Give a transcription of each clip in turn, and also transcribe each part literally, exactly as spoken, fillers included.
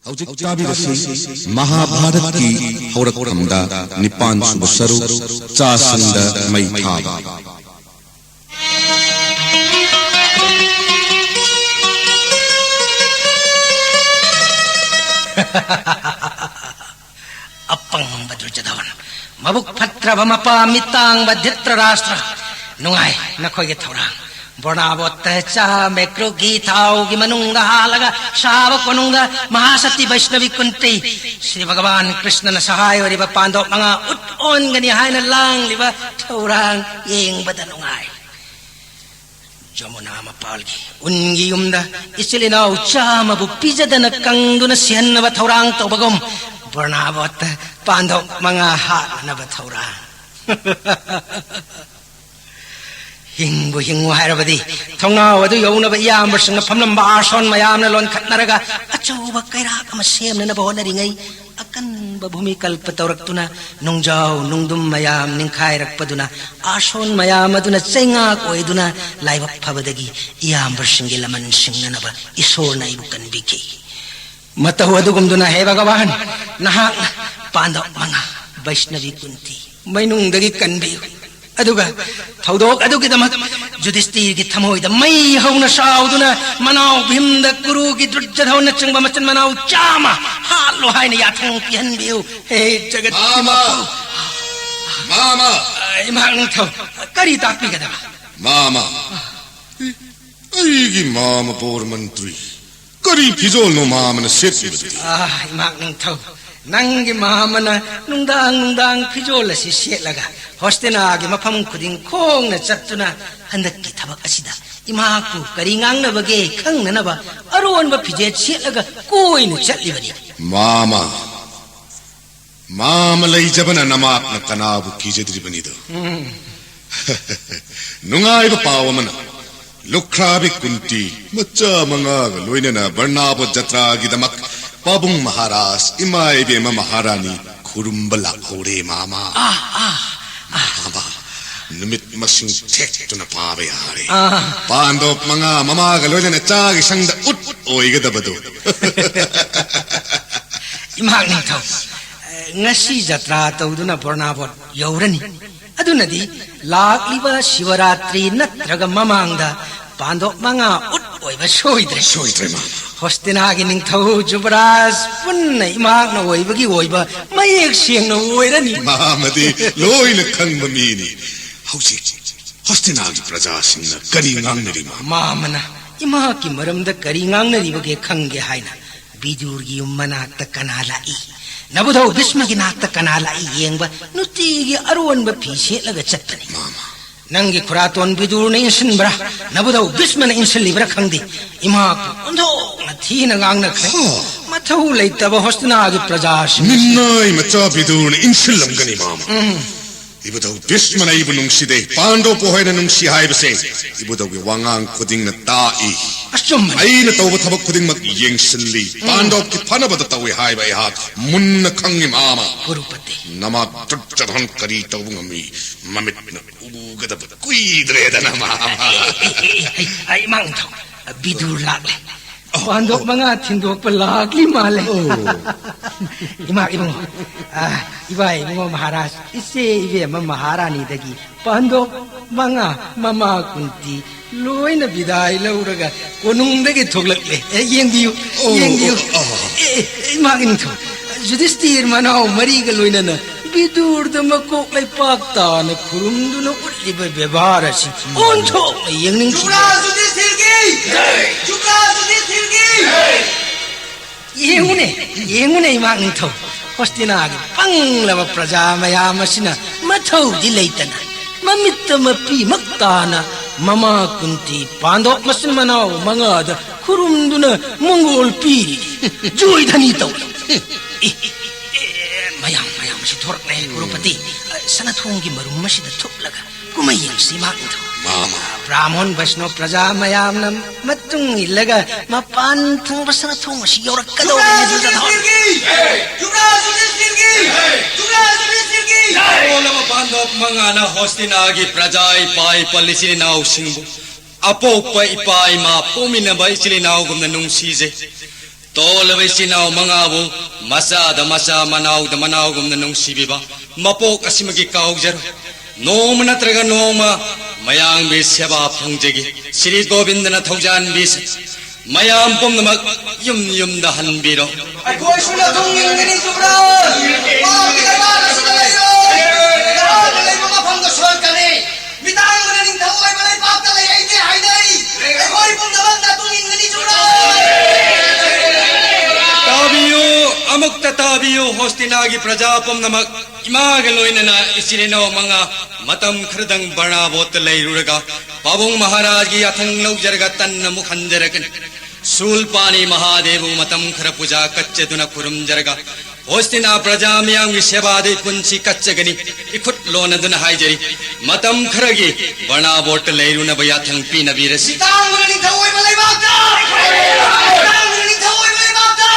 ꯍꯧꯖꯤꯛ ꯇꯥꯕꯤꯔꯁꯤ ꯃꯍꯥꯚꯥꯔꯠꯀꯤ ꯍꯧꯔꯛꯐꯝꯗ ꯅꯤꯄꯥꯟ ꯁꯨꯕ ꯁꯔꯨꯛ, ꯆꯥꯁꯤꯡꯗ ꯃꯩ ꯊꯥꯕ꯫ ꯑꯄꯪꯕ ꯗꯨꯔꯖꯣꯙꯟ, ꯃꯕꯨꯛ ꯐꯠꯇ꯭ꯔꯕ ꯃꯄꯥ ꯃꯤꯇꯥꯡꯕ ꯙ꯭ꯔꯤꯇꯔꯥꯁꯇ꯭ꯔ, ꯅꯨꯡꯉꯥꯏ ꯅꯈꯣꯏꯒꯤ ꯊꯧꯔꯥꯡ꯫ ꯕꯣꯔꯅꯥꯕꯣꯠꯇ ꯆꯥ ꯃꯦꯀ꯭ꯔꯨꯒꯤ ꯊꯥꯎꯒꯤ ꯃꯅꯨꯡꯗ ꯍꯥꯜꯂꯒ ꯁꯥꯕ ꯀꯣꯅꯨꯡꯗ ꯃꯍꯥꯁꯇꯤ ꯕꯩꯁꯅꯕꯤ ꯀꯨꯟꯇꯤ, ꯁ꯭ꯔꯤ ꯚꯒꯋꯥꯟ ꯀ꯭ꯔꯤꯁꯅꯅ ꯁꯍꯥꯏ ꯑꯣꯏꯔꯤꯕ ꯄꯥꯟꯗꯣꯞ ꯃꯉꯥ ꯎꯠ ꯑꯣꯟꯒꯅꯤ ꯍꯥꯏꯅ ꯂꯥꯡꯂꯤꯕ ꯊꯧꯔꯥꯡ ꯌꯦꯡꯕꯗ ꯅꯨꯡꯉꯥꯏ꯫ ꯖꯃꯨꯅꯥ ꯃꯄꯥꯜꯒꯤ ꯎꯟꯒꯤ ꯌꯨꯝꯗ ꯏꯆꯤꯜ ꯏꯅꯥꯎ ꯆꯥꯝꯃꯕꯨ ꯄꯤꯖꯗꯅ ꯀꯪꯗꯨꯅ ꯁꯤꯍꯟꯅꯕ ꯊꯧꯔꯥꯡ ꯇꯧꯕꯒꯨꯝ, ꯕꯣꯔꯅꯥꯕꯣꯠꯇ ꯄꯥꯟꯗꯣꯞ ꯃꯉꯥ ꯍꯥꯠꯅꯅꯕ ꯊꯧꯔꯥꯡ꯫ ꯍꯤꯡꯕꯨ ꯍꯤꯡꯉꯨ ꯍꯥꯏꯔꯕꯗꯤ, ꯊꯣꯡꯅꯥꯎ ꯑꯗꯨ ꯌꯧꯅꯕ ꯏꯌꯥꯝꯕꯁꯤꯡꯅ ꯐꯝꯂꯝꯕ ꯑꯥꯁꯣꯟ ꯃꯌꯥꯝꯅ ꯂꯣꯟꯈꯠꯅꯔꯒ ꯑꯆꯧꯕ ꯀꯩꯔꯥꯛ ꯑꯃ ꯁꯦꯝꯅꯅꯕ ꯍꯣꯠꯅꯔꯤꯉꯩ, ꯑꯀꯟꯕ ꯚꯨꯃꯤꯀꯜꯄ ꯇꯧꯔꯛꯇꯨꯅ ꯅꯨꯡꯖꯥꯎ ꯅꯨꯡꯗꯨꯝ ꯃꯌꯥꯝ ꯅꯤꯡꯈꯥꯏꯔꯛꯄꯗꯨꯅ, ꯑꯥꯁꯣꯟ ꯃꯌꯥꯝ ꯑꯗꯨꯅ ꯆꯩꯉꯥꯛ ꯑꯣꯏꯗꯨꯅ ꯂꯥꯏꯕꯛ ꯐꯕꯗꯒꯤ ꯏꯌꯥꯝꯕꯁꯤꯡꯒꯤ ꯂꯃꯟ ꯁꯤꯡꯅꯅꯕ ꯏꯁꯣꯔꯅ ꯑꯩꯕꯨ ꯀꯟꯕꯤꯈꯤ꯫ ꯃꯇꯧ ꯑꯗꯨꯒꯨꯝꯗꯨꯅ, ꯍꯦ ꯚꯒꯋꯥꯟ, ꯅꯍꯥꯛꯅ ꯄꯥꯟꯗꯕ ꯃꯉꯥ, ꯕꯩꯁꯅꯕꯤ ꯀꯨꯟꯇꯤ, ꯃꯩꯅꯨꯡꯗꯒꯤ ꯀꯟꯕꯤꯌꯨ꯫ ꯑꯗꯨꯒ ꯊꯧꯗꯣꯛ ꯑꯗꯨꯒꯤꯗꯃꯛ ꯌꯨꯙꯤꯁꯇꯤꯔꯒꯤ ꯊꯃꯣꯏꯗ ꯃꯩ ꯍꯧꯅ ꯁꯥꯎꯗꯨꯅ, ꯃꯅꯥꯎ ꯚꯤꯝꯗ, ꯀꯨꯔꯨꯒꯤ ꯗꯨꯔꯖꯙꯟꯅꯆꯤꯡꯕ ꯃꯆꯤꯟ ꯃꯅꯥꯎ ꯆꯥꯝꯃ ꯍꯥꯠꯂꯣ ꯍꯥꯏꯅ ꯌꯥꯊꯪ ꯄꯤꯍꯟꯕꯤꯌꯨ꯫ ꯍꯦ ꯖꯒꯠꯀꯤ ꯃꯥꯃ! ꯃꯄꯨ! ꯃꯥꯃ! ꯏꯃꯥ ꯅꯤꯡꯊꯧ, ꯀꯔꯤ ꯇꯥꯛꯄꯤꯒꯗꯕ? ꯃꯥꯃ! ꯑꯩꯒꯤ ꯃꯥꯃ ꯕꯣꯔ ꯃꯟꯇ꯭ꯔꯤ, ꯀꯔꯤ ꯐꯤꯖꯣꯜꯅꯣ ꯃꯥꯃꯅ ꯁꯦꯠꯂꯤꯕꯗꯨꯗꯤ? ꯑꯥ, ꯏꯃꯥ ꯅꯤꯡꯊꯧ, ꯅꯪꯒꯤ ꯃꯥꯃꯅ ꯅꯨꯡꯗꯥꯡ ꯅꯨꯡꯗꯥꯡ ꯐꯤꯖꯣꯜ ꯑꯁꯤ ꯁꯦꯠꯂꯒ ꯍꯣꯁꯇꯤꯅꯥꯒꯤ ꯃꯐꯝ ꯈꯨꯗꯤꯡ ꯈꯣꯡꯅ ꯆꯠꯇꯨꯅ, ꯍꯟꯗꯛꯀꯤ ꯊꯕꯛ ꯑꯁꯤꯗ ꯏꯃꯥꯕꯨ ꯀꯔꯤ ꯉꯥꯡꯅꯕꯒꯦ ꯈꯪꯅꯅꯕ ꯑꯔꯣꯟꯕ ꯐꯤꯖꯦꯠ ꯁꯦꯠꯂꯒ ꯀꯣꯏꯅ ꯆꯠꯂꯤꯕꯅꯤ꯫ ꯃꯥꯃ, ꯃꯥꯃ ꯂꯩꯖꯕꯅ ꯅꯃꯥꯛꯅ ꯀꯅꯥꯕꯨ ꯀꯤꯖꯗ꯭ꯔꯤꯕꯅꯤꯗꯣ? ꯎꯝ꯫ ꯅꯨꯡꯉꯥꯏꯕ ꯄꯥꯎ ꯑꯃꯅ, ꯂꯨꯈ꯭ꯔꯥꯕꯤ ꯀꯨꯟꯇꯤ ꯃꯆꯥ ꯃꯉꯥꯒ ꯂꯣꯏꯅꯅ ꯕꯔꯅꯥꯕꯣ ꯖꯇ꯭ꯔꯥꯒꯤꯗꯃꯛ ꯄꯥꯕꯨꯡ ꯃꯍꯥꯔꯥꯖ, ꯏꯃꯥ ꯏꯕꯦꯝꯃ ꯃꯍꯥꯔꯥꯅꯤ ꯈꯨꯔꯨꯝꯕ ꯂꯥꯛꯍꯧꯔꯦ, ꯃꯥꯃ꯫ ꯑꯥ, ꯑꯥ, ꯑꯥ꯫ ꯃꯥꯃ, ꯅꯨꯃꯤꯠ ꯃꯁꯤꯡ ꯊꯦꯛꯇꯨꯅ ꯄꯥꯕ ꯌꯥꯔꯦ꯫ ꯑꯥ꯫ ꯄꯥꯟꯗꯣꯞ ꯃꯉꯥ ꯃꯃꯥꯒ ꯂꯣꯏꯅꯅ ꯆꯥꯒꯤ ꯁꯪꯗ ꯎꯠ ꯑꯣꯏꯒꯗꯕꯗꯣ꯫ ꯏꯃꯥ ꯅꯤꯡꯊꯧ, ꯉꯁꯤ ꯖꯇ꯭ꯔꯥ ꯇꯧꯗꯨꯅ ꯕꯣꯔꯅꯥꯕꯣꯠ ꯌꯧꯔꯅꯤ꯫ ꯑꯗꯨꯅꯗꯤ ꯂꯥꯛꯂꯤꯕ ꯁꯤꯕꯔꯥꯇ꯭ꯔꯤ ꯅꯠꯇ꯭ꯔꯒ ꯃꯃꯥꯡꯗ ꯄꯥꯟꯗꯣꯞ ꯃꯉꯥ ꯎꯠ ꯑꯣꯏꯕ ꯁꯣꯏꯗ꯭ꯔꯦ꯫ ꯁꯣꯏꯗ꯭ꯔꯦ, ꯃꯥꯃ꯫ ꯍꯣꯁꯇꯤꯅꯥꯒꯤ ꯅꯤꯡꯊꯧ ꯖꯨꯕꯔꯥꯖ ꯄꯨꯟꯅ ꯏꯃꯥꯛꯅ ꯑꯣꯏꯕꯒꯤ ꯑꯣꯏꯕ ꯃꯌꯦꯛ ꯁꯦꯡꯅ ꯑꯣꯏꯔꯅꯤ꯫ ꯃꯥꯃꯗꯤ ꯂꯣꯏꯅ ꯈꯪꯕ ꯃꯤꯅꯤ꯫ ꯍꯧꯖꯤꯛ ꯍꯣꯁꯇꯤꯅꯥꯒꯤ ꯄ꯭ꯔꯖꯥꯁꯤꯡꯅ ꯀꯔꯤ ꯉꯥꯡꯅꯔꯤ, ꯃꯥꯃ? ꯃꯥꯃꯅ ꯏꯃꯥꯛꯀꯤ ꯃꯔꯝꯗ ꯀꯔꯤ ꯉꯥꯡꯅꯔꯤꯕꯒꯦ ꯈꯪꯒꯦ ꯍꯥꯏꯅ ꯕꯤꯗꯨꯔꯒꯤ ꯌꯨꯝ ꯃꯅꯥꯛꯇ ꯀꯅꯥ ꯂꯥꯛꯏ, ꯅꯕꯨꯙꯧ ꯚꯤꯁꯃꯒꯤ ꯅꯥꯛꯇ ꯀꯅꯥ ꯂꯥꯛꯏ ꯌꯦꯡꯕ ꯅꯨꯡꯇꯤꯒꯤ ꯑꯔꯣꯟꯕ ꯐꯤ ꯁꯦꯠꯂꯒ ꯆꯠꯄꯅꯤ꯫ ꯃꯥꯃ꯫ ꯅꯪꯒꯤ ꯈꯨꯔꯥꯇꯣꯟ ꯕꯤꯗꯨꯔꯅ ꯏꯟꯁꯤꯟꯕ꯭ꯔꯥ, ꯅꯕꯨꯙꯧ ꯚꯤꯁꯃꯅ ꯏꯟꯁꯤꯜꯂꯤꯕ꯭ꯔꯥ ꯈꯪꯗꯦ, ꯏꯃꯥꯕꯨ ꯑꯣꯟꯊꯣꯛꯅ ꯊꯤꯅ ꯉꯥꯡꯅꯈ꯭ꯔꯦ꯫ ꯍꯣ꯫ ꯃꯊꯧ ꯂꯩꯇꯕ ꯍꯣꯁꯇꯤꯅꯥꯒꯤ ꯄ꯭ꯔꯖꯥꯁꯤꯡ꯫ ꯃꯤꯅꯥꯏ ꯃꯆꯥ ꯕꯤꯗꯨꯔꯅ ꯏꯟꯁꯤꯜꯂꯝꯒꯅꯤ, ꯃꯥꯃ꯫ ꯎꯝ꯫ ꯏꯕꯨꯙꯧ ꯚꯤꯁꯃꯅ ꯑꯩꯕꯨ ꯅꯨꯡꯁꯤꯗꯦ, ꯄꯥꯟꯗꯣꯞꯄꯨ ꯍꯦꯟꯅ ꯅꯨꯡꯁꯤ ꯍꯥꯏꯕꯁꯦ ꯏꯕꯨꯙꯧꯒꯤ ꯋꯥꯉꯥꯡ ꯈꯨꯗꯤꯡꯅ ꯇꯥꯛꯏ꯫ ꯑꯆꯨꯝꯕꯅꯤ꯫ ꯑꯩꯅ ꯇꯧꯕ ꯊꯕꯛ ꯈꯨꯗꯤꯡꯃꯛ ꯌꯦꯡꯁꯤꯜꯂꯤ, ꯎꯝ꯫ ꯄꯥꯟꯗꯣꯞꯀꯤ ꯐꯅꯕꯗ ꯇꯧꯏ ꯍꯥꯏꯕ ꯑꯩꯍꯥꯛ ꯃꯨꯟꯅ ꯈꯪꯉꯤ, ꯃꯥꯃ꯫ ꯀꯨꯔꯨꯄꯇꯤ꯫ ꯅꯃꯥ ꯗꯨꯔꯖꯣꯙꯟ ꯀꯔꯤ ꯇꯧꯕ ꯉꯝꯃꯤ? ꯃꯃꯤꯠꯅ ꯎꯒꯗꯕ ꯀꯨꯏꯗ꯭ꯔꯦꯗꯅ, ꯃꯥꯃ꯫ ꯑꯩ, ꯑꯩ, ꯑꯩ, ꯑꯩ ꯃꯥꯡꯊꯧ, ꯕꯤꯗꯨꯔ ꯂꯥꯛꯂꯦ꯫ ꯑꯣ, ꯄꯥꯟꯗꯣꯞ ꯑꯣ꯫ ꯃꯉꯥ ꯊꯤꯟꯗꯣꯛꯄ ꯂꯥꯛꯂꯤ ꯃꯥꯜꯂꯦ꯫ ꯑꯣ꯫ ꯏꯃꯥ ꯏꯕꯨꯡꯉꯣ, ꯑ, ꯏꯕꯥ ꯏꯕꯨꯡꯉꯣ ꯃꯍꯥꯔꯥꯖ, ꯏꯆꯦ ꯏꯕꯦꯝꯃ ꯃꯍꯥꯔꯥꯅꯤꯗꯒꯤ ꯄꯥꯟꯗꯣꯞ ꯃꯉꯥ ꯃꯃꯥ ꯀꯨꯟꯇꯤ ꯂꯣꯏꯅ ꯕꯤꯗꯥꯏ ꯂꯧꯔꯒ ꯀꯣꯅꯨꯡꯗꯒꯤ ꯊꯣꯛꯂꯛꯂꯦ꯫ ꯑꯦ, ꯌꯦꯡꯕꯤꯌꯨ, ꯑꯣ, ꯌꯦꯡꯕꯤꯌꯨ꯫ ꯑꯣ, ꯑꯣ꯫ ꯑꯦ, ꯑꯦ, ꯏꯃꯥ ꯏꯅꯤꯡꯊꯧ, ꯖꯨꯗꯤꯁꯇꯤꯔ ꯃꯅꯥꯎ ꯃꯔꯤꯒ ꯂꯣꯏꯅꯅ ꯕꯤꯗꯨꯔꯗ ꯃꯀꯣꯛ ꯂꯩꯄꯥꯛ ꯇꯥꯅ ꯈꯨꯔꯨꯝꯗꯨꯅ ꯎꯠꯂꯤꯕ ꯕꯦꯕꯥꯔ ꯑꯁꯤ ꯑꯣꯟꯊꯣꯛꯅ ꯌꯦꯡꯅꯤꯡꯈꯤꯗꯦ꯫ ꯖꯨꯕꯔꯥꯖ ꯌꯨꯗꯤꯁꯊꯤꯔꯒꯤ! ꯖꯨꯕꯔꯥꯖ ꯌꯨꯗꯤꯁꯊꯤꯔꯒꯤ! ꯌꯦꯡꯉꯨꯅꯦ, ꯌꯦꯡꯉꯨꯅꯦ, ꯏꯃꯥ ꯅꯤꯡꯊꯧ, ꯍꯣꯁꯇꯤꯅꯥꯒꯤ ꯄꯪꯂꯕ ꯄ꯭ꯔꯖꯥ ꯃꯌꯥꯝ ꯑꯁꯤꯅ ꯃꯊꯧꯗꯤ ꯂꯩꯇꯅ ꯃꯃꯤꯠꯇ ꯃꯄꯤꯃꯛ ꯇꯥꯅ ꯃꯃꯥ ꯀꯨꯟꯇꯤ ꯄꯥꯟꯗꯣꯞ ꯃꯆꯤꯟ ꯃꯅꯥꯎ ꯃꯉꯥꯗ ꯈꯨꯔꯨꯝꯗꯨꯅ ꯃꯪꯒꯣꯜ ꯄꯤꯔꯤ, ꯖꯣꯏꯙꯅꯤ ꯇꯧꯔꯤ꯫ ꯑꯦ, ꯑꯦ, ꯃꯌꯥꯝ, ꯃꯌꯥꯝ ꯑꯁꯤ ꯊꯣꯔꯛꯂꯦ, ꯀ꯭ꯔꯣꯔꯄꯇꯤ꯫ ꯁꯅꯥꯊꯣꯡꯒꯤ ꯃꯔꯨꯝ ꯑꯁꯤꯗ ꯊꯨꯞꯂꯒ ꯀꯨꯝꯍꯩ ꯌꯦꯡꯁꯤ, ꯏꯃꯥ ꯅꯤꯡꯊꯧ꯫ ꯃꯥꯃ꯫ ꯕ꯭ꯔꯥꯍꯃꯣꯟ ꯕꯩꯁꯅꯣ ꯄ꯭ꯔꯖꯥ ꯃꯌꯥꯝꯅ ꯃꯇꯨꯡ ꯏꯜꯂꯒ ꯃꯄꯥꯟ ꯊꯪꯕ ꯁꯅꯥꯊꯣꯡ ꯑꯁꯤ ꯌꯧꯔꯛꯀꯗꯧꯔꯦꯅꯦ, ꯗꯨꯔꯖꯣꯙꯟ꯫ ꯌꯨꯗꯤꯁꯊꯤꯔꯒꯤ! ꯖꯨꯕꯔꯥꯖ ꯌꯨꯗꯤꯁꯊꯤꯔꯒꯤ! ꯖꯨꯕꯔꯥꯖ ꯌꯨꯗꯤꯁꯊꯤꯔꯒꯤ! ꯑꯣꯜꯂꯕ ꯄꯥꯟꯗꯣꯞ ꯃꯉꯥꯅ ꯍꯣꯁꯇꯤꯅꯥꯒꯤ ꯄ꯭ꯔꯖꯥ ꯏꯄꯥ ꯏꯄꯜ ꯏꯆꯤꯜ ꯏꯅꯥꯎꯁꯤꯡꯕꯨ ꯑꯄꯣꯛꯄ ꯏꯄꯥ ꯏꯃꯥ ꯄꯣꯛꯃꯤꯟꯅꯕ ꯏꯆꯤꯜ ꯏꯅꯥꯎꯒꯨꯝꯅ ꯅꯨꯡꯁꯤꯖꯩ꯫ ꯇꯣꯜꯂꯕ ꯏꯆꯤꯟ ꯏꯅꯥꯎ ꯃꯉꯥꯕꯨ ꯃꯆꯥꯗ ꯃꯆꯥ, ꯃꯅꯥꯎꯗ ꯃꯅꯥꯎꯒꯨꯝꯅ ꯅꯨꯡꯁꯤꯕꯤꯕ ꯃꯄꯣꯛ ꯑꯁꯤꯃꯒꯤ ꯀꯥꯎꯖꯔꯣꯏ꯫ ꯅꯣꯡꯃ ꯅꯠꯇ꯭ꯔꯒ ꯅꯣꯡꯃ ꯃꯌꯥꯝꯒꯤ ꯁꯦꯕꯥ ꯐꯪꯖꯒꯦ꯫ ꯁ꯭ꯔꯤ ꯒꯣꯕꯤꯟꯗꯅ ꯊꯧꯖꯥꯟꯕꯤꯁ ꯃꯌꯥꯝ ꯄꯨꯝꯅꯃꯛ ꯌꯨꯝ ꯌꯨꯝꯗ ꯍꯟꯕꯤꯔꯣ꯫ ꯑꯩꯈꯣꯏꯁꯨ ꯅꯇꯨꯡ ꯏꯟꯒꯅꯤ ꯖꯨꯕꯔꯥꯖ꯫ ꯄꯥꯞꯀꯤ ꯂꯩꯕꯥꯛ ꯑꯁꯤꯗ ꯂꯩꯔꯣꯏ꯫ ꯅꯍꯥꯛꯅ ꯂꯩꯕ ꯃꯐꯝꯗ ꯁꯣꯏꯔꯛꯀꯅꯤ꯫ ꯃꯤꯇꯥꯡꯕꯅ ꯅꯤꯡꯊꯧ ꯑꯣꯏꯕ ꯂꯩꯕꯥꯛꯇ ꯂꯩ ꯑꯩꯗꯤ ꯍꯥꯏꯅꯩ꯫ ꯑꯩꯈꯣꯏ ꯄꯨꯝꯅꯃꯛ ꯅꯇꯨꯡ ꯏꯟꯒꯅꯤ ꯖꯨꯕꯔꯥꯖ꯫ ꯇꯥꯕꯤꯌꯨ, ꯑꯃꯨꯛꯇ ꯇꯥꯕꯤꯌꯨ, ꯍꯣꯁꯇꯤꯅꯥꯒꯤ ꯄ꯭ꯔꯖꯥ ꯄꯨꯝꯅꯃꯛ꯫ ꯏꯃꯥꯒ ꯂꯣꯏꯅꯅ ꯏꯆꯤꯟ ꯏꯅꯥꯎ ꯃꯉꯥ ꯃꯇꯝ ꯈꯔꯗꯪ ꯕꯔꯅꯥꯕꯣꯠꯇ ꯂꯩꯔꯨꯔꯒ ꯄꯥꯕꯨꯡ ꯃꯍꯥꯔꯥꯖꯒꯤ ꯌꯥꯊꯪ ꯂꯧꯖꯔꯒ ꯇꯟꯅ ꯑꯃꯨꯛ ꯍꯟꯖꯔꯛꯀꯅꯤ꯫ ꯁꯨꯜꯄꯥꯅꯤ ꯃꯍꯥꯗꯦꯕꯕꯨ ꯃꯇꯝ ꯈꯔ ꯄꯨꯖꯥ ꯀꯠꯆꯗꯨꯅ ꯈꯨꯔꯨꯝꯖꯔꯒ ꯍꯣꯁꯇꯤꯅꯥ ꯄ꯭ꯔꯖꯥ ꯃꯤꯌꯥꯝꯒꯤ ꯁꯦꯕꯥꯗ ꯑꯩ ꯄꯨꯟꯁꯤ ꯀꯠꯆꯒꯅꯤ꯫ ꯏꯈꯨꯠ ꯂꯣꯟꯅꯗꯨꯅ ꯍꯥꯏꯖꯔꯤ, ꯃꯇꯝ ꯈꯔꯒꯤ ꯕꯔꯅꯥꯕꯣꯠꯇ ꯂꯩꯔꯨꯅꯕ ꯌꯥꯊꯪ ꯄꯤꯅꯕꯤꯔꯁꯤ꯫ ꯃꯤꯇꯥꯡꯕꯅ ꯅꯤꯡꯊꯧ ꯑꯣꯏꯕ ꯂꯩꯕꯥꯛꯇ! ꯃꯤꯇꯥꯡꯕꯅ ꯅꯤꯡꯊꯧ ꯑꯣꯏꯕ ꯂꯩꯕꯥꯛꯇ!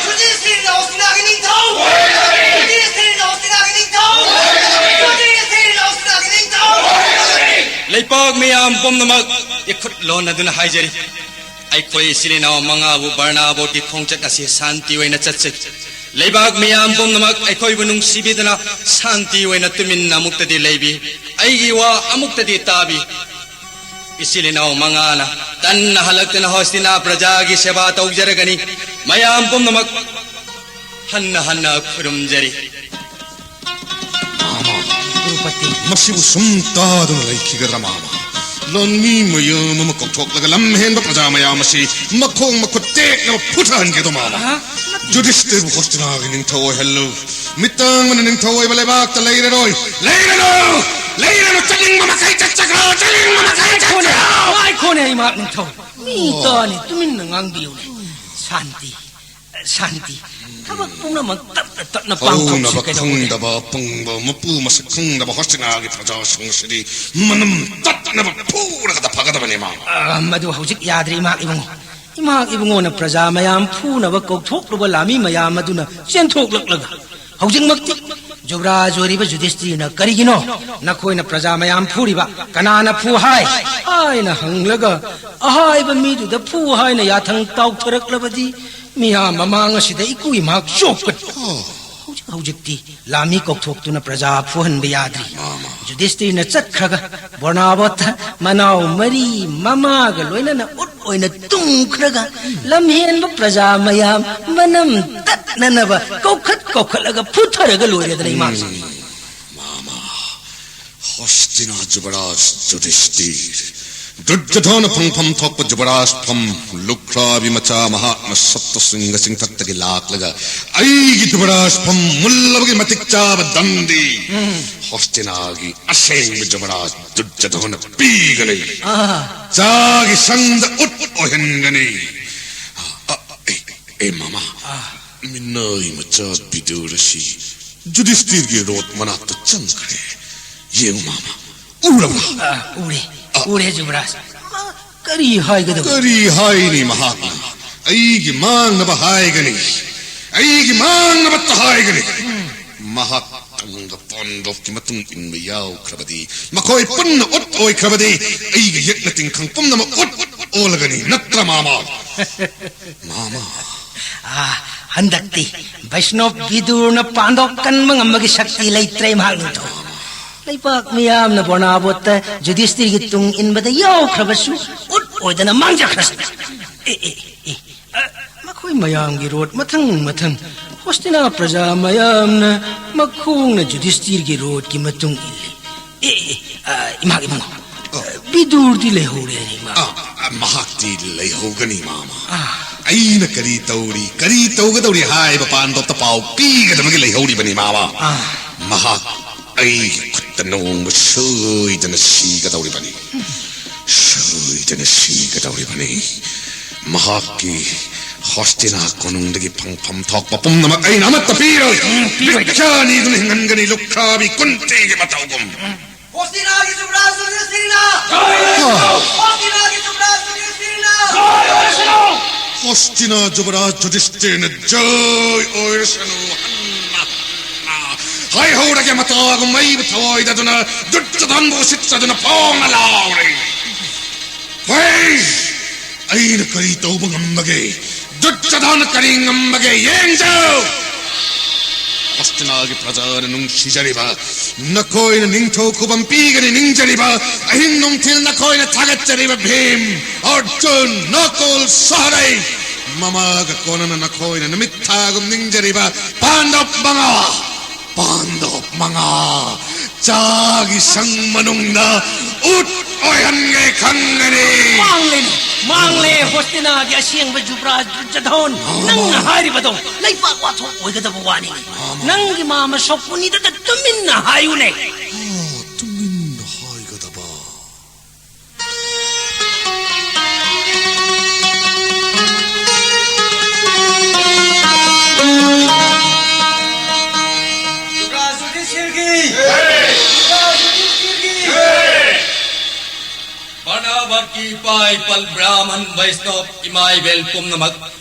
ꯖꯨꯗꯤꯁꯤꯌꯔꯤꯅ ꯍꯣꯁꯇꯤꯅꯥꯒꯤ ꯅꯤꯡꯊꯧ! ꯖꯨꯗꯤꯁꯤꯌꯔꯤꯅ ꯍꯣꯁꯇꯤꯅꯥꯒꯤ ꯅꯤꯡꯊꯧ! ꯖꯨꯗꯤꯁꯤꯌꯔꯤꯅ ꯍꯣꯁꯇꯤꯅꯥꯒꯤ ꯅꯤꯡꯊꯧ! ꯂꯩꯄꯥꯛ ꯃꯤꯌꯥꯝ ꯄꯨꯝꯅꯃꯛ ꯏꯈꯨꯠ ꯂꯣꯟꯅꯗꯨꯅ ꯍꯥꯏꯖꯔꯤ, ꯑꯩꯈꯣꯏ ꯏꯆꯤꯜ ꯏꯅꯥꯎ ꯃꯉꯥꯕꯨ ꯕꯔꯅꯥꯕꯣꯠꯀꯤ ꯈꯣꯡꯆꯠ ꯑꯁꯤ ꯁꯥꯟꯇꯤ ꯑꯣꯏꯅ ꯆꯠꯆꯒꯦ꯫ ꯂꯩꯕꯥꯛ ꯃꯤꯌꯥꯝ ꯄꯨꯝꯅꯃꯛ ꯑꯩꯈꯣꯏꯕꯨ ꯅꯨꯡꯁꯤꯕꯤꯗꯨꯅ ꯁꯥꯟꯇꯤ ꯑꯣꯏꯅ ꯇꯨꯃꯤꯟꯅ ꯑꯃꯨꯛꯇꯗꯤ ꯂꯩꯕꯤ꯫ ꯑꯩꯒꯤ ꯋꯥ ꯑꯃꯨꯛꯇꯗꯤ ꯇꯥꯕꯤ꯫ ꯏꯆꯤꯜ ꯏꯅꯥꯎ ꯃꯉꯥꯅ ꯇꯟꯅ ꯍꯜꯂꯛꯇꯨꯅ ꯍꯣꯁꯇꯤꯅꯥ ꯄ꯭ꯔꯖꯥꯒꯤ ꯁꯦꯕꯥ ꯇꯧꯖꯔꯒꯅꯤ꯫ ꯃꯌꯥꯝ ꯄꯨꯝꯅꯃꯛ ꯍꯟꯅ ꯍꯟꯅ ꯈꯨꯔꯨꯝꯖꯔꯤ꯫ ꯃꯥꯃ, ꯀ꯭ꯔꯨꯄꯇꯤ꯫ ꯃꯁꯤꯕꯨ ꯁꯨꯝ ꯇꯥꯗꯨꯅ ꯂꯩꯈꯤꯒꯗ꯭ꯔꯥ, ꯃꯥꯃ? ꯂꯥꯟꯃꯤ ꯃꯌꯥꯝ ꯑꯃ ꯀꯧꯊꯣꯛꯂꯒ ꯂꯝ ꯍꯦꯟꯕ ꯄ꯭ꯔꯖꯥ ꯃꯌꯥꯝ ꯑꯁꯤ ꯃꯈꯣꯡ ꯃꯈꯨꯠ ꯇꯦꯛꯅꯕ ꯐꯨꯊꯍꯟꯒꯦꯗꯣ, ꯃꯥꯃ? ꯑꯍ, ꯅꯠꯇꯦ꯫ ꯖꯨꯗꯤꯁꯇꯤꯔꯕꯨ ꯍꯣꯁꯇꯤꯅꯥꯒꯤ ꯅꯤꯡꯊꯧ ꯑꯣꯏꯍꯜꯂꯨ꯫ ꯃꯤꯇꯥꯡꯕꯅ ꯅꯤꯡꯊꯧ ꯑꯣꯏꯕ ꯂꯩꯕꯥꯛꯇ ꯂꯩꯔꯔꯣꯏ꯫ ꯂꯩꯔꯅꯨ! ꯂꯩꯔꯅꯨ! ꯆꯠꯅꯤꯡꯕ ꯃꯈꯩ ꯆꯠꯆꯈ꯭ꯔꯣ! ꯆꯠꯅꯤꯡꯕ ꯃꯈꯩ ꯉꯥꯏꯈꯣꯅꯦ, ꯆꯠꯆꯈ꯭ꯔꯣ! ꯉꯥꯏꯈꯣꯅꯦ, ꯏꯃꯥ ꯅꯤꯡꯊꯧ꯫ ꯃꯤ ꯑꯣ꯫ ꯇꯥꯅꯤ, ꯇꯨꯃꯤꯟꯅ ꯉꯥꯡꯕꯤꯌꯨꯅꯦ꯫ ꯁꯥꯟꯇꯤ, ꯁꯥꯟꯇꯤ꯫ ꯊꯕꯛ ꯄꯨꯝꯅꯃꯛ ꯇꯞꯅ ꯇꯞꯅ ꯄꯥꯡꯊꯣꯛꯁꯤ ꯍꯧꯅꯕ ꯀꯩꯗꯧꯕꯒꯦ? ꯈꯪꯗꯕ ꯑꯄꯪꯕ, ꯃꯄꯨ ꯃꯁꯛ ꯈꯪꯗꯕ ꯍꯣꯁꯇꯤꯅꯥꯒꯤ ꯄ꯭ꯔꯖꯥꯁꯤꯡ ꯑꯁꯤꯗꯤ ꯃꯅꯝ ꯇꯠꯅꯕ ꯐꯨꯔꯒꯗ ꯐꯒꯗꯕꯅꯤ, ꯃꯥꯃ꯫ ꯑ, ꯃꯗꯨ ꯍꯧꯖꯤꯛ ꯌꯥꯗ꯭ꯔꯤ, ꯏꯃꯥ ꯏꯕꯨꯡꯉꯣ꯫ ꯏꯃꯥ ꯏꯕꯨꯡꯉꯣꯅ ꯄ꯭ꯔꯖꯥ ꯃꯌꯥꯝ ꯐꯨꯅꯕ ꯀꯧꯊꯣꯛꯂꯨꯕ ꯂꯥꯟꯃꯤ ꯃꯌꯥꯝ ꯑꯗꯨꯅ ꯆꯦꯟꯊꯣꯛꯂꯛꯂꯒ ꯍꯧꯖꯤꯛꯃꯛꯇꯤ ꯖꯨꯕꯔꯥꯖ ꯑꯣꯏꯔꯤꯕ ꯖꯨꯗꯤꯁꯇꯤꯔꯅ, "ꯀꯔꯤꯒꯤꯅꯣ ꯅꯈꯣꯏꯅ ꯄ꯭ꯔꯖꯥ ꯃꯌꯥꯝ ꯐꯨꯔꯤꯕ? ꯀꯅꯥꯅ ꯐꯨ ꯍꯥꯏ?" ꯍꯥꯏꯅ ꯍꯪꯂꯒ, ꯑꯍꯥꯏꯕ ꯃꯤꯗꯨꯗ ꯐꯨ ꯍꯥꯏꯅ ꯌꯥꯊꯪ ꯇꯥꯎꯊꯔꯛꯂꯕꯗꯤ, ꯃꯤꯌꯥꯝ ꯃꯃꯥꯡ ꯑꯁꯤꯗ ꯏꯀꯨ ꯏꯃꯥꯛ ꯆꯣꯞꯀꯅꯤ꯫ ꯍꯧꯖꯤꯛ ꯍꯧꯖꯤꯛꯇꯤ ꯂꯥꯃꯤ ꯀꯧꯊꯣꯛꯇꯨꯅ ꯄ꯭ꯔꯖꯥ ꯐꯨꯍꯟꯕ ꯌꯥꯗ꯭ꯔꯤ꯫ ꯃꯥꯃ꯫ ꯖꯨꯗꯤꯁꯇꯤꯔꯅ ꯆꯠꯈ꯭ꯔꯒ, ꯕꯣꯔꯅꯥꯕꯣꯠꯇ ꯃꯅꯥꯎ ꯃꯔꯤ ꯃꯃꯥꯒ ꯂꯣꯏꯅꯅ ꯎꯠ ꯑꯣꯏꯅ ꯇꯨꯝꯈ꯭ꯔꯒ, ꯂꯝꯍꯦꯟꯕ ꯄ꯭ꯔꯖꯥ ꯃꯌꯥꯝ ꯃꯅꯝ ꯇꯠꯅꯅꯕ ꯀꯧꯈꯠ ꯀꯧꯈꯠꯂꯒ ꯐꯨꯊꯔꯒ ꯂꯣꯏꯔꯦꯗꯅ, ꯏꯃꯥꯁꯦ꯫ ꯃꯥꯃ꯫ ꯍꯣꯁꯇꯤꯅꯥ ꯖꯨꯕꯔꯥꯖ ꯖꯨꯗꯤꯁꯇꯤꯔ, ꯗꯨꯔꯖꯣꯙꯅ ꯐꯪꯐꯝ ꯊꯣꯛꯄ ꯖꯨꯕꯔꯥꯖ ꯐꯝ, ꯂꯨꯈ꯭ꯔꯥꯕꯤ ꯃꯆꯥ ꯃꯍꯥꯛꯅ ꯁꯞꯇ ꯁꯤꯡꯍ ꯆꯤꯡꯊꯛꯇꯒꯤ ꯂꯥꯛꯂꯒ ꯑꯩꯒꯤ ꯖꯨꯕꯔꯥꯖ ꯐꯝ ꯃꯨꯜꯂꯕꯒꯤ ꯃꯇꯤꯛ ꯆꯥꯕ ꯗꯟꯗꯤ ꯍꯣꯁꯇꯤꯅꯥꯒꯤ ꯑꯁꯦꯡꯕ ꯖꯨꯕꯔꯥꯖ ꯗꯨꯔꯖꯣꯙꯅ ꯄꯤꯒꯅꯤ꯫ ꯑꯥ꯫ ꯆꯥꯒꯤ ꯁꯪꯗ ꯎꯠ ꯑꯣꯏꯍꯟꯒꯅꯤ꯫ ꯑ, ꯑ, ꯑꯦ, ꯑꯦ, ꯃꯃꯥ, ꯑꯥ꯫ ꯃꯤꯅꯥꯏ ꯃꯆꯥ ꯕꯤꯗꯨꯔ ꯑꯁꯤ ꯖꯨꯗꯤꯁꯇꯤꯔꯒꯤ ꯔꯣꯠ ꯃꯅꯥꯛꯇ ꯆꯪꯈ꯭ꯔꯦ꯫ ꯌꯦꯡꯉꯨ, ꯃꯃꯥ, ꯎꯔꯕ꯭ꯔꯥ? ꯑꯥ, ꯎꯔꯦ, ꯑ꯫ ꯎꯔꯦ, ꯖꯨꯕꯔꯥꯖ꯫ ꯃꯥ ꯀꯔꯤ ꯍꯥꯏꯒꯗꯕ? ꯀꯔꯤ ꯍꯥꯏꯅꯤ ꯃꯍꯥꯛꯅ? ꯑꯩꯒꯤ ꯃꯥꯡꯅꯕ ꯍꯥꯏꯒꯅꯤ꯫ ꯑꯩꯒꯤ ꯃꯥꯡꯅꯕꯇ ꯍꯥꯏꯒꯅꯤ꯫ ꯃꯍꯥꯛ ꯇꯪꯒ ꯄꯥꯟꯗꯣꯞꯀꯤ ꯃꯇꯨꯡ ꯏꯟꯕ ꯌꯥꯎꯈ꯭ꯔꯕꯗꯤ, ꯃꯈꯣꯏ ꯄꯨꯟꯅ ꯎꯠ ꯑꯣꯏꯈ꯭ꯔꯕꯗꯤ, ꯑꯩꯒꯤ ꯌꯦꯛꯅ ꯇꯤꯡꯈꯪ ꯄꯨꯝꯅꯃꯛ ꯎꯠ ꯑꯣꯜꯂꯒꯅꯤ, ꯅꯠꯇ꯭ꯔ, ꯃꯥꯃ? ꯃꯥꯃ꯫ ꯑꯥ, ꯍꯟꯗꯛꯇꯤ ꯕꯩꯁꯅꯣꯞ ꯕꯤꯗꯨꯔꯅ ꯄꯥꯟꯗꯣꯞ ꯀꯟꯕ ꯉꯝꯕꯒꯤ ꯁꯛꯇꯤ ꯂꯩꯇ꯭ꯔꯦ, ꯃꯍꯥꯛ ꯅꯤꯡꯊꯧ꯫ ꯂꯩꯕꯥꯛ ꯃꯤꯌꯥꯝꯅ ꯕꯣꯔꯅꯥꯕꯣꯠꯇ ꯖꯨꯗꯤꯁꯇꯤꯔꯒꯤ ꯇꯨꯡ ꯏꯟꯕꯗ ꯌꯥꯎꯈ꯭ꯔꯕꯁꯨ, ꯎꯠ ꯑꯣꯏꯗꯅ ꯃꯥꯡꯖꯈ꯭ꯔꯁꯅꯨ꯫ ꯑꯦ, ꯑꯦ, ꯑꯦ, ꯑ, ꯃꯈꯣꯏ ꯃꯌꯥꯝꯒꯤ ꯔꯣꯠ ꯃꯊꯪ ꯃꯊꯪ ꯍꯣꯁꯇꯤꯅꯥ ꯄ꯭ꯔꯖꯥ ꯃꯌꯥꯝꯅ ꯃꯈꯣꯡꯅ ꯖꯨꯗꯤꯁꯇꯤꯔꯒꯤ ꯔꯣꯠꯀꯤ ꯃꯇꯨꯡ ꯏꯜꯂꯤ꯫ ꯑꯦ, ꯑꯦ, ꯑ, ꯏꯃꯥ, ꯏꯕꯨꯡꯉꯣ, ꯑ, ꯕꯤꯗꯨꯔꯗꯤ ꯂꯩꯍꯧꯔꯦꯅꯦ, ꯏꯃꯥ꯫ ꯑ, ꯑ, ꯃꯍꯥꯛꯇꯤ ꯂꯩꯍꯧꯒꯅꯤ, ꯃꯥꯃ꯫ ꯑ꯫ ꯑꯩꯅ ꯀꯔꯤ ꯇꯧꯔꯤ, ꯀꯔꯤ ꯇꯧꯒꯗꯧꯔꯤ ꯍꯥꯏꯕ ꯄꯥꯟꯗꯣꯞꯇ ꯄꯥꯎ ꯄꯤꯒꯗꯕꯒꯤ ꯂꯩꯍꯧꯔꯤꯕꯅꯤ, ꯃꯥꯃ꯫ ꯑ꯫ ꯃꯍꯥꯛ ꯑꯩꯒꯤ ꯈꯨꯠꯇ ꯅꯣꯡꯃ ꯁꯣꯏꯗꯅ ꯁꯤꯒꯗꯧꯔꯤꯕꯅꯤ꯫ ꯁꯣꯏꯗꯅ ꯁꯤꯒꯗꯧꯔꯤꯕꯅꯤ꯫ ꯃꯍꯥꯛꯀꯤ ꯍꯣꯁꯇꯤꯅꯥ ꯀꯣꯅꯨꯡꯗꯒꯤ ꯐꯪꯐꯝ ꯊꯣꯛꯄ ꯄꯨꯝꯅꯃꯛ ꯑꯩꯅ ꯑꯃꯠꯇ ꯄꯤꯔꯣꯏ꯫ ꯎꯝ, ꯄꯤꯔꯣꯏ꯫ ꯕꯤꯈ꯭ꯌꯥꯅꯤꯗꯨꯅ ꯍꯤꯡꯍꯟꯒꯅꯤ, ꯂꯨꯈ꯭ꯔꯥꯕꯤ ꯀꯨꯟꯇꯤꯒꯤ ꯃꯇꯧꯒꯨꯝ꯫ ꯍꯣꯁꯇꯤꯅꯥꯒꯤ ꯖꯨꯕꯔꯥꯖ ꯖꯨꯗꯤꯁꯇꯤꯔꯅ! ꯍꯣꯁꯇꯤꯅꯥꯒꯤ ꯖꯨꯕꯔꯥꯖ ꯖꯨꯗꯤꯁꯇꯤꯔꯅ! ꯍꯣꯁꯇꯤꯅꯥ ꯖꯨꯕꯔꯥꯖ ꯖꯨꯗꯤꯁꯇꯤꯔꯅ ꯖꯣꯏ ꯑꯣꯏꯔꯁꯅꯨ! ꯍꯟꯅ, ꯍꯟꯅ! ꯂꯥꯏꯍꯧꯔꯒꯦ ꯃꯇꯥꯒꯨꯝ ꯃꯩꯕꯨ ꯊꯑꯣꯏꯗꯗꯨꯅ ꯗꯨꯠꯇ ꯙꯟꯕꯨ ꯎꯁꯤꯠꯇꯗꯨꯅ ꯐꯣꯡꯅ ꯂꯥꯎꯔꯦ꯫ ꯍꯩ! ꯑꯩꯅ ꯀꯔꯤ ꯇꯧꯕ ꯉꯝꯕꯒꯦ? ꯗꯨꯠꯇ ꯙꯟ ꯀꯔꯤ ꯉꯝꯕꯒꯦ? ꯌꯦꯡꯖꯧ! ꯍꯣꯁꯇꯤꯅꯥꯒꯤ ꯄ꯭ꯔꯖꯥꯅ ꯅꯨꯡꯁꯤꯖꯔꯤꯕ, ꯅꯈꯣꯏꯅ ꯅꯤꯡꯊꯧ ꯈꯨꯕꯝ ꯄꯤꯒꯅꯤ ꯅꯤꯡꯖꯔꯤꯕ, ꯑꯍꯤꯡ ꯅꯨꯡꯊꯤꯜ ꯅꯈꯣꯏꯅ ꯊꯥꯒꯠꯆꯔꯤꯕ ꯚꯤꯝ, ꯑꯔꯖꯨꯟ, ꯅꯀꯨꯜ, ꯁꯍꯗꯦꯕ, ꯃꯃꯥꯒ ꯀꯣꯟꯅꯅ ꯅꯈꯣꯏꯅ ꯅꯨꯃꯤꯠ ꯊꯥꯒꯨꯝ ꯅꯤꯡꯖꯔꯤꯕ ꯄꯥꯟꯗꯕ ꯃꯉꯥ, ꯄꯥꯟꯗꯕ ꯃꯉꯥ ꯆꯥꯒꯤ ꯁꯪ ꯃꯅꯨꯡꯗ ꯎꯠ ꯑꯣꯏꯍꯟꯒꯦ ꯈꯪꯒꯅꯤ꯫ ꯃꯥꯡꯂꯦꯅꯦ, ꯃꯥꯡꯂꯦ ꯍꯣꯁꯇꯤꯅꯥꯒꯤ ꯑꯁꯦꯡꯕ ꯖꯨꯕ꯭ꯔꯥꯖ ꯗꯨꯔꯖꯣꯙꯟ꯫ ꯅꯪꯅ ꯍꯥꯏꯔꯤꯕꯗꯣ ꯂꯩꯕꯥꯛ ꯋꯥꯊꯣꯛ ꯑꯣꯏꯒꯗꯕ ꯋꯥꯅꯤꯅꯦ꯫ ꯅꯪꯒꯤ ꯃꯥꯃ ꯁꯣꯛꯄꯨꯅꯤꯗꯇ ꯇꯨꯃꯤꯟꯅ ꯍꯥꯏꯌꯨꯅꯦ꯫ ꯑꯥ, ꯇꯨꯃꯤꯟꯅ ꯍꯥꯏꯒꯗꯕ꯫ ꯕꯔꯅꯥꯕꯠꯀꯤ ꯏꯄꯥ ꯏꯄꯜ ꯕ꯭ꯔꯥꯍꯃꯟ ꯕꯩꯁꯅꯣꯞ ꯏꯃꯥ ꯏꯕꯦꯜ ꯄꯨꯝꯅꯃꯛ,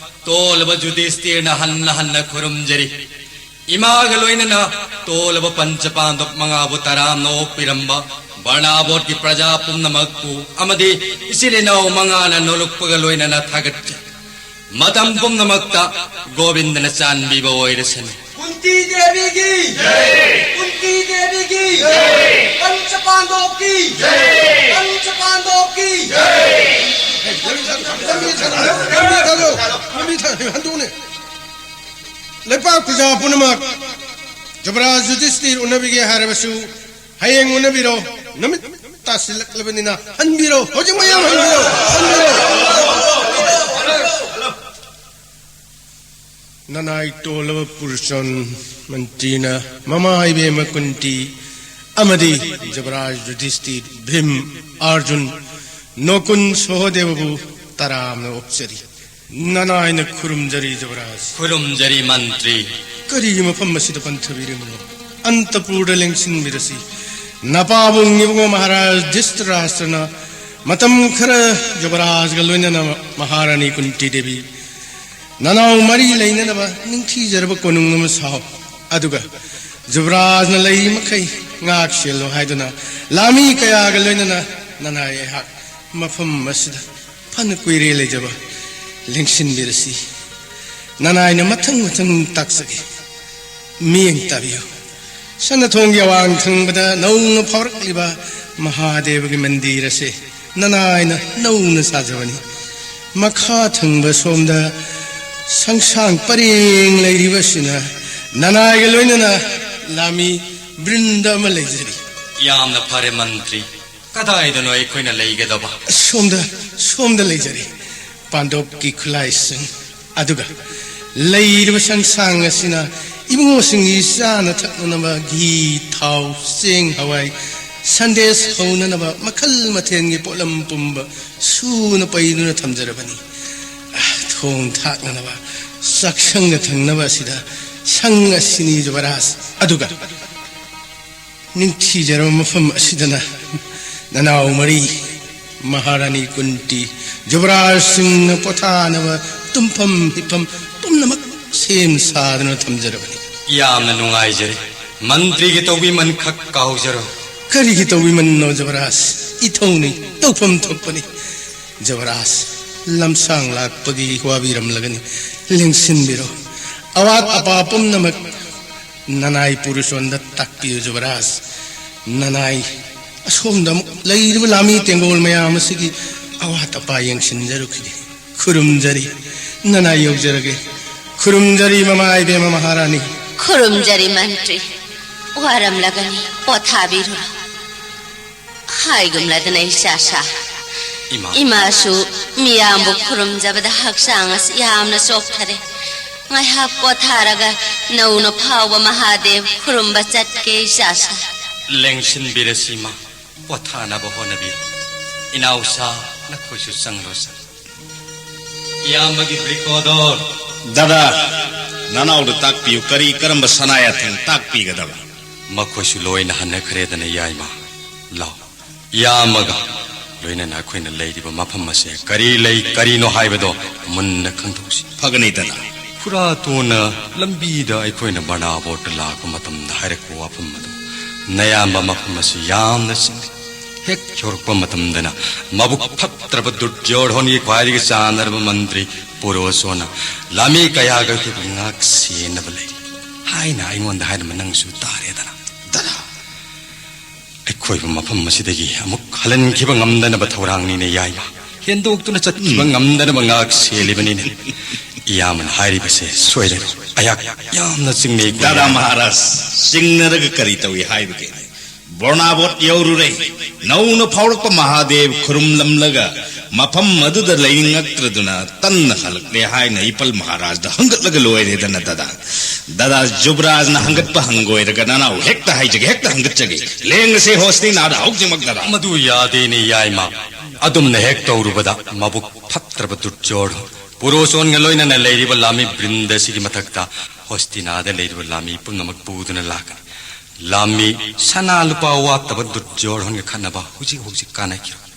ꯇꯣꯜꯂꯕ ꯖꯨꯗꯤꯁꯇꯤꯔꯅ ꯍꯟꯅ ꯍꯟꯅ ꯈꯨꯔꯨꯝꯖꯔꯤ꯫ ꯏꯃꯥꯒ ꯂꯣꯏꯅꯅ ꯇꯣꯜꯂꯕ ꯄꯟꯆ ꯄꯥꯟꯗꯕ ꯃꯉꯥꯕꯨ ꯇꯔꯥꯝꯅ ꯑꯣꯛꯄꯤꯔꯝꯕ ꯕꯔꯅꯥꯕꯣꯠꯀꯤ ꯄ꯭ꯔꯖꯥ ꯄꯨꯝꯅꯃꯛꯄꯨ ꯑꯃꯗꯤ ꯏꯆꯤꯜ ꯏꯅꯥꯎ ꯃꯉꯥꯅ ꯅꯣꯂꯨꯛꯄꯒ ꯂꯣꯏꯅꯅ ꯊꯥꯒꯠꯆꯔꯤ꯫ ꯃꯇꯝ ꯄꯨꯝꯅꯃꯛꯇ ꯒꯣꯕꯤꯟꯗꯅ ꯆꯥꯟꯕꯤꯕ ꯑꯣꯏꯔꯁꯅꯨ꯫ ꯀꯨꯟꯇꯤ ꯗꯦꯕꯤꯒꯤ ꯖꯩ! ꯀꯨꯟꯇꯤ ꯗꯦꯕꯤꯒꯤ ꯖꯩ! ꯄꯟꯆ ꯄꯥꯟꯗꯣꯞꯀꯤ ꯖꯩ! ꯄꯟꯆ ꯄꯥꯟꯗꯣꯞꯀꯤ ꯖꯩ! ꯂꯝꯕꯤ ꯊꯥꯗꯣꯛ, ꯂꯝꯕꯤ ꯊꯥꯗꯣꯛ, ꯍꯟꯗꯣꯛꯅꯦ꯫ ꯂꯩꯄꯥꯛ ꯄ꯭ꯔꯖꯥ ꯄꯨꯝꯅꯃꯛ ꯖꯨꯕꯔꯥꯖ ꯌꯨꯙꯤꯁꯇꯤꯔ ꯎꯅꯕꯤꯒꯦ ꯍꯥꯏꯔꯕꯁꯨ ꯍꯌꯦꯡ ꯎꯅꯕꯤꯔꯣ꯫ ꯅꯨꯃꯤꯠ ꯇꯥꯁꯤꯜꯂꯛꯂꯕꯅꯤꯅ ꯍꯟꯕꯤꯔꯣ꯫ ꯍꯧꯖꯤꯛ ꯃꯌꯥꯝ ꯍꯟꯕꯤꯔꯣ꯫ ꯍꯟꯕꯤꯔꯣ꯫ ꯅꯅꯥꯏ ꯇꯣꯜꯂꯕ ꯄꯨꯔꯆꯟ ꯃꯟꯇ꯭ꯔꯤꯅ ꯃꯃꯥ ꯏꯕꯦꯝꯃ ꯀꯨꯟꯇꯤ ꯑꯃꯗꯤ ꯖꯨꯕꯔꯥꯖ ꯌꯨꯙꯤꯁꯇꯤꯔ, ꯚꯤꯝ, ꯑꯔꯖꯨꯟ, ꯅꯣꯀꯨꯟ, ꯁꯣꯍꯗꯦꯕꯕꯨ ꯇꯔꯥꯝꯅ ꯑꯣꯛꯆꯔꯤ꯫ ꯅꯅꯥꯏꯅ ꯈꯨꯔꯨꯝꯖꯔꯤ ꯖꯨꯕꯔꯥꯖ꯫ ꯈꯨꯔꯨꯝꯖꯔꯤ ꯃꯟꯇ꯭ꯔꯤ꯫ ꯀꯔꯤꯒꯤ ꯃꯐꯝ ꯑꯁꯤꯗ ꯄꯟꯊꯕꯤꯔꯤꯕꯅꯣ? ꯑꯟꯇꯄꯨꯔꯗ ꯂꯦꯡꯁꯤꯟꯕꯤꯔꯁꯤ꯫ ꯅꯄꯥꯕꯨꯡ ꯏꯕꯨꯡꯉꯣ ꯃꯍꯥꯔꯥꯖ ꯙ꯭ꯔꯤꯇꯔꯥꯁꯇ꯭ꯔꯅ ꯃꯇꯝ ꯈꯔ ꯖꯨꯕꯔꯥꯖꯒ ꯂꯣꯏꯅꯅ ꯃꯍꯥꯔꯥꯅꯤ ꯀꯨꯟꯇꯤ ꯗꯦꯕꯤ ꯅꯅꯥꯎ ꯃꯔꯤ ꯂꯩꯅꯅꯕ ꯅꯤꯡꯊꯤꯖꯔꯕ ꯀꯣꯅꯨꯡ ꯑꯃ ꯁꯥꯎ꯫ ꯑꯗꯨꯒ ꯖꯨꯕꯔꯥꯖꯅ ꯂꯩꯔꯤ ꯃꯈꯩ ꯉꯥꯛ ꯁꯦꯜꯂꯣ ꯍꯥꯏꯗꯨꯅ ꯂꯥꯃꯤ ꯀꯌꯥꯒ ꯂꯣꯏꯅꯅ ꯅꯅꯥꯏ ꯑꯩꯍꯥꯛ ꯃꯐꯝ ꯑꯁꯤꯗ ꯐꯅ ꯀꯨꯏꯔꯦ ꯂꯩꯖꯕ꯫ ꯂꯦꯡꯁꯤꯟꯕꯤꯔꯁꯤ꯫ ꯅꯅꯥꯏꯅ ꯃꯊꯪ ꯃꯊꯪ ꯇꯥꯛꯆꯒꯦ꯫ ꯃꯤꯠꯌꯦꯡ ꯇꯥꯕꯤꯌꯨ꯫ ꯁꯅꯥꯊꯣꯡꯒꯤ ꯑꯋꯥꯡ ꯊꯪꯕꯗ ꯅꯧꯅ ꯐꯥꯎꯔꯛꯂꯤꯕ ꯃꯍꯥꯗꯦꯕꯒꯤ ꯃꯟꯗꯤꯔ ꯑꯁꯤ ꯅꯅꯥꯏꯅ ꯅꯧꯅ ꯁꯥꯖꯕꯅꯤ꯫ ꯃꯈꯥ ꯊꯪꯕ ꯁꯣꯝꯗ ꯁꯪꯁꯥꯡ ꯄꯔꯦꯡ ꯂꯩꯔꯤꯕꯁꯤꯅ ꯅꯅꯥꯏꯒ ꯂꯣꯏꯅꯅ ꯂꯥꯃꯤ ꯕ꯭ꯔꯤꯟꯗ ꯑꯃ ꯂꯩꯖꯔꯤ꯫ ꯌꯥꯝꯅ ꯐꯔꯦ ꯃꯟꯇ꯭ꯔꯤ꯫ ꯀꯗꯥꯏꯗꯅꯣ ꯑꯩꯈꯣꯏꯅ ꯂꯩꯒꯗꯕ? ꯁꯣꯝꯗ, ꯁꯣꯝꯗ ꯂꯩꯖꯔꯤ꯫ ꯄꯥꯟꯗꯣꯞꯀꯤ ꯈꯨꯠꯂꯥꯏꯁꯤꯡ ꯑꯗꯨꯒ ꯂꯩꯔꯤꯕ ꯁꯪꯁꯥꯡ ꯑꯁꯤꯅ ꯏꯕꯨꯡꯉꯣꯁꯤꯡꯒꯤ ꯆꯥꯅ ꯊꯛꯅꯅꯕ ꯘꯤ, ꯊꯥꯎ, ꯆꯦꯡ, ꯍꯋꯥꯏ, ꯁꯟꯗꯦꯁ ꯍꯧꯅꯅꯕ ꯃꯈꯜ ꯃꯊꯦꯜꯒꯤ ꯄꯣꯠꯂꯝ ꯄꯨꯝꯕ ꯁꯨꯅ ꯄꯩꯗꯨꯅ ꯊꯝꯖꯔꯕꯅꯤ꯫ ꯊꯣꯡ ꯊꯥꯛꯅꯅꯕ ꯆꯥꯛꯁꯪꯗ ꯊꯝꯅꯕ ꯑꯁꯤꯗ ꯁꯪ ꯑꯁꯤꯅꯤ ꯖꯨꯕꯔꯥꯖ꯫ ꯑꯗꯨꯒ ꯅꯤꯡꯊꯤꯖꯔꯕ ꯃꯐꯝ ꯑꯁꯤꯗꯅ ꯅꯅꯥꯎ ꯃꯔꯤ, ꯃꯍꯥꯔꯥꯅꯤ ꯀꯨꯟꯇꯤ, ꯖꯨꯕꯔꯥꯖꯁꯤꯡꯅ ꯄꯣꯊꯥꯅꯕ ꯇꯨꯝꯐꯝ ꯍꯤꯞꯐꯝ ꯄꯨꯝꯅꯃꯛ ꯁꯦꯝ ꯁꯥꯗꯨꯅ ꯊꯝꯖꯔꯕꯅꯤ꯫ ꯌꯥꯝꯅ ꯅꯨꯡꯉꯥꯏꯖꯔꯦ꯫ ꯃꯟꯇ꯭ꯔꯤꯒꯤ ꯇꯧꯕꯤꯃꯟꯈꯛ ꯀꯥꯎꯖꯔꯣꯏ꯫ ꯀꯔꯤꯒꯤ ꯇꯧꯕꯤꯃꯟꯅꯣ ꯖꯨꯕꯔꯥꯖ? ꯏꯊꯧꯅꯤ, ꯇꯧꯐꯝ ꯊꯣꯛꯄꯅꯤ꯫ ꯖꯨꯕꯔꯥꯖ, ꯂꯝꯁꯥꯡ ꯂꯥꯛꯄꯒꯤ ꯋꯥꯕꯤꯔꯝꯂꯒꯅꯤ꯫ ꯂꯦꯡꯁꯤꯟꯕꯤꯔꯣ꯫ ꯑꯋꯥꯠ ꯑꯄꯥ ꯄꯨꯝꯅꯃꯛ ꯅꯅꯥꯏ ꯄꯨꯔꯨꯁꯣꯟꯗ ꯇꯥꯛꯄꯤꯌꯨ ꯖꯨꯕꯔꯥꯖ꯫ ꯅꯅꯥꯏ ꯑꯁꯣꯝꯗ ꯑꯃꯨꯛ ꯂꯩꯔꯤꯕ ꯂꯥꯃꯤ ꯇꯦꯡꯒꯣꯜ ꯃꯌꯥꯝ ꯑꯁꯤꯒꯤ ꯑꯋꯥꯠ ꯑꯄꯥ ꯌꯦꯡꯁꯤꯟꯖꯔꯨꯈꯤꯒꯦ꯫ ꯈꯨꯔꯨꯝꯖꯔꯤ, ꯅꯅꯥꯏ ꯌꯧꯖꯔꯒꯦ꯫ ꯈꯨꯔꯨꯝꯖꯔꯤ ꯃꯃꯥ ꯏꯕꯦꯝꯃ ꯃꯍꯥꯔꯥꯅꯤ꯫ ꯈꯨꯔꯨꯝꯖꯔꯤ ꯃꯟꯇ꯭ꯔꯤ꯫ ꯋꯥꯔꯝꯂꯒꯅꯤ, ꯄꯣꯊꯥꯕꯤꯔꯨꯔꯣ꯫ ꯍꯥꯏꯒꯨꯝꯂꯗꯅ ꯏꯆꯥꯁꯥ꯫ ꯏꯃꯥ꯫ ꯏꯃꯥꯁꯨ ꯃꯤꯌꯥꯝꯕꯨ ꯈꯨꯔꯨꯝꯖꯕꯗ ꯍꯛꯆꯥꯡ ꯑꯁꯤ ꯌꯥꯝꯅ ꯆꯣꯛꯊꯔꯦ꯫ ꯉꯥꯏꯍꯥꯛ ꯄꯣꯊꯥꯔꯒ ꯅꯧꯅ ꯐꯥꯎꯕ ꯃꯍꯥꯗꯦꯕ ꯈꯨꯔꯨꯝꯕ ꯆꯠꯀꯦ ꯏꯆꯥꯁꯥ꯫ ꯂꯦꯡꯁꯤꯟꯕꯤꯔꯁꯤ ꯏꯃꯥ꯫ ꯄꯣꯊꯥꯅꯕ ꯍꯣꯠꯅꯕꯤꯌꯨ꯫ ꯏꯅꯥꯎꯁꯥ, ꯅꯈꯣꯏꯁꯨ ꯆꯪꯂꯣ ꯆꯪ꯫ ꯏꯌꯥꯝꯕꯒꯤ ꯕ꯭ꯔꯤꯀꯣꯗꯣꯔ꯫ ꯗꯥꯗꯥ, ꯅꯅꯥꯎꯗ ꯇꯥꯛꯄꯤꯌꯨ, ꯀꯔꯤ ꯀꯔꯝꯕ ꯁꯅꯥ ꯌꯥꯊꯪ ꯇꯥꯛꯄꯤꯒꯗꯕ? ꯃꯈꯣꯏꯁꯨ ꯂꯣꯏꯅ ꯍꯟꯅꯈ꯭ꯔꯦꯗꯅ, ꯌꯥꯏꯃ꯫ ꯂꯥꯎ, ꯏꯌꯥꯝꯕꯒ ꯂꯣꯏꯅꯅ ꯑꯩꯈꯣꯏꯅ ꯂꯩꯔꯤꯕ ꯃꯐꯝ ꯑꯁꯦ ꯀꯔꯤ ꯂꯩ, ꯀꯔꯤꯅꯣ ꯍꯥꯏꯕꯗꯣ ꯃꯨꯟꯅ ꯈꯪꯗꯣꯛꯁꯤ꯫ ꯐꯒꯅꯤ, ꯗꯥꯗꯥ꯫ ꯈꯨꯔꯥꯇꯣꯟꯅ ꯂꯝꯕꯤꯗ ꯑꯩꯈꯣꯏꯅ ꯕꯔꯅꯥꯕꯣꯠꯇ ꯂꯥꯛꯄ ꯃꯇꯝꯗ ꯍꯥꯏꯔꯛꯄ ꯋꯥꯐꯝ ꯑꯗꯨ, ꯅꯌꯥꯝꯕ ꯃꯐꯝ ꯑꯁꯤ ꯌꯥꯝꯅ ꯆꯤꯛꯂꯤ꯫ ꯍꯦꯛ ꯌꯧꯔꯛꯄ ꯃꯇꯝꯗꯅ ꯃꯕꯨꯛ ꯐꯠꯇ꯭ꯔꯕ ꯗꯨꯔꯖꯣꯙꯣꯟꯒꯤ ꯈ꯭ꯋꯥꯏꯗꯒꯤ ꯆꯥꯟꯅꯔꯕ ꯃꯟꯇ꯭ꯔꯤ ꯄꯨꯔꯣꯆꯣꯟꯅ ꯂꯥꯃꯤ ꯀꯌꯥꯒ ꯑꯩꯈꯣꯏꯕꯨ ꯉꯥꯛ ꯁꯦꯟꯅꯕ ꯂꯩꯔꯤ ꯍꯥꯏꯅ ꯑꯩꯉꯣꯟꯗ ꯍꯥꯏꯔꯝꯕ ꯅꯪꯁꯨ ꯇꯥꯔꯦꯗꯅ꯫ ꯗꯗꯥ, ꯑꯩꯈꯣꯏꯕꯨ ꯃꯐꯝ ꯑꯁꯤꯗꯒꯤ ꯑꯃꯨꯛ ꯍꯜꯍꯟꯈꯤꯕ ꯉꯝꯗꯅꯕ ꯊꯧꯔꯥꯡꯅꯤꯅꯦ ꯌꯥꯏꯃ꯫ ꯍꯦꯟꯗꯣꯛꯇꯨꯅ ꯆꯠꯈꯤꯕ ꯎꯝ꯫ ꯉꯝꯗꯅꯕ ꯉꯥꯛ ꯁꯦꯜꯂꯤꯕꯅꯤꯅꯦ꯫ ꯏꯌꯥꯝꯕꯅ ꯍꯥꯏꯔꯤꯕꯁꯦ ꯁꯣꯏꯔꯦ꯫ ꯑꯩꯍꯥꯛ ꯌꯥꯝꯅ ꯆꯤꯡꯅꯩ꯫ ꯗꯥꯗꯥ ꯃꯍꯥꯔꯥꯖ, ꯆꯤꯡꯅꯔꯒ ꯀꯔꯤ ꯇꯧꯏ ꯍꯥꯏꯕꯒꯦ? ꯕꯣꯔꯅꯥꯕꯣꯠ ꯌꯧꯔꯨꯔꯦ꯫ ꯅꯧꯅ ꯐꯥꯎꯔꯛꯄ ꯃꯍꯥꯗꯦꯕ ꯈꯨꯔꯨꯝꯂꯝꯂꯒ ꯃꯐꯝ ꯑꯗꯨꯗ ꯂꯩꯅꯤꯡꯉꯛꯇ꯭ꯔꯗꯨꯅ ꯇꯟꯅ ꯍꯜꯂꯛꯂꯦ ꯍꯥꯏꯅ ꯏꯄꯜ ꯃꯍꯥꯔꯥꯖꯗ ꯍꯪꯒꯠꯂꯒ ꯂꯣꯏꯔꯦꯗꯅ ꯗꯥꯗꯥ꯫ ꯗꯥꯗꯥ ꯖꯨꯕꯔꯥꯖꯅ ꯍꯪꯒꯠꯄ ꯍꯪꯒꯣꯏꯔꯒ ꯅꯅꯥꯎ ꯍꯦꯛꯇ ꯍꯥꯏꯖꯒꯦ, ꯍꯦꯛꯇ ꯍꯪꯒꯠꯆꯒꯦ꯫ ꯂꯦꯡꯉꯁꯦ ꯍꯣꯁꯅꯤꯅꯥꯗ ꯍꯧꯖꯤꯛꯃꯛ ꯗꯥꯗꯥ꯫ ꯃꯗꯨ ꯌꯥꯗꯦꯅꯦ ꯌꯥꯏꯃ꯫ ꯑꯗꯨꯝꯅ ꯍꯦꯛ ꯇꯧꯔꯨꯕꯗ ꯃꯕꯨꯛ ꯐꯠꯇ꯭ꯔꯕ ꯗꯨꯔꯖꯣꯙ ꯄꯨꯔꯣꯆꯣꯟꯒ ꯂꯣꯏꯅꯅ ꯂꯩꯔꯤꯕ ꯂꯥꯃꯤ ꯕ꯭ꯔꯤꯟꯗ ꯑꯁꯤꯒꯤ ꯃꯊꯛꯇ ꯍꯣꯁꯇꯤꯅꯥꯗ ꯂꯩꯔꯤꯕ ꯂꯥꯃꯤ ꯄꯨꯝꯅꯃꯛ ꯄꯨꯗꯨꯅ ꯂꯥꯛꯀꯅꯤ꯫ ꯂꯥꯃꯤ ꯁꯅꯥ ꯂꯨꯄꯥ ꯋꯥꯠꯇꯕ ꯗꯨꯔꯖꯣꯙꯟꯒ ꯈꯠꯅꯕ ꯍꯧꯖꯤꯛ ꯍꯧꯖꯤꯛ ꯀꯥꯟꯅꯈꯤꯔꯣꯏ꯫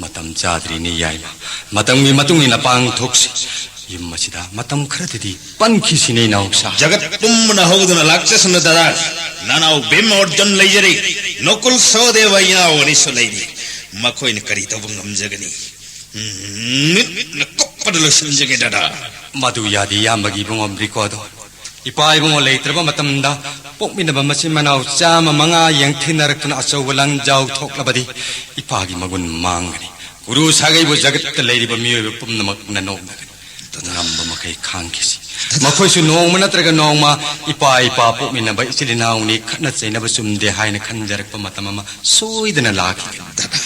ꯃꯇꯝ ꯆꯥꯗ꯭ꯔꯤꯅꯦ ꯌꯥꯏꯃ꯫ ꯃꯇꯝꯒꯤ ꯃꯇꯨꯡ ꯏꯟꯅ ꯄꯥꯡꯊꯣꯛꯁꯤ꯫ ꯌꯨꯝ ꯑꯁꯤꯗ ꯃꯇꯝ ꯈꯔꯗꯗꯤ ꯄꯟꯈꯤꯁꯤꯅꯦ ꯏꯅꯥꯎꯁꯥ꯫ ꯖꯒꯠ ꯄꯨꯝꯕꯅ ꯍꯧꯗꯨꯅ ꯂꯥꯛꯆꯁꯅꯨ ꯗꯗꯥ꯫ ꯅꯅꯥꯎ ꯚꯤꯝ ꯑꯣꯔꯖꯨꯟ ꯂꯩꯖꯔꯤ꯫ ꯅꯀꯨꯜ ꯁꯍꯗꯦꯕ ꯏꯅꯥꯎ ꯑꯅꯤꯁꯨ ꯂꯩꯔꯤ꯫ ꯃꯈꯣꯏꯅ ꯀꯔꯤ ꯇꯧꯕ ꯉꯝꯖꯒꯅꯤ? ꯎꯝ, ꯃꯤꯠꯅ ꯀꯨꯞꯄꯗ ꯂꯣꯏꯁꯤꯟꯖꯒꯦ ꯗꯗꯥ꯫ ꯃꯗꯨ ꯌꯥꯗꯦ ꯏꯌꯥꯝꯕꯒꯤ ꯏꯕꯨꯡꯉꯣ ꯕ꯭ꯔꯤꯀꯣꯗꯣ꯫ ꯏꯄꯥ ꯏꯕꯨꯡꯉꯣ ꯂꯩꯇ꯭ꯔꯕ ꯃꯇꯝꯗ ꯄꯣꯛꯃꯤꯟꯅꯕ ꯃꯆꯤꯟ ꯃꯅꯥꯎ ꯆꯥꯝꯃ ꯃꯉꯥ ꯌꯦꯡꯊꯤꯅꯔꯛꯇꯨꯅ ꯑꯆꯧꯕ ꯂꯥꯟꯖꯥꯎ ꯊꯣꯛꯂꯕꯗꯤ ꯏꯄꯥꯒꯤ ꯃꯒꯨꯟ ꯃꯥꯡꯒꯅꯤ꯫ ꯒꯨꯔꯨ ꯁꯥꯒꯩꯕꯨ ꯖꯒꯠꯇ ꯂꯩꯔꯤꯕ ꯃꯤꯑꯣꯏꯕ ꯄꯨꯝꯅꯃꯛꯅ ꯅꯣꯛꯅꯒꯅꯤ꯫ ꯉꯝꯕ ꯃꯈꯩ ꯈꯥꯡꯈꯤꯁꯤ꯫ ꯃꯈꯣꯏꯁꯨ ꯅꯣꯡꯃ ꯅꯠꯇ꯭ꯔꯒ ꯅꯣꯡꯃ ꯏꯄꯥ ꯏꯄꯥ ꯄꯣꯛꯃꯤꯟꯅꯕ ꯏꯆꯤꯜ ꯏꯅꯥꯎꯅꯤ, ꯈꯠꯅ ꯆꯩꯅꯕ ꯆꯨꯝꯗꯦ ꯍꯥꯏꯅ ꯈꯟꯖꯔꯛꯄ ꯃꯇꯝ ꯑꯃ ꯁꯣꯏꯗꯅ ꯂꯥꯛꯈꯤꯒꯅꯤ꯫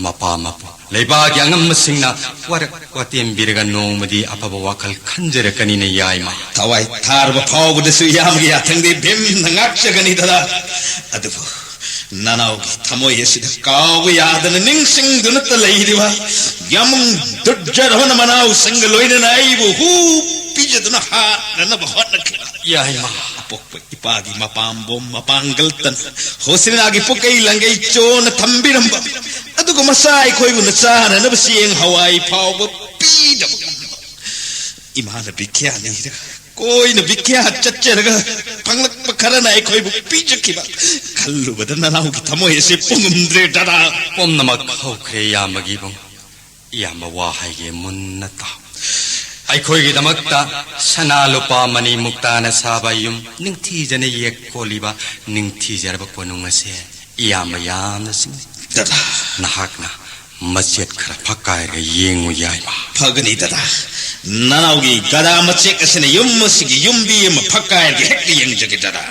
ꯃꯄꯥ ꯃꯄꯨ ꯂꯩꯕꯥꯛꯀꯤ ꯑꯉꯝꯕꯁꯤꯡꯅ ꯋꯥꯔꯛ ꯋꯥꯇꯦꯝꯕꯤꯔꯒ ꯅꯣꯡꯃꯗꯤ ꯑꯐꯕ ꯋꯥꯈꯜ ꯈꯟꯖꯔꯛꯀꯅꯤꯅ ꯌꯥꯏꯃ꯫ ꯊꯋꯥꯏ ꯊꯥꯔꯕ ꯐꯥꯎꯕꯗꯁꯨ ꯏꯌꯥꯝꯕꯒꯤ ꯌꯥꯊꯪꯗꯤ ꯚꯤꯝꯅ ꯉꯥꯛꯆꯒꯅꯤ ꯗꯗꯥ꯫ ꯑꯗꯨꯕꯨ ꯅꯅꯥꯎꯒꯤ ꯊꯃꯣꯏ ꯑꯁꯤꯗ ꯀꯥꯎꯕ ꯌꯥꯗꯅ ꯅꯤꯡꯁꯤꯡꯗꯨꯅꯇ ꯂꯩꯔꯤꯕ ꯌꯥꯃꯨꯡ ꯗꯨꯔꯖꯣꯙꯅ ꯃꯅꯥꯎꯁꯤꯡꯒ ꯂꯣꯏꯅꯅ ꯑꯩꯕꯨ ꯍꯨ ꯄꯤꯖꯗꯨꯅ ꯍꯥꯠꯅꯅꯕ ꯍꯣꯠꯅꯈꯤ꯫ ꯌꯥꯏꯃ꯫ ꯑꯄꯣꯛꯄ ꯏꯄꯥꯒꯤ ꯃꯄꯥꯝꯕꯣꯝ ꯃꯄꯥꯡꯒꯜꯇꯅ ꯍꯣꯁꯤꯅꯥꯒꯤ ꯄꯨꯀꯩ ꯂꯪꯒꯩ ꯆꯣꯅ ꯊꯝꯕꯤꯔꯝꯕ, ꯑꯗꯨꯒ ꯃꯆꯥ ꯑꯩꯈꯣꯏꯕꯨꯅ ꯆꯥꯅꯅꯕ ꯆꯦꯡ ꯍꯋꯥꯏ ꯐꯥꯎꯕ ꯄꯤꯗꯕ ꯉꯝꯕ ꯏꯃꯥꯅ ꯚꯤꯈ꯭ꯌꯥ ꯅꯤꯔꯒ, ꯀꯣꯏꯅ ꯚꯤꯈ꯭ꯌꯥ ꯆꯠꯆꯔꯒ ꯐꯪꯂꯛꯄ ꯈꯔꯅ ꯑꯩꯈꯣꯏꯕꯨ ꯄꯤꯖꯈꯤꯕ꯫ ꯈꯜꯂꯨꯕꯗ ꯅꯅꯥꯎꯒꯤ ꯊꯃꯣꯏ ꯑꯁꯤ ꯄꯨꯡꯉꯝꯗ꯭ꯔꯦ, ꯗꯗꯥ꯫ ꯄꯨꯝꯅꯃꯛ ꯍꯧꯈ꯭ꯔꯦ, ꯏꯌꯥꯝꯕꯒꯤ ꯏꯕꯨꯡ꯫ ꯏꯌꯥꯝꯕ, ꯋꯥ ꯍꯥꯏꯒꯦ, ꯃꯨꯟꯅ ꯇꯥꯎ꯫ ꯑꯩꯈꯣꯏꯒꯤꯗꯃꯛꯇ ꯁꯅꯥ ꯂꯨꯄꯥ ꯃꯅꯤ ꯃꯨꯛꯇꯥꯅ ꯁꯥꯕ ꯌꯨꯝ, ꯅꯤꯡꯊꯤꯖꯅ ꯌꯦꯛ ꯀꯣꯜꯂꯤꯕ ꯅꯤꯡꯊꯤꯖꯔꯕ ꯀꯣꯅꯨꯡ ꯑꯁꯦ ꯏꯌꯥꯝꯕ ꯌꯥꯝꯅ ꯆꯤꯡꯅꯩ꯫ ꯗꯗꯥ꯫ ꯅꯍꯥꯛꯅ ꯃꯆꯦꯠ ꯈꯔ ꯐꯛꯀꯥꯏꯔꯒ ꯌꯦꯡꯉꯨ, ꯌꯥꯏꯃ꯫ ꯐꯒꯅꯤ, ꯗꯗꯥ꯫ ꯅꯅꯥꯎꯒꯤ ꯒꯗꯥ ꯃꯆꯦꯛ ꯑꯁꯤꯅ ꯌꯨꯝ ꯑꯁꯤꯒꯤ ꯌꯨꯝꯕꯤ ꯑꯃ ꯐꯛꯀꯥꯏꯔꯒ ꯍꯦꯛꯇ ꯌꯦꯡꯖꯒꯦ, ꯗꯗꯥ꯫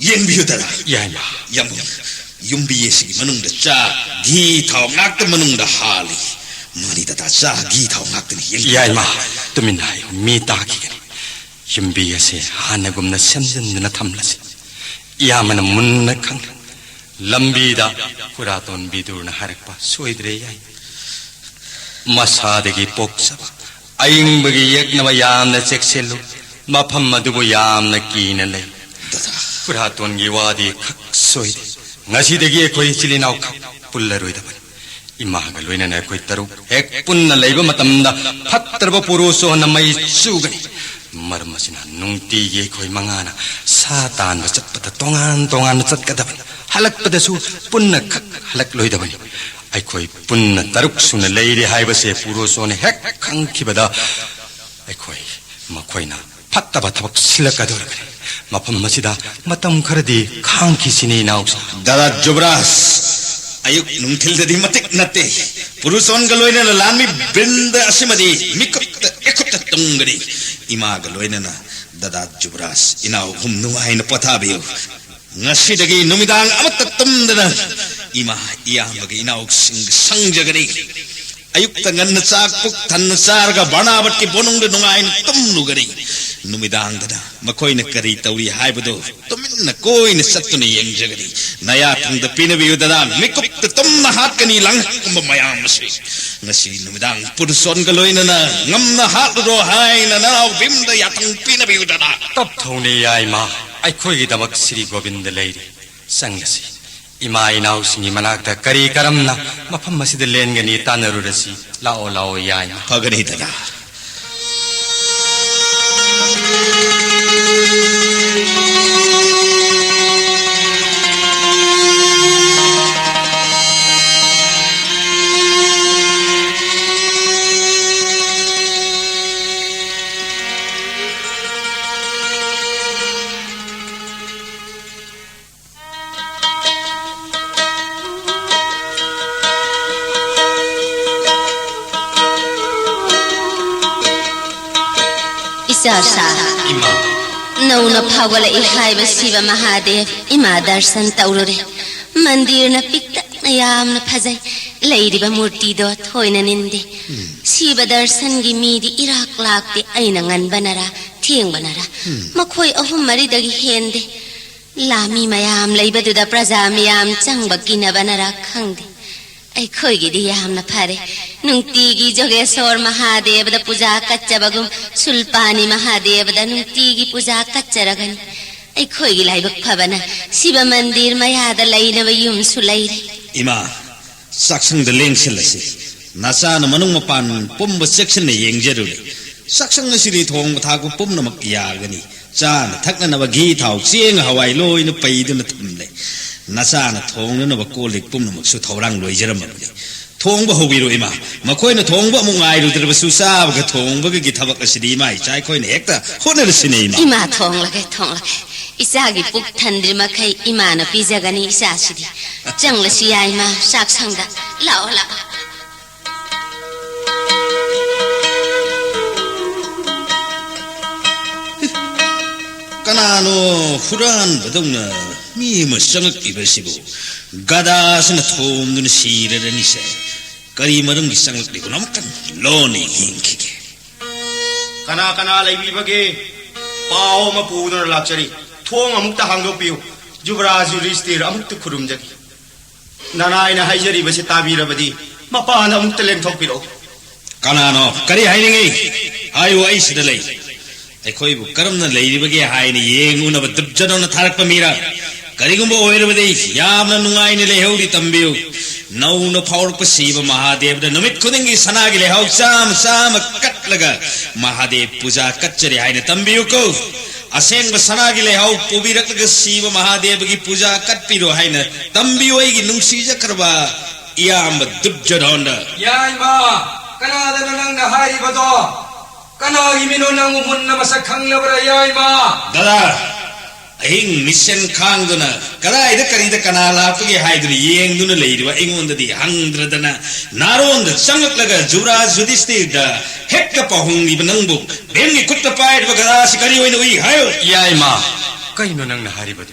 ꯌꯦꯡꯕꯤꯌꯨ, ꯗꯗꯥ꯫ ꯌꯥꯏꯃ꯫ ꯌꯥꯝꯕꯨꯡ, ꯌꯨꯝꯕꯤ ꯑꯁꯤꯒꯤ ꯃꯅꯨꯡꯗ ꯆꯥ, ꯘꯤ, ꯊꯥꯎ ꯉꯥꯛꯇ ꯃꯅꯨꯡꯗ ꯍꯥꯜꯂꯤ꯫ ꯃꯥꯅꯤ, ꯗꯗꯥ, ꯆꯥ, ꯘꯤ, ꯊꯥꯎ ꯉꯥꯛꯇꯅꯤ꯫ ꯌꯦꯡꯕꯤꯌꯨ, ꯌꯥꯏꯃ, ꯗꯗꯥ꯫ ꯇꯨꯃꯤꯟꯅ ꯍꯥꯏꯌꯨ, ꯃꯤ ꯇꯥꯈꯤꯒꯅꯤ꯫ ꯌꯨꯝꯕꯤ ꯑꯁꯦ ꯍꯥꯟꯅꯒꯨꯝꯅ ꯁꯦꯝꯖꯤꯟꯗꯨꯅ ꯊꯝꯂꯁꯤ꯫ ꯏꯌꯥꯝꯕꯅ ꯃꯨꯟꯅ ꯈꯪꯅ ꯂꯝꯕꯤꯗ ꯈꯨꯔꯥꯇꯣꯟ ꯕꯤꯗꯨꯔꯅ ꯍꯥꯏꯔꯛꯄ ꯁꯣꯏꯗ꯭ꯔꯦ, ꯌꯥꯏ꯫ ꯃꯁꯥꯗꯒꯤ ꯄꯣꯛꯆꯕ ꯑꯏꯪꯕꯒꯤ ꯌꯦꯛꯅꯕ ꯌꯥꯝꯅ ꯆꯦꯛꯁꯤꯜꯂꯨ꯫ ꯃꯐꯝ ꯑꯗꯨꯕꯨ ꯌꯥꯝꯅ ꯀꯤꯅ ꯂꯩ꯫ ꯗꯗꯥ꯫ ꯈꯨꯔꯥꯇꯣꯟꯒꯤ ꯋꯥꯗꯤ ꯈꯛ ꯁꯣꯏꯗꯦ꯫ ꯉꯁꯤꯗꯒꯤ ꯑꯩꯈꯣꯏ ꯏꯆꯤꯜ ꯏꯅꯥꯎ ꯈꯛ ꯄꯨꯜꯂꯔꯣꯏꯗꯕꯅꯤ꯫ ꯏꯃꯥꯒ ꯂꯣꯏꯅꯅ ꯑꯩꯈꯣꯏ ꯇꯔꯨꯛ ꯍꯦꯛ ꯄꯨꯟꯅ ꯂꯩꯕ ꯃꯇꯝꯗ ꯐꯠꯇ꯭ꯔꯕ ꯄꯨꯔꯨꯁꯣꯟꯅ ꯃꯩ ꯆꯨꯒꯅꯤ꯫ ꯃꯔꯝ ꯑꯁꯤꯅ ꯅꯨꯡꯇꯤꯒꯤ ꯑꯩꯈꯣꯏ ꯃꯉꯥꯅ ꯁꯥ ꯇꯥꯟꯕ ꯆꯠꯄꯗ ꯇꯣꯉꯥꯟ ꯇꯣꯉꯥꯟꯅ ꯆꯠꯀꯗꯕꯅꯤ꯫ ꯍꯜꯂꯛꯄꯗꯁꯨ ꯄꯨꯟꯅ ꯈꯛ ꯍꯜꯂꯛꯂꯣꯏꯗꯕꯅꯤ꯫ ꯑꯩꯈꯣꯏ ꯄꯨꯟꯅ ꯇꯔꯨꯛ ꯁꯨꯅ ꯂꯩꯔꯦ ꯍꯥꯏꯕꯁꯦ ꯄꯨꯔꯨꯁꯣꯟꯅ ꯍꯦꯛ ꯈꯪꯈꯤꯕꯗ ꯑꯩꯈꯣꯏ ꯃꯈꯣꯏꯅ ꯐꯠꯇꯕ ꯊꯕꯛ ꯁꯤꯜꯂꯛꯀꯗꯧꯔꯤꯕꯅꯤ꯫ ꯃꯐꯝ ꯑꯁꯤꯗ ꯃꯇꯝ ꯈꯔꯗꯤ ꯈꯥꯡꯈꯤꯁꯤꯅꯤ, ꯏꯅꯥꯎꯁꯥ꯫ ꯗꯥꯗꯥ ꯖꯨꯕꯔꯥꯖ, ꯑꯌꯨꯛ ꯅꯨꯡꯊꯤꯜꯗꯗꯤ ꯃꯇꯤꯛ ꯅꯠꯇꯦ꯫ ꯄꯨꯔꯨꯁꯣꯟꯒ ꯂꯣꯏꯅꯅ ꯂꯥꯟꯃꯤ ꯕ꯭ꯔꯤꯟꯗ ꯑꯁꯤꯃꯗꯤ ꯃꯤꯀꯨꯞꯇ ꯏꯈꯨꯠꯇ ꯇꯨꯝꯒꯅꯤ꯫ ꯏꯃꯥꯒ ꯂꯣꯏꯅꯅ ꯗꯥꯗꯥ ꯖꯨꯕꯔꯥꯖ, ꯏꯅꯥꯎ ꯑꯍꯨꯝ ꯅꯨꯡꯉꯥꯏꯅ ꯄꯣꯊꯥꯕꯤꯌꯨ꯫ ꯉꯁꯤꯗꯒꯤ ꯅꯨꯃꯤꯗꯥꯡ ꯑꯃꯠꯇ ꯇꯨꯝꯗꯅ ꯏꯃꯥ, ꯏꯌꯥꯝꯕꯒ ꯏꯅꯥꯎꯁꯤꯡꯒ ꯁꯪꯖꯒꯅꯤ꯫ ꯑꯌꯨꯛꯇ ꯉꯟꯅ ꯆꯥꯛ ꯄꯨꯛ ꯊꯟꯅ ꯆꯥꯔꯒ ꯕꯔꯅꯥꯕꯠꯀꯤ ꯕꯣꯅꯨꯡꯗ ꯅꯨꯡꯉꯥꯏꯅ ꯇꯨꯝꯂꯨꯒꯅꯤ꯫ ꯅꯨꯃꯤꯗꯥꯡꯗꯅ ꯃꯈꯣꯏꯅ ꯀꯔꯤ ꯇꯧꯔꯤ ꯍꯥꯏꯕꯗꯨ ꯇꯨꯃꯤꯟꯅ ꯀꯣꯏꯅ ꯆꯠꯇꯨꯅ ꯌꯦꯡꯖꯒꯅꯤ꯫ ꯅꯌꯥ ꯊꯪꯗ ꯄꯤꯅꯕꯤꯌꯨꯗꯅ ꯃꯤꯀꯨꯞꯇ ꯇꯨꯝꯅ ꯍꯥꯠꯀꯅꯤ ꯂꯥꯡꯍꯛꯀꯨꯝꯕ ꯃꯌꯥꯝ ꯑꯁꯤ꯫ ꯉꯁꯤ ꯅꯨꯃꯤꯗꯥꯡ ꯄꯨꯔꯨꯁꯣꯟꯒ ꯂꯣꯏꯅꯅ ꯉꯝꯅ ꯍꯥꯠꯂꯨꯔꯣ ꯍꯥꯏꯅ ꯅꯅꯥꯎ ꯚꯤꯝꯗ ꯌꯥꯊꯪ ꯄꯤꯅꯕꯤꯌꯨꯗꯅ꯫ ꯇꯞꯊꯧꯅꯦ, ꯌꯥꯏꯃ꯫ ꯑꯩꯈꯣꯏꯒꯤꯗꯃꯛ ꯁ꯭ꯔꯤ ꯒꯣꯕꯤꯟꯗ ꯂꯩꯔꯤ꯫ ꯆꯪꯂꯁꯤ꯫ ꯏꯃꯥ ꯏꯅꯥꯎꯁꯤꯡꯒꯤ ꯃꯅꯥꯛꯇ ꯀꯔꯤ ꯀꯔꯝꯅ ꯃꯐꯝ ꯑꯁꯤꯗ ꯂꯦꯟꯒꯅꯤ ꯇꯥꯟꯅꯔꯨꯔꯁꯤ꯫ ꯂꯥꯛꯑꯣ, ꯂꯥꯛꯑꯣ, ꯌꯥꯏꯃ꯫ ꯐꯒꯅꯤ, ꯗꯗꯥ꯫ ꯏꯆꯥ ꯁꯥ꯫ ꯏꯃꯥ꯫ ꯅꯧꯅ ꯐꯥꯎꯒꯠꯂꯛꯏ ꯍꯥꯏꯕ ꯁꯤꯕ ꯃꯍꯥꯗꯦꯕ ꯏꯃꯥ ꯗꯔꯁꯟ ꯇꯧꯔꯨꯔꯦ꯫ ꯃꯟꯗꯤꯔꯅ ꯄꯤꯛꯇꯛꯅ ꯌꯥꯝꯅ ꯐꯖꯩ꯫ ꯂꯩꯔꯤꯕ ꯃꯨꯔꯇꯤꯗꯣ ꯊꯣꯏꯅ ꯅꯤꯟꯗꯦ꯫ ꯎꯝ꯫ ꯁꯤꯕ ꯗꯔꯁꯟꯒꯤ ꯃꯤꯗꯤ ꯏꯔꯥꯛ ꯂꯥꯛꯇꯦ꯫ ꯑꯩꯅ ꯉꯟꯕꯅꯔꯥ ꯊꯦꯡꯕꯅꯔꯥ ꯎꯝ꯫ ꯃꯈꯣꯏ ꯑꯍꯨꯝ ꯃꯔꯤꯗꯒꯤ ꯍꯦꯟꯗꯦ꯫ ꯂꯥꯃꯤ ꯃꯌꯥꯝ ꯂꯩꯕꯗꯨꯗ ꯄ꯭ꯔꯖꯥ ꯃꯌꯥꯝ ꯆꯪꯕ ꯀꯤꯅꯕꯅꯔꯥ ꯈꯪꯗꯦ꯫ ꯑꯩꯈꯣꯏꯒꯤꯗꯤ ꯌꯥꯝꯅ ꯐꯔꯦ꯫ ꯅꯨꯡꯇꯤꯒꯤ ꯖꯣꯒꯦꯁꯣꯔ ꯃꯍꯥꯗꯦꯕꯗ ꯄꯨꯖꯥ ꯀꯠꯆꯕꯒꯨꯝ ꯁꯨꯜꯄꯥꯅꯤ ꯃꯍꯥꯗꯦꯕꯗ ꯅꯨꯡꯇꯤꯒꯤ ꯄꯨꯖꯥ ꯀꯠꯆꯔꯒꯅꯤ꯫ ꯑꯩꯈꯣꯏꯒꯤ ꯂꯥꯏꯕꯛ ꯐꯕꯅ ꯁꯤꯕ ꯃꯟꯗꯤꯔ ꯃꯌꯥꯗ ꯂꯩꯅꯕ ꯌꯨꯝꯁꯨ ꯂꯩꯔꯦ꯫ ꯏꯃꯥ, ꯆꯥꯛꯁꯪꯗ ꯂꯦꯡꯁꯤꯜꯂꯁꯤ꯫ ꯅꯆꯥꯅ ꯃꯅꯨꯡ ꯃꯄꯥꯟ ꯄꯨꯝꯕ ꯆꯦꯛꯁꯤꯟꯅ ꯌꯦꯡꯖꯔꯨꯔꯦ꯫ ꯆꯥꯛꯁꯪ ꯑꯁꯤꯗꯤ ꯊꯣꯡꯕ ꯊꯥꯛꯄ ꯄꯨꯝꯅꯃꯛ ꯌꯥꯒꯅꯤ꯫ ꯆꯥꯅ ꯊꯛꯅꯅꯕ ꯘꯤ, ꯊꯥꯎ, ꯆꯦꯡ, ꯍꯋꯥꯏ ꯂꯣꯏꯅ ꯄꯩꯗꯨꯅ ꯊꯝꯂꯦ꯫ ꯅꯆꯥꯅ ꯊꯣꯡꯅꯅꯕ ꯀꯣꯜ ꯂꯤꯛ ꯄꯨꯝꯅꯃꯛꯁꯨ ꯊꯧꯔꯥꯡ ꯂꯣꯏꯖꯔꯝꯃꯕꯅꯤ꯫ ꯊꯣꯡꯕ ꯍꯧꯕꯤꯔꯣ, ꯏꯃꯥ꯫ ꯃꯈꯣꯏꯅ ꯊꯣꯡꯕ ꯑꯃꯨꯛ ꯉꯥꯏꯔꯨꯗ꯭ꯔꯕꯁꯨ, ꯆꯥꯕꯒ ꯊꯣꯡꯕꯒꯒꯤ ꯊꯕꯛ ꯑꯁꯤꯗꯤ ꯏꯃꯥ ꯏꯆꯥ ꯑꯩꯈꯣꯏꯅ ꯍꯦꯛꯇ ꯍꯣꯠꯅꯔꯁꯤꯅꯦ, ꯏꯃꯥ꯫ ꯏꯃꯥ, ꯊꯣꯡꯂꯒꯦ, ꯊꯣꯡꯂꯒꯦ꯫ ꯏꯆꯥꯒꯤ ꯄꯨꯛ ꯊꯟꯗ꯭ꯔꯤ ꯃꯈꯩ ꯏꯃꯥꯅ ꯄꯤꯖꯒꯅꯤ ꯏꯆꯥꯁꯤꯗꯤ꯫ ꯆꯪꯂꯁꯤ ꯌꯥꯏ, ꯏꯃꯥ, ꯆꯥꯛꯁꯪꯗ꯫ ꯂꯥꯛꯑꯣ, ꯂꯥꯛꯑꯣ꯫ ꯀꯅꯥꯅꯣ ꯍꯨꯔꯥꯟꯕꯗꯧꯅ ꯃꯤ ꯑꯃ ꯆꯪꯂꯛꯂꯤꯕꯁꯤꯕꯨ? ꯒꯗꯥꯁꯤꯅ ꯊꯣꯝꯗꯨꯅ ꯁꯤꯔꯔꯅꯤꯁꯦ꯫ ꯀꯔꯤ ꯃꯔꯝꯒꯤ ꯆꯪꯂꯛꯂꯤꯕꯅꯣ? ꯑꯃꯨꯛꯇꯪ ꯂꯣꯟꯅ ꯌꯦꯡꯈꯤꯒꯦ꯫ ꯀꯅꯥ ꯀꯅꯥ ꯂꯩꯕꯤꯕꯒꯦ? ꯄꯥꯎ ꯑꯃ ꯄꯨꯗꯨꯅ ꯂꯥꯛꯆꯔꯤ꯫ ꯊꯣꯡ ꯑꯃꯨꯛꯇ ꯍꯥꯡꯗꯣꯛꯄꯤꯌꯨ꯫ ꯖꯨꯕꯔꯥꯖ ꯌꯨꯙꯤꯁꯇꯤꯔ ꯑꯃꯨꯛꯇ ꯈꯨꯔꯨꯝꯖꯒꯦ꯫ ꯅꯅꯥꯏꯅ ꯍꯥꯏꯖꯔꯤꯕꯁꯤ ꯇꯥꯕꯤꯔꯕꯗꯤ ꯃꯄꯥꯟꯗ ꯑꯃꯨꯛꯇ ꯂꯦꯡꯊꯣꯛꯄꯤꯔꯛꯎ꯫ ꯀꯅꯥꯅꯣ? ꯀꯔꯤ ꯍꯥꯏꯅꯤꯡꯉꯤ? ꯍꯥꯏꯌꯨ, ꯑꯩ ꯁꯤꯗ ꯂꯩ꯫ ꯑꯩꯈꯣꯏꯕꯨ ꯀꯔꯝꯅ ꯂꯩꯔꯤꯕꯒꯦ ꯍꯥꯏꯅ ꯌꯦꯡꯉꯨꯅꯕ ꯗꯨꯔꯖꯣꯙꯅꯅ ꯊꯥꯔꯛꯄ ꯃꯤꯔ? ꯀꯔꯤꯒꯨꯝꯕ ꯑꯣꯏꯔꯕꯗꯤ ꯌꯥꯝꯅ ꯅꯨꯡꯉꯥꯏꯅ ꯂꯩꯍꯧꯔꯤ꯫ ꯇꯝꯕꯤꯌꯨ꯫ ꯅꯧꯅ ꯐꯥꯎꯔꯛꯄ ꯁꯤꯕ ꯃꯍꯥꯗꯦꯕꯗ ꯅꯨꯃꯤꯠ ꯈꯨꯗꯤꯡꯒꯤ ꯁꯅꯥꯒꯤ ꯂꯩꯍꯥꯎ ꯆꯥꯝꯃ ꯆꯥꯝꯃ ꯀꯠꯂꯒ ꯃꯍꯥꯗꯦꯕ ꯄꯨꯖꯥ ꯀꯠꯆꯔꯤ ꯍꯥꯏꯅ ꯇꯝꯕꯤꯌꯨꯀꯣ꯫ ꯑꯁꯦꯡꯕ ꯁꯅꯥꯒꯤ ꯂꯩꯍꯥꯎ ꯄꯨꯕꯤꯔꯛꯂꯒ ꯁꯤꯕ ꯃꯍꯥꯗꯦꯕꯒꯤ ꯄꯨꯖꯥ ꯀꯠꯄꯤꯔꯣ ꯍꯥꯏꯅ ꯇꯝꯕꯤꯌꯨ, ꯑꯩꯒꯤ ꯅꯨꯡꯁꯤꯖꯈ꯭ꯔꯕ ꯏꯌꯥꯝꯕ ꯗꯨꯔꯖꯣꯙꯣꯟꯗ꯫ ꯌꯥꯏꯃ, ꯀꯅꯥꯗꯅꯣ ꯅꯪꯅ ꯍꯥꯏꯔꯤꯕꯗꯣ? ꯀꯅꯥꯒꯤ ꯃꯤꯅꯣ ꯅꯪꯕꯨ ꯃꯨꯟꯅ ꯃꯁꯛ ꯈꯪꯂꯕ꯭ꯔꯥ, ꯌꯥꯏꯃ? ꯗꯗꯥ, ꯑꯍꯤꯡ ꯃꯤꯁꯦꯟ ꯈꯥꯡꯗꯨꯅ ꯀꯗꯥꯏꯗ ꯀꯔꯤꯗ ꯀꯅꯥ ꯂꯥꯛꯄꯒꯦ ꯍꯥꯏꯗꯨꯅ ꯌꯦꯡꯗꯨꯅ ꯂꯩꯔꯤꯕ ꯑꯩꯉꯣꯟꯗꯗꯤ ꯍꯪꯗ꯭ꯔꯗꯅ ꯅꯥꯔꯣꯟꯗ ꯆꯪꯂꯛꯂꯒ ꯖꯨꯕꯔꯥꯖ ꯌꯨꯙꯤꯁꯇꯤꯔꯗ ꯍꯦꯛꯇ ꯄꯥꯎꯍꯣꯡꯂꯤꯕ ꯅꯪꯕꯨ ꯚꯤꯝꯒꯤ ꯈꯨꯠꯇ ꯄꯥꯏꯔꯤꯕ ꯒꯗꯥꯁꯤ ꯀꯔꯤ ꯑꯣꯏꯅ ꯎꯏ ꯍꯥꯏꯌꯨ? ꯌꯥꯏꯃ, ꯀꯩꯅꯣ ꯅꯪꯅ ꯍꯥꯏꯔꯤꯕꯗꯨ?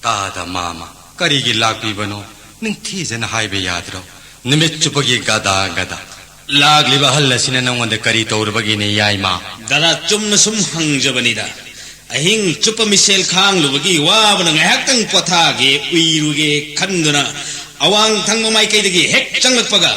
ꯇꯥꯗ ꯃꯥꯃ, ꯀꯔꯤꯒꯤ ꯂꯥꯛꯄꯤꯕꯅꯣ? ꯅꯤꯡꯊꯤꯖꯅ ꯍꯥꯏꯕ ꯌꯥꯗ꯭ꯔꯣ? ꯅꯨꯃꯤꯠ ꯆꯨꯞꯄꯒꯤ ꯒꯗꯥ ꯒꯗꯥ꯫ ꯂꯥꯛꯂꯤꯕ ꯑꯍꯜ ꯑꯁꯤꯅ ꯅꯪꯉꯣꯟꯗ ꯀꯔꯤ ꯇꯧꯔꯨꯕꯒꯤꯅꯦ, ꯌꯥꯏꯃ? ꯗꯗꯥ, ꯆꯨꯝꯅ ꯁꯨꯝ ꯍꯪꯖꯕꯅꯤꯗ꯫ ꯑꯍꯤꯡ ꯆꯨꯞꯄ ꯃꯤꯁꯦꯜ ꯈꯥꯡꯂꯨꯕꯒꯤ ꯋꯥꯕꯅ ꯉꯥꯏꯍꯥꯛꯇꯪ ꯄꯣꯊꯥꯒꯦ, ꯎꯏꯔꯨꯒꯦ ꯈꯟꯗꯨꯅ ꯑꯋꯥꯡ ꯊꯪꯕ ꯃꯥꯏꯀꯩꯗꯒꯤ ꯍꯦꯛ ꯆꯪꯂꯛꯄꯒ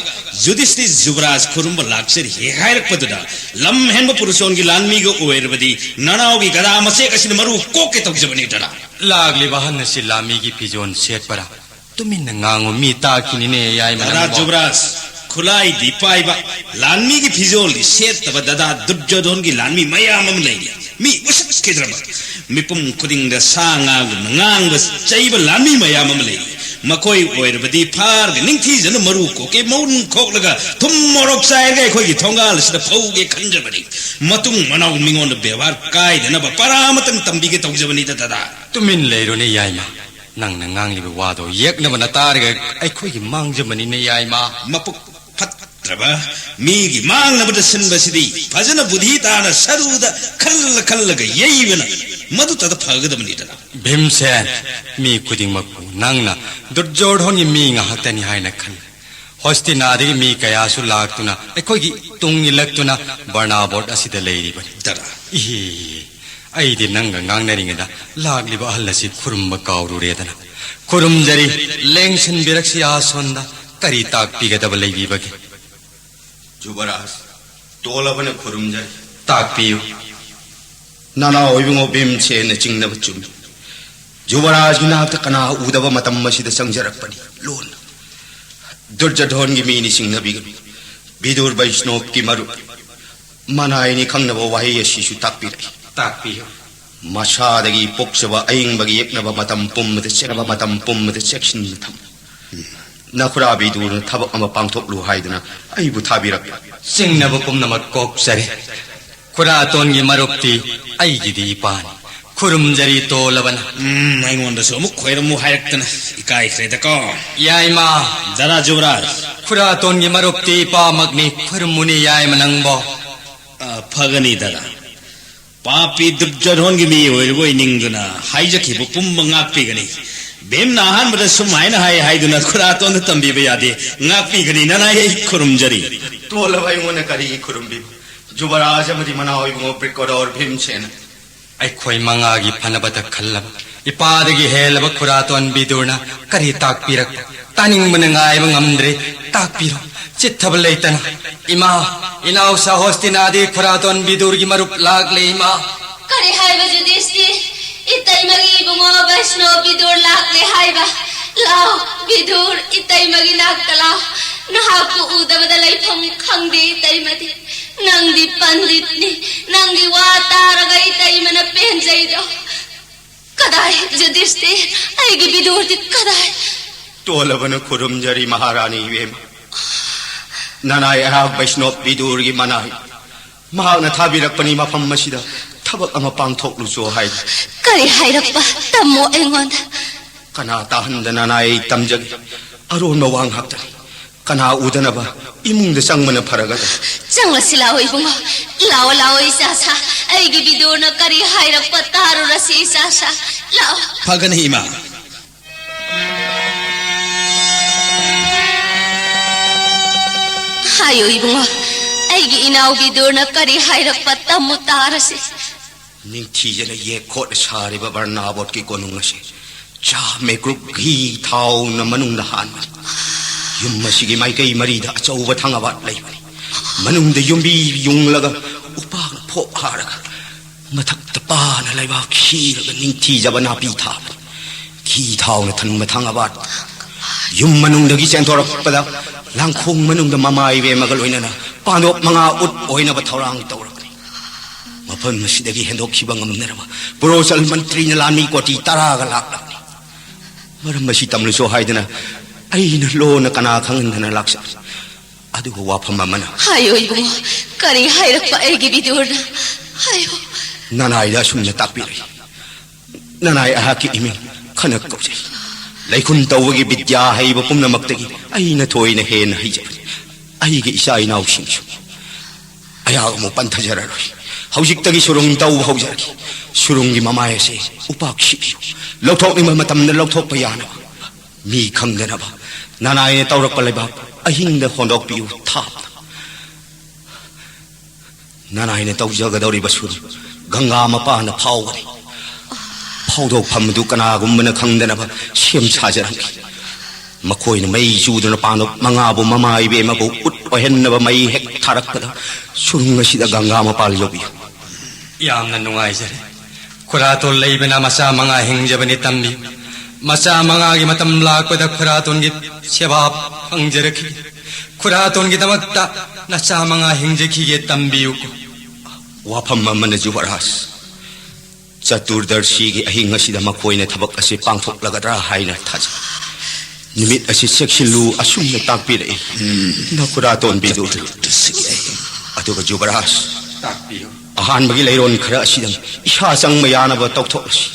ꯌꯨꯙꯤꯁꯇꯤꯔ ꯖꯨꯕꯔꯥꯖ ꯈꯨꯔꯨꯝꯕ ꯂꯥꯛꯆꯔꯤ ꯍꯦꯛ ꯍꯥꯏꯔꯛꯄꯗꯨꯗ ꯂꯝ ꯍꯦꯟꯕ ꯄꯨꯔꯨꯁꯣꯟꯒꯤ ꯂꯥꯟꯃꯤꯒ ꯑꯣꯏꯔꯕꯗꯤ ꯅꯅꯥꯎꯒꯤ ꯒꯗꯥ ꯃꯆꯦꯛ ꯑꯁꯤꯅ ꯃꯔꯨ ꯀꯣꯛꯀꯦ ꯇꯧꯖꯕꯅꯤ ꯗꯗꯥ꯫ ꯂꯥꯛꯂꯤꯕ ꯑꯍꯟ ꯑꯁꯤ ꯂꯥꯟꯃꯤꯒꯤ ꯐꯤꯖꯣꯜ ꯁꯦꯠꯄꯔꯥ? ꯇꯨꯃꯤꯟꯅ ꯉꯥꯡꯉꯨ, ꯃꯤ ꯇꯥꯈꯤꯅꯤꯅꯦ, ꯌꯥꯏꯃ ꯗꯗꯥ ꯅꯪꯕꯣ꯫ ꯖꯨꯕꯔꯥꯖ, ꯈꯨꯠꯂꯥꯏꯗꯤ ꯄꯥꯏꯕ, ꯂꯥꯟꯃꯤꯒꯤ ꯐꯤꯖꯣꯜꯗꯤ ꯁꯦꯠꯇꯕ ꯗꯗꯥ ꯗꯨꯔꯖꯣꯙꯣꯟꯒꯤ ꯂꯥꯟꯃꯤ ꯃꯌꯥꯝ ꯑꯃ ꯂꯩꯔꯤ꯫ ꯃꯤ ꯎꯁꯤꯠꯈꯤꯗ꯭ꯔꯕ, ꯃꯤꯄꯨꯝ ꯈꯨꯗꯤꯡꯗ ꯁꯥ ꯉꯥꯒꯨꯝꯅ ꯉꯥꯡꯕ ꯆꯩꯕ ꯂꯥꯟꯃꯤ ꯃꯌꯥꯝ ꯑꯃ ꯂꯩꯔꯤ꯫ ꯃꯈꯣꯏ ꯑꯣꯏꯔꯕꯗꯤ ꯐꯥꯔꯒ ꯅꯤꯡꯊꯤꯖꯅ ꯃꯔꯨ ꯀꯣꯛꯀꯦ, ꯃꯎꯟ ꯈꯣꯛꯂꯒ ꯊꯨꯝ ꯃꯣꯔꯣꯛ ꯆꯥꯏꯔꯒ ꯑꯩꯈꯣꯏꯒꯤ ꯊꯣꯡꯒꯥꯜ ꯑꯁꯤꯗ ꯐꯧꯒꯦ ꯈꯟꯖꯕꯅꯤ꯫ ꯃꯇꯨꯡ ꯃꯅꯥꯎ ꯃꯤꯉꯣꯟꯗ ꯕꯦꯕꯥꯔ ꯀꯥꯏꯗꯅꯕ ꯄꯔꯥ ꯑꯃꯇꯪ ꯇꯝꯕꯤꯒꯦ ꯇꯧꯖꯕꯅꯤꯗ ꯗꯗꯥ꯫ ꯇꯨꯃꯤꯟ ꯂꯩꯔꯣꯅꯦ ꯌꯥꯏꯃ꯫ ꯅꯪꯅ ꯉꯥꯡꯂꯤꯕ ꯋꯥꯗꯣ ꯌꯦꯛꯅꯕ ꯅꯇꯥꯔꯒ ꯑꯩꯈꯣꯏꯒꯤ ꯃꯥꯡꯖꯕꯅꯤꯅꯦ ꯌꯥꯏꯃ꯫ ꯃꯄꯨꯛ ꯐꯠꯇ꯭ꯔꯕ ꯃꯤꯒꯤ ꯃꯥꯡꯅꯕꯗ ꯁꯤꯟꯕꯁꯤꯗꯤ ꯐꯖꯅ ꯕꯨꯙꯤ ꯇꯥꯅ ꯁꯔꯨꯗ ꯈꯜꯂ ꯈꯜꯂꯒ ꯌꯩꯕꯅ ꯃꯗꯨꯇꯗ ꯐꯒꯗꯕꯅꯤꯗꯅ꯫ ꯚꯤꯝꯁꯦꯟ, ꯃꯤ ꯈꯨꯗꯤꯡꯃꯛꯄꯨ ꯅꯪꯅ ꯗꯨꯔꯖꯣꯙꯣꯟꯒꯤ ꯃꯤ ꯉꯥꯛꯇꯅꯤ ꯍꯥꯏꯅ ꯈꯜꯂꯤ꯫ ꯍꯣꯁꯇꯤꯅꯥꯗꯒꯤ ꯃꯤ ꯀꯌꯥꯁꯨ ꯂꯥꯛꯇꯨꯅ ꯑꯩꯈꯣꯏꯒꯤ ꯇꯨꯡ ꯏꯜꯂꯛꯇꯨꯅ ꯕꯔꯅꯥꯕꯣꯠ ꯑꯁꯤꯗ ꯂꯩꯔꯤꯕꯅꯤ꯫ ꯗꯔꯥ꯫ ꯏꯍꯦ, ꯑꯩꯗꯤ ꯅꯪꯒ ꯉꯥꯡꯅꯔꯤꯉꯩꯗ ꯂꯥꯛꯂꯤꯕ ꯑꯍꯜ ꯑꯁꯤ ꯈꯨꯔꯨꯝꯕ ꯀꯥꯎꯔꯨꯔꯦꯗꯅ꯫ ꯈꯨꯔꯨꯝꯖꯔꯤ, ꯂꯦꯡꯁꯤꯟꯕꯤꯔꯛꯁꯤ ꯑꯁꯣꯟꯗ꯫ ꯀꯔꯤ ꯇꯥꯛꯄꯤꯒꯗꯕ ꯂꯩꯕꯤꯕꯒꯦ? ꯖꯨꯕꯔꯥꯖ, ꯇꯣꯜꯂꯕꯅ ꯈꯨꯔꯨꯝꯖꯔꯤ꯫ ꯇꯥꯛꯄꯤꯌꯨ꯫ ꯅꯅꯥꯎ ꯏꯕꯨꯡꯉꯣ ꯚꯤꯝꯁꯦꯟꯅ ꯆꯤꯡꯅꯕ ꯆꯨꯝꯃꯤ꯫ ꯖꯨꯕꯔꯥꯖꯒꯤ ꯅꯥꯛꯇ ꯀꯅꯥ ꯎꯗꯕ ꯃꯇꯝ ꯑꯁꯤꯗ ꯆꯪꯖꯔꯛꯄꯅꯤ ꯂꯣꯟꯅ꯫ ꯗꯨꯔꯖꯣꯙꯣꯟꯒꯤ ꯃꯤꯅꯤ, ꯆꯤꯡꯅꯕꯤꯒꯅꯨ꯫ ꯕꯤꯗꯨꯔ ꯕꯩꯁꯅꯣꯞꯀꯤ ꯃꯔꯨꯞ ꯃꯅꯥꯏꯅꯤ ꯈꯪꯅꯕ ꯋꯥꯍꯩ ꯑꯁꯤꯁꯨ ꯇꯥꯛꯄꯤꯔꯛꯏ꯫ ꯇꯥꯛꯄꯤꯌꯨ꯫ ꯃꯁꯥꯗꯒꯤ ꯄꯣꯛꯆꯕ ꯑꯏꯪꯕꯒꯤ ꯌꯦꯛꯅꯕ ꯃꯇꯝ ꯄꯨꯝꯕꯗ ꯆꯦꯛꯅꯕ ꯃꯇꯝ ꯄꯨꯝꯕꯗ ꯆꯦꯛꯁꯤꯟꯅ ꯊꯝꯃꯨ꯫ ꯅꯈꯨꯔꯥ ꯕꯤꯗꯨꯔꯅ ꯊꯕꯛ ꯑꯃ ꯄꯥꯡꯊꯣꯛꯂꯨ ꯍꯥꯏꯗꯨꯅ ꯑꯩꯕꯨ ꯊꯥꯕꯤꯔꯛꯄ꯫ ꯆꯤꯡꯅꯕ ꯄꯨꯝꯅꯃꯛ ꯀꯣꯛꯆꯔꯦ꯫ ꯈꯨꯔꯥꯇꯣꯟꯒꯤ ꯃꯔꯨꯞꯇꯤ ꯑꯩꯒꯤꯗꯤ ꯏꯄꯥꯅꯤ꯫ ꯈꯨꯔꯨꯝꯖꯔꯤ ꯇꯣꯜꯂꯕꯅ꯫ ꯎꯝ, ꯑꯩꯉꯣꯟꯗꯁꯨ ꯑꯃꯨꯛ ꯈꯣꯏꯔꯝꯃꯨ ꯍꯥꯏꯔꯛꯇꯅ ꯏꯀꯥꯏꯈ꯭ꯔꯦꯗꯀꯣ꯫ ꯌꯥꯏꯃ꯫ ꯗꯥꯗꯥ ꯖꯨꯕꯔꯥꯖ꯫ ꯈꯨꯔꯥꯇꯣꯟꯒꯤ ꯃꯔꯨꯞꯇꯤ ꯏꯄꯥꯃꯛꯅꯤ꯫ ꯈꯨꯔꯨꯝꯃꯨꯅꯤ ꯌꯥꯏꯃ ꯅꯪꯕꯣ꯫ ꯑ, ꯐꯒꯅꯤ ꯗꯥꯗꯥ꯫ ꯄꯥꯄꯤ ꯗꯨꯔꯖꯣꯙꯣꯟꯒꯤ ꯃꯤ ꯑꯣꯏꯔꯨꯕ ꯑꯣꯏꯅꯤꯡꯗꯨꯅ ꯍꯥꯏꯖꯈꯤꯕ ꯄꯨꯝꯕ ꯉꯥꯛꯄꯤꯒꯅꯤ꯫ ꯚꯤꯝꯅ ꯑꯍꯥꯟꯕꯗ ꯁꯨꯝ ꯍꯥꯏꯅ ꯍꯥꯏ ꯍꯥꯏꯗꯨꯅ ꯈꯨꯔꯥꯇꯣꯟꯗ ꯇꯝꯕꯤꯕ ꯌꯥꯗꯦ꯫ ꯉꯥꯛꯄꯤꯒꯅꯤ ꯅꯅꯥꯏ, ꯑꯩ ꯈꯨꯔꯨꯝꯖꯔꯤ꯫ ꯇꯣꯜꯂꯕ ꯑꯩꯉꯣꯟꯗ ꯀꯔꯤꯒꯤ ꯈꯨꯔꯨꯝꯕꯤꯕ? ꯖꯨꯕꯔꯥꯖ ꯑꯃꯗꯤ ꯃꯅꯥꯎ ꯏꯕꯨꯡꯉꯣ ꯕ꯭ꯔꯤꯀꯣꯗꯣꯔ ꯚꯤꯝꯁꯦꯅ꯫ ꯑꯩꯈꯣꯏ ꯃꯉꯥꯒꯤ ꯐꯅꯕꯇ ꯈꯜꯂꯕ ꯏꯄꯥꯗꯒꯤ ꯍꯦꯜꯂꯕ ꯈꯨꯔꯥꯇꯣꯟ ꯕꯤꯗꯨꯔꯅ ꯀꯔꯤ ꯇꯥꯛꯄꯤꯔꯛꯄ? ꯇꯥꯅꯤꯡꯕꯅ ꯉꯥꯏꯕ ꯉꯝꯗ꯭ꯔꯦ꯫ ꯇꯥꯛꯄꯤꯔꯣ, ꯆꯤꯠꯊꯕ ꯂꯩꯇꯅ꯫ ꯏꯃꯥ, ꯏꯅꯥꯎ ꯁꯥꯍꯣꯁꯇꯤꯅꯥꯗꯤ ꯈꯨꯔꯥꯇꯣꯟ ꯕꯤꯗꯨꯔꯒꯤ ꯃꯔꯨꯞ ꯂꯥꯛꯂꯦ, ꯏꯃꯥ꯫ ꯀꯔꯤ ꯍꯥꯏꯕ ꯖꯨꯗꯤꯁꯇꯤꯔ? ꯏꯇꯩꯃꯒꯤ ꯏꯕꯨꯡꯉꯣ ꯕꯩꯁꯅꯣ ꯕꯤꯗꯨꯔ ꯂꯥꯛꯂꯦ ꯍꯥꯏꯕ? ꯂꯥꯎ, ꯕꯤꯗꯨꯔ, ꯏꯇꯩꯃꯒꯤ ꯅꯥꯛꯇ ꯂꯥꯎ꯫ ꯅꯍꯥꯛꯄꯨ ꯎꯗꯕꯗ ꯂꯩꯐꯝ ꯈꯪꯗꯦ ꯏꯇꯩꯃꯗꯤ꯫ ꯅꯪꯗꯤ ꯄꯟꯗꯤꯠꯅꯤ꯫ ꯅꯪꯒꯤ ꯋꯥ ꯇꯥꯔꯒ ꯏꯇꯩꯃꯅ ꯄꯦꯟꯖꯩꯗꯣ꯫ ꯀꯗꯥꯏ, ꯖꯨꯗꯤꯁꯇꯤꯔ? ꯑꯩꯒꯤ ꯕꯤꯗꯨꯔꯗꯤ ꯀꯗꯥꯏ? ꯇꯣꯜꯂꯕꯅ ꯈꯨꯔꯨꯝꯖꯔꯤ ꯃꯍꯥꯔꯥꯅꯤ ꯏꯕꯦꯝꯃ꯫ ꯅꯅꯥꯏ ꯑꯩꯍꯥꯛ ꯕꯩꯁꯅꯣꯞ ꯕꯤꯗꯨꯔꯒꯤ ꯃꯅꯥꯏ꯫ ꯃꯍꯥꯛꯅ ꯊꯥꯕꯤꯔꯛꯄꯅꯤ ꯃꯐꯝ ꯑꯁꯤꯗ ꯊꯕꯛ ꯑꯃ ꯄꯥꯡꯊꯣꯛꯂꯨꯆꯣ ꯍꯥꯏꯅ꯫ ꯀꯔꯤ ꯍꯥꯏꯔꯛꯄ? ꯇꯝꯃꯣ ꯑꯩꯉꯣꯟꯗ꯫ ꯀꯅꯥ ꯇꯥꯍꯟꯗꯅ ꯅꯅꯥꯏ ꯇꯝꯖꯒꯦ꯫ ꯑꯔꯣꯟꯕ ꯋꯥ ꯉꯥꯛꯇꯅꯤ꯫ ꯀꯅꯥ ꯎꯗꯅꯕ ꯏꯃꯨꯡꯗ ꯆꯪꯕꯅ ꯐꯔꯒꯗ꯭ꯔꯥ? ꯆꯪꯂꯁꯤ ꯂꯥꯛꯑꯣ ꯏꯕꯨꯡꯉꯣ꯫ ꯂꯥꯛꯑꯣ, ꯂꯥꯛꯑꯣ ꯏꯆꯥꯁꯥ꯫ ꯑꯩꯒꯤ ꯕꯤꯗꯨꯔꯅ ꯀꯔꯤ ꯍꯥꯏꯔꯛꯄ ꯇꯥꯔꯨꯔꯁꯤ ꯏꯆꯥꯁꯥ꯫ ꯂꯥꯛꯑꯣ꯫ ꯐꯒꯅꯤ ꯏꯃꯥ꯫ ꯍꯥꯏꯌꯨ ꯏꯕꯨꯡꯉꯣ, ꯑꯩꯒꯤ ꯏꯅꯥꯎ ꯕꯤꯗꯨꯔꯅ ꯀꯔꯤ ꯍꯥꯏꯔꯛꯄ ꯇꯝꯃꯨ ꯇꯥꯔꯁꯤ꯫ ꯅꯤꯡꯊꯤꯖꯅ ꯌꯦꯛ ꯈꯣꯠꯅ ꯁꯥꯔꯤꯕ ꯕꯔꯅꯥꯕꯣꯠꯀꯤ ꯀꯣꯅꯨꯡ ꯑꯁꯤ ꯆꯥ ꯃꯦꯀ꯭ꯔꯨꯞ ꯘꯤ ꯊꯥꯎꯅ ꯃꯅꯨꯡꯗ ꯍꯥꯟꯕꯅꯤ꯫ ꯌꯨꯝ ꯑꯁꯤꯒꯤ ꯃꯥꯏꯀꯩ ꯃꯔꯤꯗ ꯑꯆꯧꯕ ꯊꯪꯒꯥꯕꯥꯠ ꯂꯩꯕꯅꯤ꯫ ꯃꯅꯨꯡꯗ ꯌꯨꯝꯕꯤ ꯌꯨꯡꯂꯒ ꯎꯄꯥꯛꯅ ꯐꯣꯞ ꯍꯥꯔꯒ ꯃꯊꯛꯇ ꯄꯥꯅ ꯂꯩꯕꯥꯛ ꯁꯤꯔꯒ ꯅꯤꯡꯊꯤꯖꯕ ꯅꯥꯄꯤ ꯊꯥꯕꯅꯤ꯫ ꯈꯤ ꯊꯥꯎꯅ ꯊꯟꯕ ꯊꯥꯡꯒꯕꯥꯠ ꯌꯨꯝ ꯃꯅꯨꯡꯗꯒꯤ ꯆꯦꯟꯊꯣꯔꯛꯄꯗ, ꯂꯥꯡꯈꯣꯡ ꯃꯅꯨꯡꯗ ꯃꯃꯥ ꯏꯕꯦꯝꯃꯒ ꯂꯣꯏꯅꯅ ꯄꯥꯟꯗꯣꯞ ꯃꯉꯥ ꯎꯠ ꯑꯣꯏꯅꯕ ꯊꯧꯔꯥꯡ ꯇꯧꯔꯛꯄꯅꯤ꯫ ꯃꯐꯝ ꯑꯁꯤꯗꯒꯤ ꯍꯦꯟꯗꯣꯛꯈꯤꯕ ꯉꯝꯅꯔꯕ ꯄ꯭ꯔꯣꯆꯜ ꯃꯟꯇ꯭ꯔꯤꯅ ꯂꯥꯟꯃꯤ ꯀꯣꯇꯤ ꯇꯔꯥꯒ ꯂꯥꯛꯂꯕꯅꯤ꯫ ꯃꯔꯝ ꯑꯁꯤ ꯇꯝꯂꯁꯨ ꯍꯥꯏꯗꯅ ꯑꯩꯅ ꯂꯣꯟꯅ ꯀꯅꯥ ꯈꯪꯍꯟꯗꯅ ꯂꯥꯛꯆꯕꯅꯤ꯫ ꯑꯗꯨꯒ ꯋꯥꯐꯝ ꯑꯃꯅ ꯍꯥꯏꯌꯣ ꯏꯕꯨꯡꯉꯣ, ꯀꯔꯤ ꯍꯥꯏꯔꯛꯄ ꯑꯩꯒꯤ ꯕꯤꯗꯨꯔꯅ? ꯍꯥꯏꯌꯣ꯫ ꯅꯅꯥꯏꯗ ꯑꯁꯨꯝꯅ ꯇꯥꯛꯄꯤꯔꯛꯏ꯫ ꯅꯅꯥꯏ ꯑꯩꯍꯥꯛꯀꯤ ꯏꯃꯤꯡ ꯈꯅ ꯀꯧꯖꯩ꯫ ꯂꯩꯈꯨꯟ ꯇꯧꯕꯒꯤ ꯕꯤꯗ꯭ꯌꯥ ꯍꯩꯕ ꯄꯨꯝꯅꯃꯛꯇꯒꯤ ꯑꯩꯅ ꯊꯣꯏꯅ ꯍꯦꯟꯅ ꯍꯩꯖꯕꯅꯤ꯫ ꯑꯩꯒꯤ ꯏꯆꯥ ꯏꯅꯥꯎꯁꯤꯡꯁꯨ ꯑꯩꯍꯥꯛ ꯑꯃꯨꯛ ꯄꯟꯊꯖꯔꯔꯣꯏ꯫ ꯍꯧꯖꯤꯛꯇꯒꯤ ꯁꯨꯔꯨꯡ ꯇꯧꯕ ꯍꯧꯖꯔꯒꯦ꯫ ꯁꯨꯔꯨꯡꯒꯤ ꯃꯃꯥꯏ ꯑꯁꯤ ꯎꯄꯥꯛ ꯁꯤꯕꯤꯌꯨ꯫ ꯂꯧꯊꯣꯛꯅꯤꯡꯕ ꯃꯇꯝꯗ ꯂꯧꯊꯣꯛꯄ ꯌꯥꯅꯕ꯫ ꯃꯤ ꯈꯪꯗꯅꯕ ꯅꯅꯥꯏꯅ ꯇꯧꯔꯛꯄ ꯂꯩꯕꯥꯛ ꯑꯍꯤꯡꯗ ꯍꯣꯟꯗꯣꯛꯄꯤꯌꯨ ꯊꯥꯞꯅ꯫ ꯅꯅꯥꯏꯅ ꯇꯧꯖꯒꯗꯧꯔꯤꯕ ꯁꯨꯔꯨꯡ ꯒꯪꯒꯥ ꯃꯄꯥꯟꯗ ꯐꯥꯎꯒꯅꯤ꯫ ꯐꯥꯎꯗꯣꯛꯐꯝ ꯑꯗꯨ ꯀꯅꯥꯒꯨꯝꯕꯅ ꯈꯪꯗꯅꯕ ꯁꯦꯝ ꯁꯥꯖꯔꯝꯈꯤ꯫ ꯃꯈꯣꯏꯅ ꯃꯩ ꯆꯨꯗꯨꯅ ꯄꯥꯟꯗꯣꯞ ꯃꯉꯥꯕꯨ ꯃꯃꯥ ꯏꯕꯦꯝꯃꯕꯨ ꯎꯠ ꯑꯣꯏꯍꯟꯅꯕ ꯃꯩ ꯍꯦꯛ ꯊꯥꯔꯛꯄꯗ ꯁꯨꯔꯨꯡ ꯑꯁꯤꯗ ꯒꯪꯒꯥ ꯃꯄꯥꯜ ꯌꯧꯕꯤꯌꯨ꯫ ꯌꯥꯝꯅ ꯅꯨꯡꯉꯥꯏꯖꯔꯦ꯫ ꯈꯨꯔꯥꯇꯣꯟ ꯂꯩꯕꯅ ꯃꯆꯥ ꯃꯉꯥ ꯍꯤꯡꯖꯕꯅꯤ ꯇꯝꯕꯤꯌꯨ꯫ ꯃꯆꯥ ꯃꯉꯥꯒꯤ ꯃꯇꯝ ꯂꯥꯛꯄꯗ ꯈꯨꯔꯥꯇꯣꯟꯒꯤ ꯁꯦꯕꯥ ꯐꯪꯖꯔꯛꯈꯤꯒꯦ꯫ ꯈꯨꯔꯥꯇꯣꯟꯒꯤꯗꯃꯛꯇ ꯅꯆꯥ ꯃꯉꯥ ꯍꯤꯡꯖꯈꯤꯒꯦ ꯇꯝꯕꯤꯌꯨꯀꯣ꯫ ꯋꯥꯐꯝ ꯑꯃꯅ ꯖꯨꯕꯔꯥꯖ, ꯆꯇꯨꯔꯗꯔꯁꯤꯒꯤ ꯑꯍꯤꯡ ꯑꯁꯤꯗ ꯃꯈꯣꯏꯅ ꯊꯕꯛ ꯑꯁꯤ ꯄꯥꯡꯊꯣꯛꯂꯒꯗ꯭ꯔꯥ ꯍꯥꯏꯅ ꯊꯥꯖꯩ꯫ ꯅꯨꯃꯤꯠ ꯑꯁꯤ ꯆꯦꯛꯁꯤꯜꯂꯨ ꯑꯁꯨꯝꯅ ꯇꯥꯛꯄꯤꯔꯛꯏ꯫ ꯅꯈꯨꯔꯥꯇꯣꯟ ꯕꯤꯗꯨꯔ꯫ ꯆꯇꯨꯔꯗꯁꯤꯒꯤ ꯑꯍꯤꯡ꯫ ꯑꯗꯨꯒ ꯖꯨꯕꯔꯥꯖ, ꯇꯥꯛꯄꯤꯌꯨ꯫ ꯑꯍꯥꯟꯕꯒꯤ ꯂꯩꯔꯣꯟ ꯈꯔ ꯑꯁꯤꯗꯪ ꯏꯁꯥ ꯆꯪꯕ ꯌꯥꯅꯕ ꯇꯧꯊꯣꯛꯂꯁꯤ꯫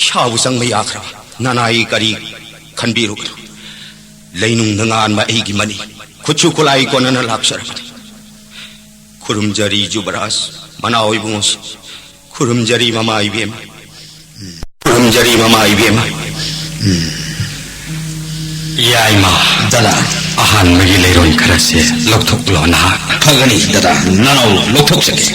ꯏꯁꯥꯕꯨ ꯆꯪꯕ ꯌꯥꯈ꯭ꯔꯕ ꯅꯅꯥꯏ ꯀꯔꯤ ꯈꯟꯕꯤꯔꯨꯒꯅꯨ꯫ ꯂꯩꯅꯨꯡꯗ ꯉꯥꯟꯕ ꯑꯩꯒꯤ ꯃꯅꯤ ꯈꯨꯠꯁꯨ ꯈꯨꯠꯂꯥꯏ ꯀꯣꯟꯅꯅ ꯂꯥꯛꯆꯔꯕꯅꯤ꯫ ꯈꯨꯔꯨꯝꯖꯔꯤ ꯖꯨꯕꯔꯥꯖ, ꯃꯅꯥꯎ ꯏꯕꯨꯡꯉꯣꯁꯤ꯫ ꯈꯨꯔꯨꯝꯖꯔꯤ ꯃꯃꯥ ꯏꯕꯦꯝꯃ꯫ ꯈꯨꯔꯨꯝꯖꯔꯤ ꯃꯃꯥ ꯏꯕꯦꯝꯃ꯫ ꯌꯥꯏꯃ꯫ ꯗꯗꯥ꯫ ꯑꯍꯥꯟꯕꯒꯤ ꯂꯩꯔꯣꯟ ꯈꯔꯁꯦ ꯂꯧꯊꯣꯛꯂꯣ ꯅꯍꯥꯛ꯫ ꯐꯒꯅꯤ ꯗꯗꯥ, ꯅꯅꯥꯎ ꯂꯧꯊꯣꯛꯆꯒꯦ꯫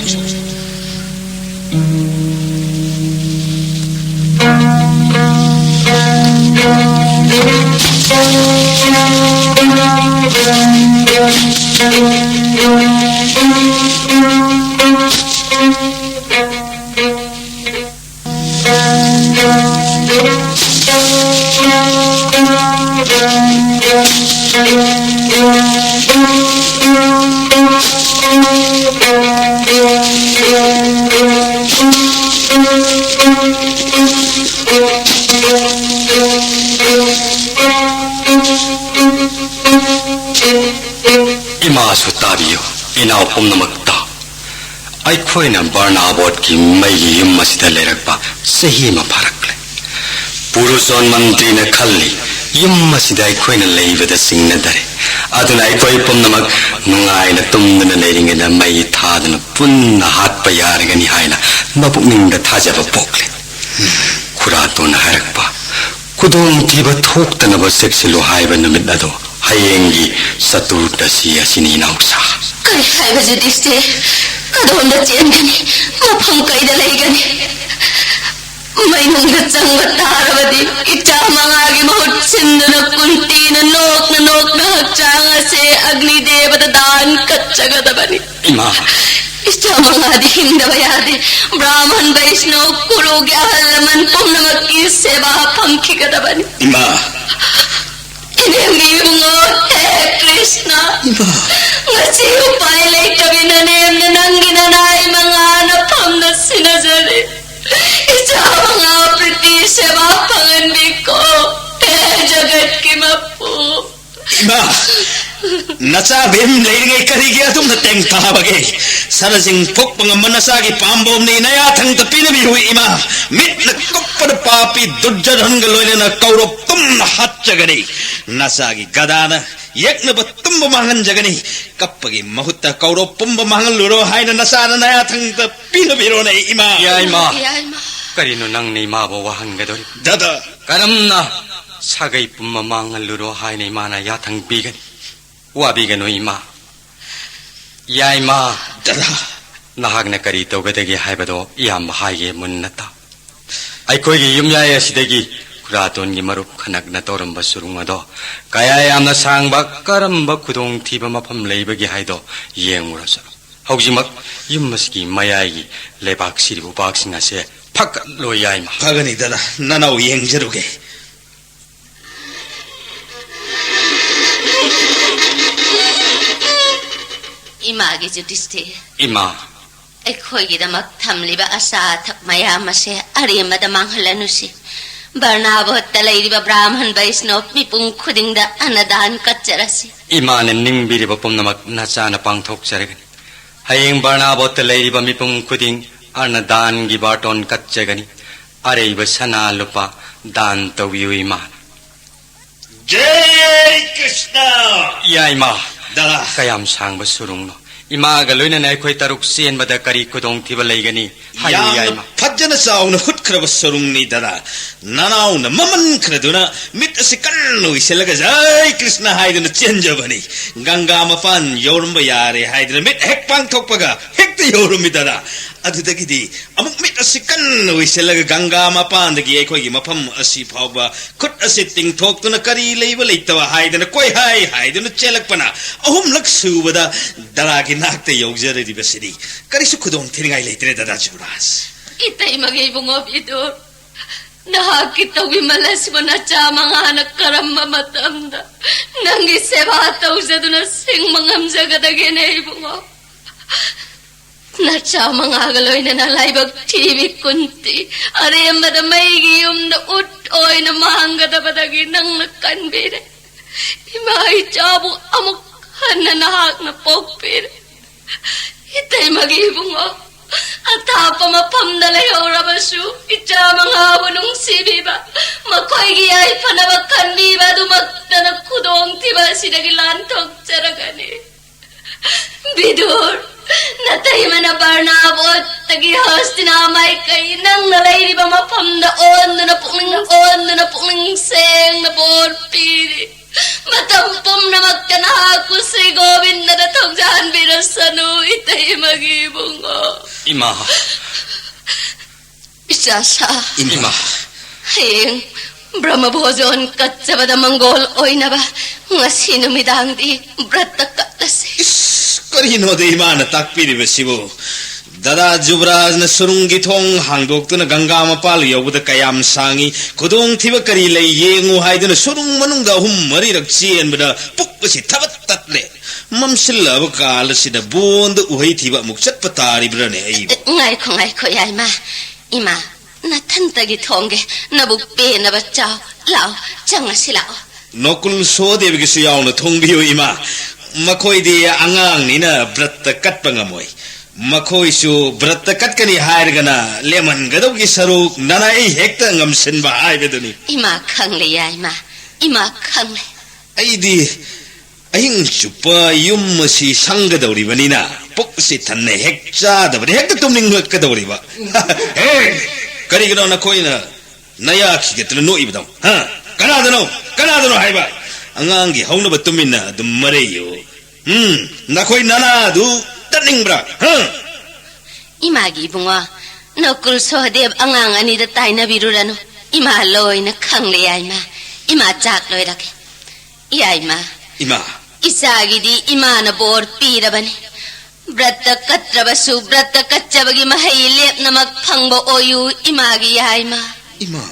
ꯏꯅꯥꯎ ꯄꯨꯝꯅꯃꯛꯇ, ꯑꯩꯈꯣꯏꯅ ꯕꯔꯅꯥꯕꯣꯠꯀꯤ ꯃꯩꯒꯤ ꯌꯨꯝ ꯑꯁꯤꯗ ꯂꯩꯔꯛꯄ ꯆꯍꯤ ꯑꯃ ꯐꯥꯔꯛꯂꯦ꯫ ꯄꯨꯔꯨꯖꯣꯟ ꯃꯟꯇ꯭ꯔꯤꯅ ꯈꯜꯂꯤ, ꯌꯨꯝ ꯑꯁꯤꯗ ꯑꯩꯈꯣꯏꯅ ꯂꯩꯕꯗ ꯆꯤꯡꯅꯗꯔꯦ꯫ ꯑꯗꯨꯅ ꯑꯩꯈꯣꯏ ꯄꯨꯝꯅꯃꯛ ꯅꯨꯡꯉꯥꯏꯅ ꯇꯨꯝꯗꯨꯅ ꯂꯩꯔꯤꯉꯩꯗ ꯃꯩ ꯊꯥꯗꯨꯅ ꯄꯨꯟꯅ ꯍꯥꯠꯄ ꯌꯥꯔꯒꯅꯤ ꯍꯥꯏꯅ ꯃꯄꯨꯛꯅꯤꯡꯗ ꯊꯥꯖꯕ ꯄꯣꯛꯂꯦ꯫ ꯈꯨꯔꯥꯇꯣꯟꯅ ꯍꯥꯏꯔꯛꯄ, "ꯈꯨꯗꯣꯡꯊꯤꯕ ꯊꯣꯛꯇꯅꯕ ꯆꯦꯛꯁꯤꯜꯂꯨ" ꯍꯥꯏꯕ ꯅꯨꯃꯤꯠ ꯑꯗꯣ ꯍꯌꯦꯡꯒꯤ ꯆꯇꯨꯔꯗꯁꯤ ꯑꯁꯤꯅꯤ, ꯏꯅꯥꯎꯆꯥ꯫ ꯀꯔꯤ ꯍꯥꯏꯕ ꯌꯨꯙꯤꯁꯇꯤꯔ? ꯀꯗꯣꯝꯗ ꯆꯦꯟꯒꯅꯤ? ꯃꯐꯝ ꯀꯩꯗ ꯂꯩꯒꯅꯤ? ꯃꯩꯅꯨꯡꯗ ꯆꯪꯕ ꯇꯥꯔꯕꯗꯤ ꯏꯆꯥ ꯃꯉꯥꯒꯤ ꯃꯍꯨꯠ ꯁꯤꯟꯗꯨꯅ ꯀꯨꯟꯇꯤꯅ ꯅꯣꯛꯅ ꯅꯣꯛꯅ ꯍꯛꯆꯥꯡ ꯑꯁꯦ ꯑꯒꯅꯤ ꯗꯦꯕꯗ ꯗꯥꯟ ꯀꯠꯆꯒꯗꯕꯅꯤ꯫ ꯏꯃꯥ! ꯏꯆꯥ ꯃꯉꯥꯗꯤ ꯍꯤꯡꯗꯕ ꯌꯥꯗꯦ꯫ ꯕ꯭ꯔꯥꯍꯃꯟ, ꯕꯩꯁꯅꯧ, ꯀꯨꯔꯨꯒꯤ ꯑꯍꯜ ꯂꯃꯟ ꯄꯨꯝꯅꯃꯛꯀꯤ ꯁꯦꯕꯥ ꯐꯪꯈꯤꯒꯗꯕꯅꯤ꯫ ꯏꯃꯥ! ꯏꯅꯦꯝꯒꯤ ꯏꯕꯨꯡꯉꯣ, ꯍꯦ ꯀ꯭ꯔꯤꯁꯅ, ꯏꯃꯥ! ꯉꯁꯤ ꯎꯄꯥꯏ ꯂꯩꯇꯕꯤ ꯅꯅꯦꯝꯅ ꯅꯪꯒꯤ ꯅꯅꯥꯏ ꯃꯉꯥꯅ ꯐꯝꯅ ꯁꯤꯟꯅꯖꯔꯦ꯫ ꯏꯆꯥ ꯃꯉꯥ ꯄ꯭ꯔꯤꯇꯤ ꯁꯦꯕꯥ ꯐꯪꯍꯟꯕꯤꯀꯣ, ꯍꯦ ꯖꯒꯠꯀꯤ ꯃꯄꯨ꯫ ꯏꯃꯥ! ꯅꯆꯥ ꯚꯤꯝ ꯂꯩꯔꯤꯉꯩ ꯀꯔꯤꯒꯤ ꯑꯗꯨꯝꯅ ꯇꯦꯡꯊꯥꯕꯒꯦ? ꯁꯅꯥꯁꯤꯡ ꯐꯨꯛꯄ ꯉꯝꯕ ꯅꯆꯥꯒꯤ ꯄꯥꯝꯕꯣꯝꯅꯤ, ꯅꯌꯥꯊꯪꯗ ꯄꯤꯅꯕꯤꯌꯨ ꯏꯃꯥ꯫ ꯃꯤꯠꯅ ꯀꯨꯞꯄꯗ ꯄꯥꯄꯤ ꯗꯨꯔꯖꯣꯙꯟꯒ ꯂꯣꯏꯅꯅ ꯀꯧꯔꯣꯞ ꯇꯨꯝꯅ ꯍꯥꯠꯆꯒꯅꯤ꯫ ꯅꯆꯥꯒꯤ ꯒꯗꯥꯅ ꯌꯦꯛꯅꯕ ꯇꯨꯝꯕ ꯃꯥꯡꯍꯟꯖꯒꯅꯤ꯫ ꯀꯞꯄꯒꯤ ꯃꯍꯨꯠꯇ ꯀꯧꯔꯣꯞ ꯄꯨꯝꯕ ꯃꯥꯡꯍꯜꯂꯨꯔꯣ ꯍꯥꯏꯅ ꯅꯆꯥꯅ ꯅꯌꯥꯊꯪꯗ ꯄꯤꯅꯕꯤꯔꯣꯅꯦ ꯏꯃꯥ꯫ ꯌꯥꯏꯃ! ꯌꯥꯏꯃ! ꯀꯔꯤꯅꯣ ꯅꯪꯅ ꯏꯃꯥꯕꯨ ꯋꯥꯍꯟꯒꯗꯧꯔꯤꯕ? ꯗꯥꯗꯥ! ꯀꯔꯝꯅ ꯁꯥꯒꯩ ꯄꯨꯝꯕ ꯃꯥꯡꯍꯜꯂꯨꯔꯣ ꯍꯥꯏꯅ ꯏꯃꯥꯅ ꯌꯥꯊꯪ ꯄꯤꯒꯅꯤ? ꯋꯥꯕꯤꯒꯅꯨ ꯏꯃꯥ꯫ ꯌꯥꯏꯃ! ꯗꯥꯗꯥ! ꯅꯍꯥꯛꯅ ꯀꯔꯤ ꯇꯧꯒꯗꯒꯦ ꯍꯥꯏꯕꯗꯣ ꯏꯌꯥꯝꯕ ꯍꯥꯏꯒꯦ ꯃꯨꯟꯅ ꯇꯥꯎ꯫ ꯑꯩꯈꯣꯏꯒꯤ ꯌꯨꯝꯌꯥꯏ ꯑꯁꯤꯗꯒꯤ ꯈꯨꯔꯥꯇꯣꯟꯒꯤ ꯃꯔꯨꯞ ꯈꯅꯛꯅ ꯇꯧꯔꯝꯕ ꯁꯨꯔꯨꯡ ꯑꯗꯣ ꯀꯌꯥ ꯌꯥꯝꯅ ꯁꯥꯡꯕ, ꯀꯔꯝꯕ ꯈꯨꯗꯣꯡꯊꯤꯕ ꯃꯐꯝ ꯂꯩꯕꯒꯦ ꯍꯥꯏꯗꯣ ꯌꯦꯡꯉꯨꯔꯁꯤ꯫ ꯍꯧꯖꯤꯛꯃꯛ ꯌꯨꯝ ꯑꯁꯤꯒꯤ ꯃꯌꯥꯏꯒꯤ ꯂꯩꯕꯥꯛ ꯁꯤꯔꯤꯕ ꯎꯄꯥꯛꯁꯤꯡ ꯑꯁꯦ ꯐꯒꯠꯂꯣ ꯌꯥꯏꯃ꯫ ꯐꯒꯅꯤ ꯗꯥꯗꯥ, ꯅꯅꯥꯎ ꯌꯦꯡꯖꯔꯨꯒꯦ꯫ ꯏꯃꯥꯒꯤ ꯌꯨꯙꯤꯁꯇꯤꯔ, ꯏꯃꯥ꯫ ꯑꯩꯈꯣꯏꯒꯤꯗꯃꯛ ꯊꯝꯂꯤꯕ ꯑꯆꯥ ꯑꯊꯛ ꯃꯌꯥꯝ ꯑꯁꯦ ꯑꯔꯦꯝꯕꯗ ꯃꯥꯡꯍꯜꯂꯅꯨꯁꯤ꯫ ꯕꯔꯅꯥꯕꯣꯠꯇ ꯂꯩꯔꯤꯕ ꯕ꯭ꯔꯥꯍꯃꯟ ꯕꯩꯁꯅꯣꯞ ꯃꯤꯄꯨꯝ ꯈꯨꯗꯤꯡꯗ ꯑꯅꯗꯥꯟ ꯀꯠꯆꯔꯁꯤ꯫ ꯏꯃꯥꯅ ꯅꯤꯡꯕꯤꯔꯤꯕ ꯄꯨꯝꯅꯃꯛ ꯅꯆꯥꯅ ꯄꯥꯡꯊꯣꯛꯆꯔꯒꯅꯤ꯫ ꯍꯌꯦꯡ ꯕꯔꯅꯥꯕꯣꯠꯇ ꯂꯩꯔꯤꯕ ꯃꯤꯄꯨꯝ ꯈꯨꯗꯤꯡ ꯑꯅꯗꯥꯟꯒꯤ ꯕꯥꯔꯇꯣꯟ ꯀꯠꯆꯒꯅꯤ꯫ ꯑꯔꯩꯕ ꯁꯅꯥ ꯂꯨꯄꯥ ꯗꯥꯟ ꯇꯧꯕꯤꯌꯨ ꯏꯃꯥꯅ꯫ ꯖꯩ ꯀ꯭ꯔꯤꯁꯅ! ꯌꯥꯏꯃ! ꯗꯥ! ꯀꯌꯥꯝ ꯁꯥꯡꯕ ꯁꯨꯔꯨꯡꯅꯣ? ꯏꯃꯥꯒ ꯂꯣꯏꯅꯅ ꯑꯩꯈꯣꯏ ꯇꯔꯨꯛ ꯆꯦꯟꯕꯗ ꯀꯔꯤ ꯈꯨꯗꯣꯡꯊꯤꯕ ꯂꯩꯒꯅꯤ? ꯍꯥꯏꯌꯨ, ꯌꯥꯝꯅ ꯌꯥꯏꯃ꯫ ꯐꯖꯅ ꯆꯥꯎꯅ ꯍꯨꯠꯈ꯭ꯔꯕ ꯁꯨꯔꯨꯡꯅꯤ, ꯗꯥꯗꯥ꯫ ꯅꯅꯥꯎꯅ ꯃꯃꯟ ꯈꯔꯗꯨꯅ ꯃꯤꯠ ꯑꯁꯤ ꯀꯟꯅ ꯎꯏꯁꯤꯜꯂꯒ "ꯖꯩ ꯀ꯭ꯔꯤꯁꯅ" ꯍꯥꯏꯗꯨꯅ ꯆꯦꯟꯖꯕꯅꯤ꯫ ꯒꯪꯒꯥ ꯃꯄꯥꯟ ꯌꯧꯔꯝꯕ ꯌꯥꯔꯦ ꯍꯥꯏꯗꯨꯅ ꯃꯤꯠ ꯍꯦꯛ ꯄꯥꯡꯊꯣꯛꯄꯒ ꯍꯦꯛꯇ ꯌꯧꯔꯝꯃꯤ, ꯗꯥꯗꯥ꯫ ꯑꯗꯨꯗꯒꯤꯗꯤ ꯑꯃꯨꯛ ꯃꯤꯠ ꯑꯁꯤ ꯀꯟꯅ ꯎꯏꯁꯤꯜꯂꯒ ꯒꯪꯒꯥ ꯃꯄꯥꯟꯗꯒꯤ ꯑꯩꯈꯣꯏꯒꯤ ꯃꯐꯝ ꯑꯁꯤ ꯐꯥꯎꯕ ꯈꯨꯠ ꯑꯁꯤ ꯇꯤꯡꯊꯣꯛꯇꯨꯅ ꯀꯔꯤ ꯂꯩꯕ ꯂꯩꯇꯕ ꯍꯥꯏꯗꯅ ꯀꯣꯏꯍꯥꯏ ꯍꯥꯏꯗꯨꯅ ꯆꯦꯜꯂꯛꯄꯅ ꯑꯍꯨꯝꯂꯛ ꯁꯨꯕꯗ ꯗꯥꯗꯥꯒꯤ ꯅꯥꯛꯇ ꯌꯧꯖꯔꯤꯕꯁꯤꯅꯤ꯫ ꯀꯔꯤꯁꯨ ꯈꯨꯗꯣꯡ ꯊꯤꯅꯤꯡꯉꯥꯏ ꯂꯩꯇ꯭ꯔꯦ, ꯗꯥꯗꯥ ꯖꯨꯕꯔꯥꯖ꯫ ꯏꯇꯩꯃꯒꯤ ꯏꯕꯨꯡꯉꯣ ꯕꯤꯗꯨꯔ, ꯅꯍꯥꯛꯀꯤ ꯇꯧꯕꯤꯃꯜ ꯑꯁꯤꯕꯨ ꯅꯆꯥ ꯃꯉꯥꯅ ꯀꯔꯝꯕ ꯃꯇꯝꯗ ꯅꯪꯒꯤ ꯁꯦꯕꯥ ꯇꯧꯖꯗꯨꯅ ꯁꯤꯡꯕ ꯉꯝꯖꯒꯗꯒꯦꯅꯦ ꯏꯕꯨꯡꯉꯣ? ꯅꯆꯥ ꯃꯉꯥꯒ ꯂꯣꯏꯅꯅ ꯂꯥꯏꯕꯛ ꯊꯤꯕꯤ ꯀꯨꯟꯇꯤ ꯑꯔꯦꯝꯕꯗ ꯃꯩꯒꯤ ꯌꯨꯝꯗ ꯎꯠ ꯑꯣꯏꯅ ꯃꯥꯡꯒꯗꯕꯗꯒꯤ ꯅꯪꯅ ꯀꯟꯕꯤꯔꯦ꯫ ꯏꯃꯥ ꯏꯆꯥꯕꯨ ꯑꯃꯨꯛ ꯍꯟꯅ ꯅꯍꯥꯛꯅ ꯄꯣꯛꯄꯤꯔꯦ꯫ ꯏꯇꯩꯃꯒꯤ ꯏꯕꯨꯡꯉꯣ, ꯑꯊꯥꯞꯄ ꯃꯐꯝꯗ ꯂꯩꯍꯧꯔꯕꯁꯨ ꯏꯆꯥ ꯃꯉꯥꯕꯨ ꯅꯨꯡꯁꯤꯕꯤꯕ, ꯃꯈꯣꯏꯒꯤ ꯌꯥꯏꯐꯅꯕ ꯈꯟꯕꯤꯕ ꯑꯗꯨꯃꯛꯇꯅ ꯈꯨꯗꯣꯡꯊꯤꯕ ꯑꯁꯤꯗꯒꯤ ꯂꯥꯟꯊꯣꯛꯆꯔꯒꯅꯤ꯫ ꯕꯤꯗꯨꯔ, ꯅꯇꯩꯃꯅ ꯕꯔꯅꯥꯕꯣꯠꯇꯒꯤ ꯍꯁꯇꯤꯅꯥ ꯃꯥꯏꯀꯩ ꯅꯪꯅ ꯂꯩꯔꯤꯕ ꯃꯐꯝꯗ ꯑꯣꯟꯗꯨꯅ ꯄꯨꯛꯅꯤꯡ, ꯑꯣꯟꯗꯨꯅ ꯄꯨꯛꯅꯤꯡ ꯁꯦꯡꯅ ꯕꯣꯔ ꯄꯤꯔꯤ꯫ ꯃꯇꯝ ꯄꯨꯝꯅꯃꯛꯇ ꯅꯍꯥꯛꯄꯨ ꯁ꯭ꯔꯤ ꯒꯣꯕꯤꯟꯗꯅ ꯊꯧꯖꯥꯟꯕꯤꯔꯁꯅꯨ, ꯏꯇꯩꯃꯒꯤ ꯏꯕꯨꯡꯉꯣ꯫ ꯏꯃꯥ꯫ ꯏꯆꯥꯁꯥ꯫ ꯏꯃꯥ꯫ ꯍꯌꯦꯡ ꯕ꯭ꯔꯍ꯭ꯃ ꯚꯣꯖꯣꯟ ꯀꯠꯆꯕꯗ ꯃꯪꯒꯣꯜ ꯑꯣꯏꯅꯕ ꯉꯁꯤ ꯅꯨꯃꯤꯗꯥꯡꯗꯤ ꯕ꯭ꯔꯠꯇ ꯀꯠꯂꯁꯤ꯫ ꯏꯁ, ꯀꯔꯤꯅꯣꯗ ꯏꯃꯥꯅ ꯇꯥꯛꯄꯤꯔꯤꯕꯁꯤꯕꯨ? ꯗꯥꯗꯥ ꯖꯨꯕꯔꯥꯖꯅ ꯁꯨꯔꯨꯡꯒꯤ ꯊꯣꯡ ꯍꯥꯡꯗꯣꯛꯇꯨꯅ ꯒꯪꯒꯥ ꯃꯄꯥꯜ ꯌꯧꯕꯗ ꯀꯌꯥꯝ ꯁꯥꯡꯉꯤ, ꯈꯨꯗꯣꯡꯊꯤꯕ ꯀꯔꯤ ꯂꯩ ꯌꯦꯡꯉꯨ ꯍꯥꯏꯗꯨꯅ ꯁꯨꯔꯨꯡ ꯃꯅꯨꯡꯗ ꯑꯍꯨꯝ ꯃꯔꯤꯔꯛ ꯆꯦꯟꯕꯗ ꯄꯨꯛ ꯑꯁꯤ ꯊꯕꯠ ꯇꯠꯂꯦ꯫ ꯃꯝꯁꯤꯜꯂꯛꯑꯕ ꯀꯥꯜ ꯑꯁꯤꯗ ꯕꯣꯟꯗ ꯎꯍꯩ ꯊꯤꯕ ꯑꯃꯨꯛ ꯆꯠꯄ ꯇꯥꯔꯤꯕ꯭ꯔꯥꯅꯦ ꯑꯩꯕꯨ? ꯉꯥꯏꯈꯣ, ꯉꯥꯏꯈꯣ, ꯌꯥꯏꯃ꯫ ꯏꯃꯥ, ꯅꯊꯟꯇꯒꯤ ꯊꯣꯡꯒꯦ꯫ ꯅꯕꯨꯛ ꯄꯦꯟꯅꯕ ꯆꯥꯎ꯫ ꯂꯥꯛꯑꯣ, ꯆꯪꯉꯁꯤ ꯂꯥꯛꯑꯣ꯫ ꯅꯣꯀꯨꯜ ꯁꯣꯍꯗꯦꯕꯒꯤꯁꯨ ꯌꯥꯎꯅ ꯊꯣꯡꯕꯤꯌꯨ, ꯏꯃꯥ꯫ ꯃꯈꯣꯏꯗꯤ ꯑꯉꯥꯡꯅꯤꯅ ꯕ꯭ꯔꯠꯇ ꯀꯠꯄ ꯉꯝꯃꯣꯏ꯫ ꯃꯈꯣꯏꯁꯨ ꯕ꯭ꯔꯠꯇ ꯀꯠꯀꯅꯤ ꯍꯥꯏꯔꯒꯅ ꯂꯦꯝꯍꯟꯒꯗꯧꯒꯤ ꯁꯔꯨꯛ ꯅꯅꯥꯏ ꯍꯦꯛꯇ ꯉꯝꯁꯤꯟꯕ ꯍꯥꯏꯕꯗꯨꯅꯤ꯫ ꯏꯃꯥ ꯈꯪꯂꯦ, ꯌꯥꯏꯃ꯫ ꯏꯃꯥ ꯈꯪꯂꯦ꯫ ꯑꯩꯗꯤ ꯑꯍꯤꯡ ꯆꯨꯞꯄ ꯌꯨꯝ ꯑꯁꯤ ꯁꯪꯒꯗꯧꯔꯤꯕꯅꯤꯅ ꯄꯨꯛꯁꯤ ꯊꯟꯅ ꯍꯦꯛ ꯆꯥꯗꯕꯗꯤ ꯍꯦꯛꯇ ꯇꯨꯝꯅꯤꯡꯂꯛꯀꯗꯧꯔꯤꯕ꯫ ꯍꯦ! ꯀꯔꯤꯒꯤꯅꯣ ꯅꯈꯣꯏꯅ ꯅꯌꯥ ꯈꯤꯒꯠꯇꯅ ꯅꯣꯛꯏꯕꯗꯣ? ꯍꯥ? ꯀꯅꯥꯗꯅꯣ? ꯀꯅꯥꯗꯅꯣ ꯍꯥꯏꯕ? ꯑꯉꯥꯡꯒꯤ ꯍꯧꯅꯕ ꯇꯨꯃꯤꯟꯅ ꯑꯗꯨꯝ ꯃꯔꯩꯌꯨ꯫ ꯎꯝ, ꯅꯈꯣꯏ ꯅꯅꯥꯗꯨ ꯇꯠꯅꯤꯡꯕ꯭ꯔꯥ? ꯍꯥ? ꯏꯃꯥꯒꯤ ꯏꯕꯨꯡꯉꯣ, ꯅꯣꯀꯨꯜ ꯁꯣꯍꯗꯦꯕ ꯑꯉꯥꯡ ꯑꯅꯤꯗ ꯇꯥꯏꯅꯕꯤꯔꯨꯔꯅꯨ꯫ ꯏꯃꯥ ꯂꯣꯏꯅ ꯈꯪꯂꯦ, ꯌꯥꯏꯃ꯫ ꯏꯃꯥ ꯆꯥꯛ ꯂꯣꯏꯔꯒꯦ꯫ ꯌꯥꯏꯃ, ꯏꯃꯥ꯫ ꯏꯆꯥꯒꯤꯗꯤ ꯏꯃꯥꯅ ꯕꯣꯔ ꯄꯤꯔꯕꯅꯤ꯫ ꯕ꯭ꯔꯠꯇ ꯀꯠꯇ꯭ꯔꯕꯁꯨ ꯕ꯭ꯔꯠꯇ ꯀꯠꯆꯕꯒꯤ ꯃꯍꯩ ꯂꯦꯞꯅꯃꯛ ꯐꯪꯕ ꯑꯣꯏꯌꯨ, ꯏꯃꯥꯒꯤ ꯌꯥꯏꯃ꯫ ꯏꯃꯥ꯫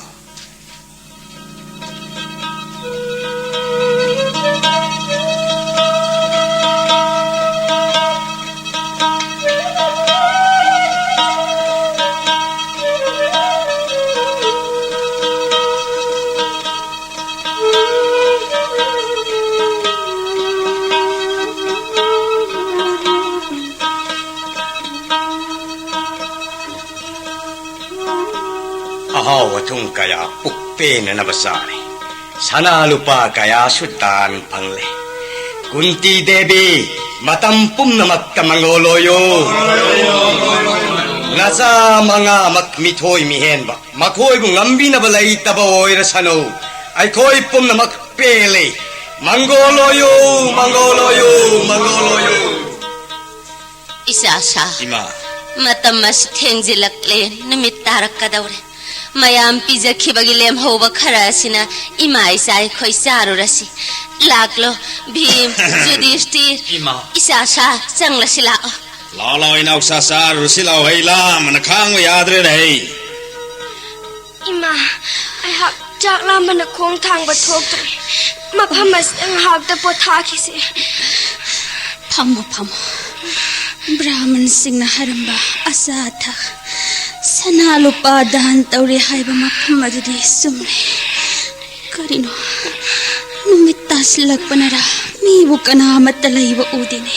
ꯑꯍꯥꯎ ꯑꯊꯨꯝ ꯀꯌꯥ ꯄꯨꯛ ꯄꯦꯟꯅꯅꯕ ꯆꯥꯔꯦ꯫ ꯁꯅꯥ ꯂꯨꯄꯥ ꯀꯌꯥꯁꯨ ꯗꯥꯟ ꯐꯪꯂꯦ꯫ ꯀꯨꯟꯇꯤ ꯗꯦꯕꯤ, ꯃꯇꯝ ꯄꯨꯝꯅꯃꯛꯇ ꯃꯪꯒꯣꯜ ꯑꯣꯏꯌꯨ꯫ ꯅꯆꯥ ꯃꯉꯥꯃꯛ ꯃꯤꯊꯣꯏ ꯃꯤꯍꯦꯟꯕ, ꯃꯈꯣꯏꯕꯨ ꯉꯝꯕꯤꯅꯕ ꯂꯩꯇꯕ ꯑꯣꯏꯔꯁꯅꯨ꯫ ꯑꯩꯈꯣꯏ ꯄꯨꯝꯅꯃꯛ ꯄꯦꯜꯂꯦ꯫ ꯃꯪꯒꯣꯜ ꯑꯣꯏꯌꯨ, ꯃꯪꯒꯣꯜ ꯑꯣꯏꯌꯨ, ꯃꯪꯒꯣꯜ ꯑꯣꯏꯌꯨ꯫ ꯏꯆꯥꯁꯥ, ꯏꯃꯥ꯫ ꯃꯇꯝ ꯑꯁꯤ ꯊꯦꯡꯖꯤꯜꯂꯛꯂꯦ, ꯅꯨꯃꯤꯠ ꯇꯥꯔꯛꯀꯗꯧꯔꯦ꯫ ꯃꯌꯥꯝ ꯄꯤꯖꯈꯤꯕꯒꯤ ꯂꯦꯝꯍꯧꯕ ꯈꯔ ꯑꯁꯤꯅ ꯏꯃꯥ ꯏꯆꯥ ꯑꯩꯈꯣꯏ ꯆꯥꯔꯨꯔꯁꯤ꯫ ꯂꯥꯛꯂꯣ, ꯚꯤꯝ, ꯖꯨꯗꯤꯁꯇꯤꯔ, ꯏꯃꯥ꯫ ꯏꯆꯥꯁꯥ, ꯆꯪꯂꯁꯤ ꯂꯥꯛꯑꯣ꯫ ꯂꯥꯛꯑꯣ, ꯂꯥꯛꯑꯣ, ꯏꯅꯥꯎꯆꯥ, ꯆꯥꯔꯨꯔꯁꯤ ꯂꯥꯛꯑꯣ, ꯑꯩ ꯂꯥꯝꯕꯅ ꯈꯥꯡꯕ ꯌꯥꯗ꯭ꯔꯦꯅꯦ, ꯑꯩ꯫ ꯏꯃꯥ, ꯑꯩꯍꯥꯛ ꯆꯥꯛ ꯂꯥꯝꯕꯅ ꯈꯣꯡ ꯊꯥꯡꯕ ꯊꯣꯛꯇ꯭ꯔꯦ꯫ ꯃꯐꯝ ꯑꯁꯤꯗ ꯉꯥꯏꯍꯥꯛꯇ ꯄꯣꯊꯥꯈꯤꯁꯤ꯫ ꯐꯝꯃꯣ, ꯐꯝꯃꯣ꯫ ꯕ꯭ꯔꯥꯍꯃꯟꯁꯤꯡꯅ ꯍꯥꯏꯔꯝꯕ ꯑꯆꯥ ꯑꯊꯛ ꯁꯅꯥ ꯂꯨꯄꯥ ꯗꯥꯟ ꯇꯧꯔꯦ ꯍꯥꯏꯕ ꯃꯐꯝ ꯑꯗꯨꯗꯤ ꯆꯨꯝꯂꯦ꯫ ꯀꯔꯤꯅꯣ, ꯅꯨꯃꯤꯠ ꯇꯥꯁꯤꯜꯂꯛꯄꯅꯔ ꯃꯤꯕꯨ ꯀꯅꯥ ꯑꯃꯠꯇ ꯂꯩꯕ ꯎꯗꯦꯅꯦ꯫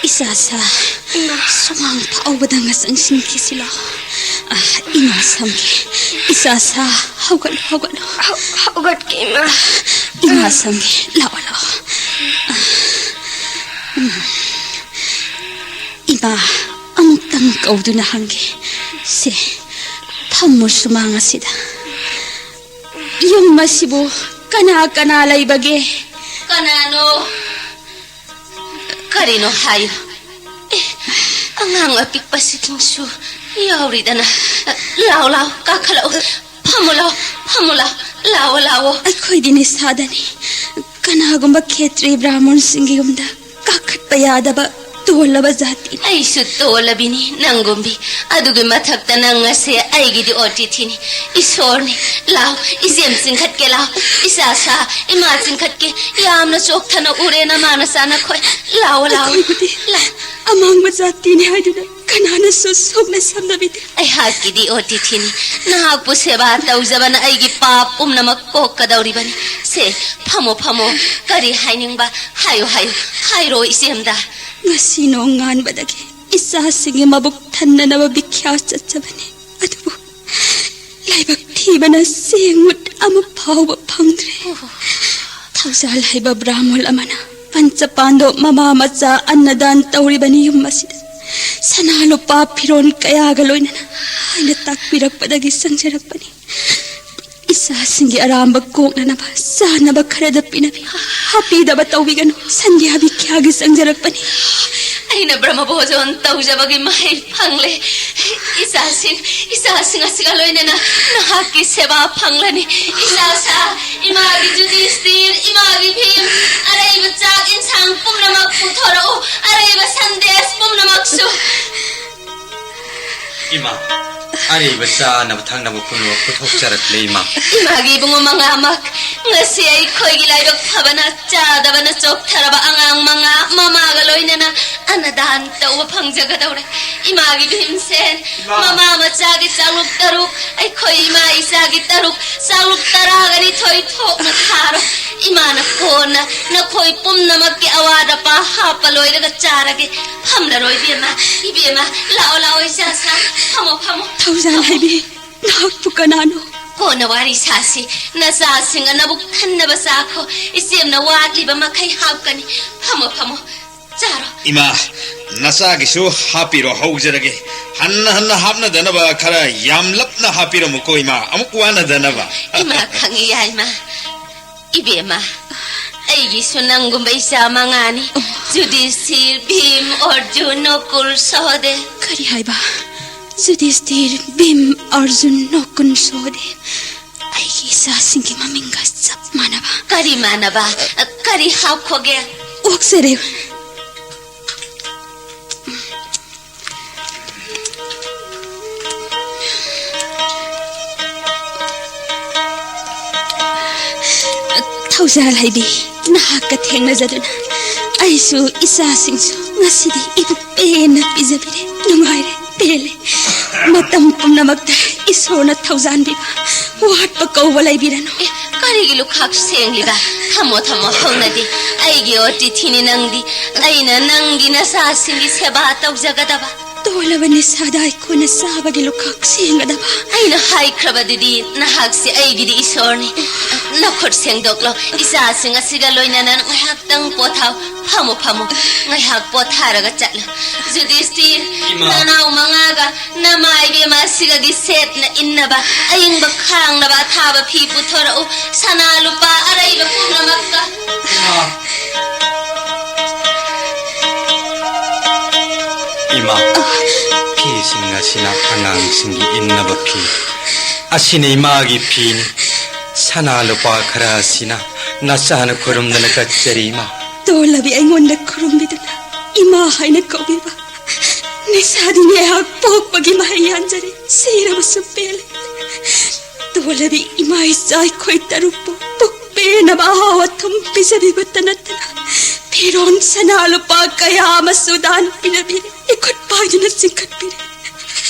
ꯏꯆꯥ ꯁꯥ, ꯏꯃꯥ꯫ ꯁꯨꯃꯥꯡ ꯐꯥꯎꯕꯗ ꯉꯁꯪ ꯁꯤꯟꯈꯤꯁꯤ ꯂꯥꯎ꯫ ꯑ, ꯏꯃꯥ ꯁꯝꯒꯦ꯫ ꯏꯆꯥ ꯁꯥ, ꯍꯧꯒꯠꯂꯣ, ꯍꯧꯒꯠꯂꯣ꯫ ꯍꯧ-, ꯍꯧꯒꯠꯀꯦ, ꯏꯃꯥ꯫ ꯏꯃꯥ ꯁꯝꯒꯦ, ꯂꯥꯛꯑꯣ, ꯂꯥꯛꯑꯣ꯫ ꯑ, ꯎꯝ꯫ ꯏꯃꯥ, ꯑꯃꯨꯛꯇꯪ ꯀꯧꯗꯨꯅ ꯍꯪꯒꯦ꯫ ꯁꯦ, ꯐꯝꯃꯨ ꯁꯨꯃꯥꯡ ꯑꯁꯤꯗ꯫ ꯌꯨꯝ ꯑꯁꯤꯕꯨ ꯀꯅꯥ ꯀꯅꯥ ꯂꯩꯕꯒꯦ? ꯀꯅꯥꯅꯣ? ꯀꯔꯤꯅꯣ ꯍꯥꯏꯌꯨ꯫ ꯑꯦ, ꯑꯉꯥꯡ ꯑꯄꯤꯛꯄꯁꯤꯡꯁꯨ ꯌꯥꯎꯔꯤꯗꯅ꯫ ꯂꯥꯎ, ꯂꯥꯎ, ꯀꯥꯈꯠꯂꯛꯎ꯫ ꯐꯝꯃꯨ ꯂꯥꯎ, ꯐꯝꯃꯨ ꯂꯥꯎ꯫ ꯂꯥꯎꯑꯣ, ꯂꯥꯎꯑꯣ꯫ ꯑꯩꯈꯣꯏꯗꯤ ꯅꯤꯁꯥꯗꯅꯤ꯫ ꯀꯅꯥꯒꯨꯝꯕ ꯈꯦꯇ꯭ꯔꯤ ꯕ꯭ꯔꯥꯍꯃꯣꯟꯁꯤꯡꯒꯤ ꯌꯨꯝꯗ ꯀꯥꯈꯠꯄ ꯌꯥꯗꯕ ꯇꯣꯜꯂꯕ ꯖꯥꯇꯤꯅꯤ꯫ ꯑꯩꯁꯨ ꯇꯣꯜꯂꯕꯤꯅꯤ ꯅꯪꯒꯨꯝꯕꯤ꯫ ꯑꯗꯨꯒꯤ ꯃꯊꯛꯇ ꯅꯪ ꯑꯁꯦ ꯑꯩꯒꯤꯗꯤ ꯑꯣꯇꯤꯊꯤꯅꯤ꯫ ꯏꯁꯣꯔꯅꯤ꯫ ꯂꯥꯎ, ꯏꯆꯦꯝ ꯆꯤꯡꯈꯠꯀꯦ ꯂꯥꯎ꯫ ꯏꯆꯥ ꯁꯥ, ꯏꯃꯥ ꯆꯤꯡꯈꯠꯀꯦ꯫ ꯌꯥꯝꯅ ꯆꯣꯛꯊꯅ ꯎꯔꯦ ꯅꯃꯥ ꯅꯆꯥ ꯅꯈꯣꯏ꯫ ꯂꯥꯎꯑꯣ, ꯂꯥꯎꯑꯣ꯫ ꯑꯩꯈꯣꯏꯕꯨꯗꯤ ꯂꯥꯎ꯫ ꯑꯃꯥꯡꯕ ꯖꯥꯇꯤꯅꯤ ꯍꯥꯏꯗꯨꯅ ꯀꯅꯥꯅꯁꯨ ꯁꯣꯛꯅ ꯁꯝꯅꯕꯤꯗꯦ꯫ ꯑꯩꯍꯥꯛꯀꯤꯗꯤ ꯑꯣꯇꯤꯊꯤꯅꯤ꯫ ꯅꯍꯥꯛꯄꯨ ꯁꯦꯕꯥ ꯇꯧꯖꯕꯅ ꯑꯩꯒꯤ ꯄꯥꯞ ꯄꯨꯝꯅꯃꯛ ꯀꯣꯛꯀꯗꯧꯔꯤꯕꯅꯤ꯫ ꯁꯦ, ꯐꯝꯃꯣ, ꯐꯝꯃꯣ꯫ ꯀꯔꯤ ꯍꯥꯏꯅꯤꯡꯕ? ꯍꯥꯏꯌꯨ, ꯍꯥꯏꯌꯨ꯫ ꯍꯥꯏꯔꯣ, ꯏꯆꯦꯝꯗ꯫ ꯉꯁꯤ ꯅꯣꯡꯉꯥꯟꯕꯗꯒꯤ ꯏꯆꯥꯁꯤꯡꯒꯤ ꯃꯕꯨꯛ ꯊꯟꯅꯅꯕ ꯕꯤꯈ꯭ꯌꯥ ꯆꯠꯆꯕꯅꯤ꯫ ꯑꯗꯨꯕꯨ ꯂꯥꯏꯕꯛ ꯊꯤꯕꯅ ꯆꯦꯡ ꯃꯨꯠ ꯑꯃ ꯐꯥꯎꯕ ꯐꯪꯗ꯭ꯔꯦ꯫ ꯊꯧꯖꯥꯜ ꯍꯥꯏꯕ ꯕ꯭ꯔꯥꯍꯃꯣꯜ ꯑꯃꯅ ꯄꯟꯆꯄꯥꯟꯗꯣ ꯃꯃꯥ ꯃꯆꯥ ꯑꯟꯅꯗꯥꯟ ꯇꯧꯔꯤꯕꯅꯤ ꯌꯨꯝ ꯑꯁꯤꯗ꯫ ꯁꯅꯥ ꯂꯨꯄꯥ ꯐꯤꯔꯣꯜ ꯀꯌꯥꯒ ꯂꯣꯏꯅꯅ ꯍꯥꯏꯅ ꯇꯥꯛꯄꯤꯔꯛꯄꯗꯒꯤ ꯆꯪꯖꯔꯛꯄꯅꯤ꯫ ꯏꯆꯥꯁꯤꯡꯒꯤ ꯑꯔꯥꯝꯕ ꯀꯣꯛꯅꯅꯕ ꯆꯥꯅꯕ ꯈꯔꯗ ꯄꯤꯅꯕꯤ꯫ ꯍꯥꯞꯄꯤꯗꯕ ꯇꯧꯕꯤꯒꯅꯨ꯫ ꯁꯟꯙ꯭ꯌꯥ ꯕꯤꯈ꯭ꯌꯥꯒꯤ ꯆꯪꯖꯔꯛꯄꯅꯤ꯫ ꯑꯩꯅ ꯕ꯭ꯔꯍ꯭ꯃ ꯚꯣꯖꯣꯟ ꯇꯧꯖꯕꯒꯤ ꯃꯍꯩ ꯐꯪꯂꯦ꯫ ꯏꯆꯥꯁꯤꯡ, ꯏꯆꯥꯁꯤꯡ ꯑꯁꯤꯒ ꯂꯣꯏꯅꯅ ꯅꯍꯥꯛꯀꯤ ꯁꯦꯕꯥ ꯐꯪꯂꯅꯤ꯫ ꯏꯆꯥ ꯁꯥ, ꯏꯃꯥꯒꯤ ꯖꯨꯗꯤꯁꯇꯤꯔ, ꯏꯃꯥꯒꯤ ꯚꯤꯝ, ꯑꯔꯩꯕ ꯆꯥꯛ ꯏꯟꯁꯥꯡ ꯄꯨꯝꯅꯃꯛ ꯄꯨꯊꯣꯔꯛꯎ꯫ ꯑꯔꯩꯕ ꯁꯟꯗꯦꯁ ꯄꯨꯝꯅꯃꯛꯁꯨ꯫ ꯏꯃꯥ, ꯑꯔꯩꯕ ꯆꯥꯅꯕ ꯊꯛꯅꯕ ꯄꯨꯝꯅꯃꯛ ꯄꯨꯊꯣꯛꯆꯔꯛꯂꯦ, ꯏꯃꯥ꯫ ꯏꯃꯥꯒꯤ ꯏꯕꯨꯡꯉꯣ ꯃꯉꯥꯃꯛ, ꯉꯁꯤ ꯑꯩꯈꯣꯏꯒꯤ ꯂꯥꯏꯕꯛ ꯐꯕꯅ ꯆꯥꯗꯕꯅ ꯆꯣꯛꯊꯔꯕ ꯑꯉꯥꯡ ꯃꯉꯥ ꯃꯃꯥꯒ ꯂꯣꯏꯅꯅ ꯑꯟꯅꯗꯥꯟ ꯇꯧꯕ ꯐꯪꯖꯒꯗꯧꯔꯦ꯫ ꯏꯃꯥꯒꯤ ꯚꯤꯝꯁꯦꯟ, ꯏꯃꯥ꯫ ꯃꯃꯥ ꯏꯆꯥꯒꯤ ꯆꯥꯛꯂꯨꯛ ꯇꯔꯨꯛ, ꯑꯩꯈꯣꯏ ꯏꯃꯥ ꯏꯆꯥꯒꯤ ꯇꯔꯨꯛ, ꯆꯥꯛꯂꯨꯛ ꯇꯔꯥꯒ ꯅꯤꯊꯣꯏ ꯊꯣꯛꯅ ꯊꯥꯔꯣ꯫ ꯏꯃꯥꯅ ꯀꯣꯟꯅ ꯅꯈꯣꯏ ꯄꯨꯝꯅꯃꯛꯀꯤ ꯑꯋꯥꯠ ꯑꯄꯥ ꯍꯥꯞꯄ ꯂꯣꯏꯔꯒ ꯆꯥꯔꯒꯦ꯫ ꯐꯝꯂꯔꯣꯏ ꯏꯕꯦꯝꯃ, ꯏꯕꯦꯝꯃ, ꯂꯥꯛꯑꯣ, ꯂꯥꯛꯑꯣ, ꯏꯆꯥ ꯁꯥ, ꯐꯝꯃꯣ, ꯐꯝꯃꯣ꯫ ꯊꯧꯖꯥꯜ ꯍꯥꯏꯕꯤ, ꯅꯍꯥꯛꯄꯨ ꯀꯅꯥꯅꯣ? ꯀꯣꯟꯅ ꯋꯥꯔꯤ ꯁꯥꯁꯤ꯫ ꯅꯆꯥꯁꯤꯡ ꯑꯅꯕꯨꯛ ꯊꯟꯅꯕ ꯆꯥꯈꯣ꯫ ꯏꯆꯦꯝꯅ ꯋꯥꯠꯂꯤꯕ ꯃꯈꯩ ꯍꯥꯞꯀꯅꯤ꯫ ꯐꯝꯃꯣ, ꯐꯝꯃꯣ꯫ ꯆꯥꯔꯣ꯫ ꯏꯃꯥ, ꯅꯆꯥꯒꯤꯁꯨ ꯍꯥꯞꯄꯤꯔꯣ ꯍꯧꯖꯔꯒꯦ꯫ ꯍꯟꯅ ꯍꯟꯅ ꯍꯥꯞꯅꯗꯅꯕ ꯈꯔ ꯌꯥꯝꯂꯞꯅ ꯍꯥꯞꯄꯤꯔꯝꯃꯨꯀꯣ, ꯏꯃꯥ꯫ ꯑꯃꯨꯛ ꯋꯥꯅꯗꯅꯕ꯫ ꯏꯃꯥ ꯈꯪꯉꯤ, ꯌꯥꯏꯃ꯫ ꯏꯕꯦꯝꯃ, ꯑꯩꯒꯤꯁꯨ ꯅꯪꯒꯨꯝꯕ ꯏꯆꯥ ꯃꯉꯥꯅꯤ꯫ ꯌꯨꯙꯤꯁꯊꯤꯔ, ꯚꯤꯝ, ꯑꯔꯖꯨꯟ, ꯅꯀꯨꯜ, ꯁꯍꯗꯦꯕ꯫ ꯀꯔꯤ ꯍꯥꯏꯕ? ꯌꯨꯙꯤꯁꯊꯤꯔ, ꯚꯤꯝ, ꯑꯔꯖꯨꯟ, ꯅꯀꯨꯜ, ꯁꯍꯗꯦꯕ꯫ ꯑꯩꯒꯤ ꯏꯆꯥꯁꯤꯡꯒꯤ ꯃꯃꯤꯡꯒ ꯆꯞ ꯃꯥꯟꯅꯕ꯫ ꯀꯔꯤ ꯃꯥꯟꯅꯕ? ꯀꯔꯤ ꯍꯥꯞꯈꯣꯒꯦ? ꯑꯣꯛꯆꯔꯦ꯫ ꯊꯧꯖꯥꯜ ꯍꯥꯏꯕꯤ, ꯅꯍꯥꯛꯀ ꯊꯦꯡꯅꯖꯗꯨꯅ ꯑꯩꯁꯨ ꯏꯆꯥꯁꯤꯡꯁꯨ ꯉꯁꯤꯗꯤ ꯏꯕꯨꯛ ꯄꯦꯟꯅ ꯄꯤꯖꯕꯤꯔꯦ꯫ ꯅꯨꯡꯉꯥꯏꯔꯦ, ꯄꯦꯜꯂꯦ꯫ ꯃꯇꯝ ꯄꯨꯝꯅꯃꯛꯇ ꯏꯁꯣꯔꯅ ꯊꯧꯖꯥꯟꯕꯤꯕ, ꯋꯥꯠꯄ ꯀꯧꯕ ꯂꯩꯕꯤꯔꯅꯨ꯫ ꯑꯦ, ꯀꯔꯤꯒꯤ ꯂꯨꯈꯥꯛ ꯁꯦꯡꯂꯤꯕ? ꯊꯝꯃꯣ, ꯊꯝꯃꯣ, ꯍꯧꯅꯗꯦ꯫ ꯑꯩꯒꯤ ꯑꯣꯇꯤꯊꯤꯅꯤ ꯅꯪꯗꯤ꯫ ꯑꯩꯅ ꯅꯪꯒꯤ ꯅꯆꯥꯁꯤꯡꯒꯤ ꯁꯦꯕꯥ ꯇꯧꯖꯒꯗꯕ꯫ ꯇꯣꯜꯂꯕ ꯅꯤꯁꯥꯗ ꯑꯩꯈꯣꯏꯅ ꯆꯥꯕꯒꯤ ꯂꯨꯈꯥꯛ ꯁꯦꯡꯒꯗꯕ꯫ ꯑꯩꯅ ꯍꯥꯏꯈ꯭ꯔꯕꯗꯨꯗꯤ, ꯅꯍꯥꯛꯁꯦ ꯑꯩꯒꯤꯗꯤ ꯏꯁꯣꯔꯅꯤ꯫ ꯅꯈꯨꯠ ꯁꯦꯡꯗꯣꯛꯂꯣ꯫ ꯏꯆꯥꯁꯤꯡ ꯑꯁꯤꯒ ꯂꯣꯏꯅꯅ ꯉꯥꯏꯍꯥꯛꯇꯪ ꯄꯣꯊꯥꯎ꯫ ꯐꯝꯃꯨ, ꯐꯝꯃꯨ꯫ ꯉꯥꯏꯍꯥꯛ ꯄꯣꯊꯥꯔꯒ ꯆꯠꯂꯨ꯫ ꯌꯨꯙꯤꯁꯊꯤꯔ, ꯏꯃꯥ꯫ ꯅꯅꯥꯎ ꯃꯉꯥꯒ ꯅꯃꯥ ꯏꯕꯦꯝꯃ ꯑꯁꯤꯒꯒꯤ ꯁꯦꯠꯅ ꯏꯟꯅꯕ ꯑꯏꯪꯕ ꯈꯥꯡꯅꯕ ꯑꯊꯥꯕ ꯐꯤ ꯄꯨꯊꯣꯔꯛꯎ꯫ ꯁꯅꯥ ꯂꯨꯄꯥ ꯑꯔꯩꯕ ꯄꯨꯝꯅꯃꯛꯀ꯫ ꯏꯃꯥ꯫ ꯏꯃꯥ, ꯐꯤꯁꯤꯡ ꯑꯁꯤꯅ ꯑꯉꯥꯡꯁꯤꯡꯒꯤ ꯏꯟꯅꯕ ꯐꯤ꯫ ꯑꯁꯤꯅ ꯏꯃꯥꯒꯤ ꯐꯤꯅꯤ꯫ ꯁꯅꯥ ꯂꯨꯄꯥ ꯈꯔ ꯑꯁꯤꯅ ꯅꯆꯥꯅ ꯈꯨꯔꯨꯝꯗꯅ ꯀꯠꯆꯔꯤ, ꯏꯃꯥ꯫ ꯇꯣꯜꯂꯕꯤ ꯑꯩꯉꯣꯟꯗ ꯈꯨꯔꯨꯝꯕꯤꯗꯨꯅ ꯏꯃꯥ ꯍꯥꯏꯅ ꯀꯧꯕꯤꯕ꯫ ꯅꯤꯁꯥꯗꯤ ꯉꯥꯏꯍꯥꯛ ꯄꯣꯛꯄꯒꯤ ꯃꯍꯩ ꯌꯥꯟꯖꯔꯦ, ꯁꯤꯔꯕꯁꯨ ꯄꯦꯜꯂꯦ꯫ ꯇꯣꯜꯂꯕꯤ ꯏꯃꯥ ꯏꯆꯥ ꯑꯩꯈꯣꯏ ꯇꯔꯨꯛꯄꯨ ꯄꯨꯛ ꯄꯦꯟꯅꯕ ꯑꯍꯥꯎ ꯑꯊꯨꯝ ꯄꯤꯖꯕꯤꯕꯇ ꯅꯠꯇꯅ ꯐꯤꯔꯣꯟ ꯁꯅꯥ ꯂꯨꯄꯥ ꯀꯌꯥ ꯑꯃꯁꯨ ꯗꯥꯟ ꯄꯤꯔꯕꯤꯔꯦ, ꯏꯈꯨꯠ ꯄꯥꯏꯗꯨꯅ ꯆꯤꯡꯈꯠꯄꯤꯔꯦ꯫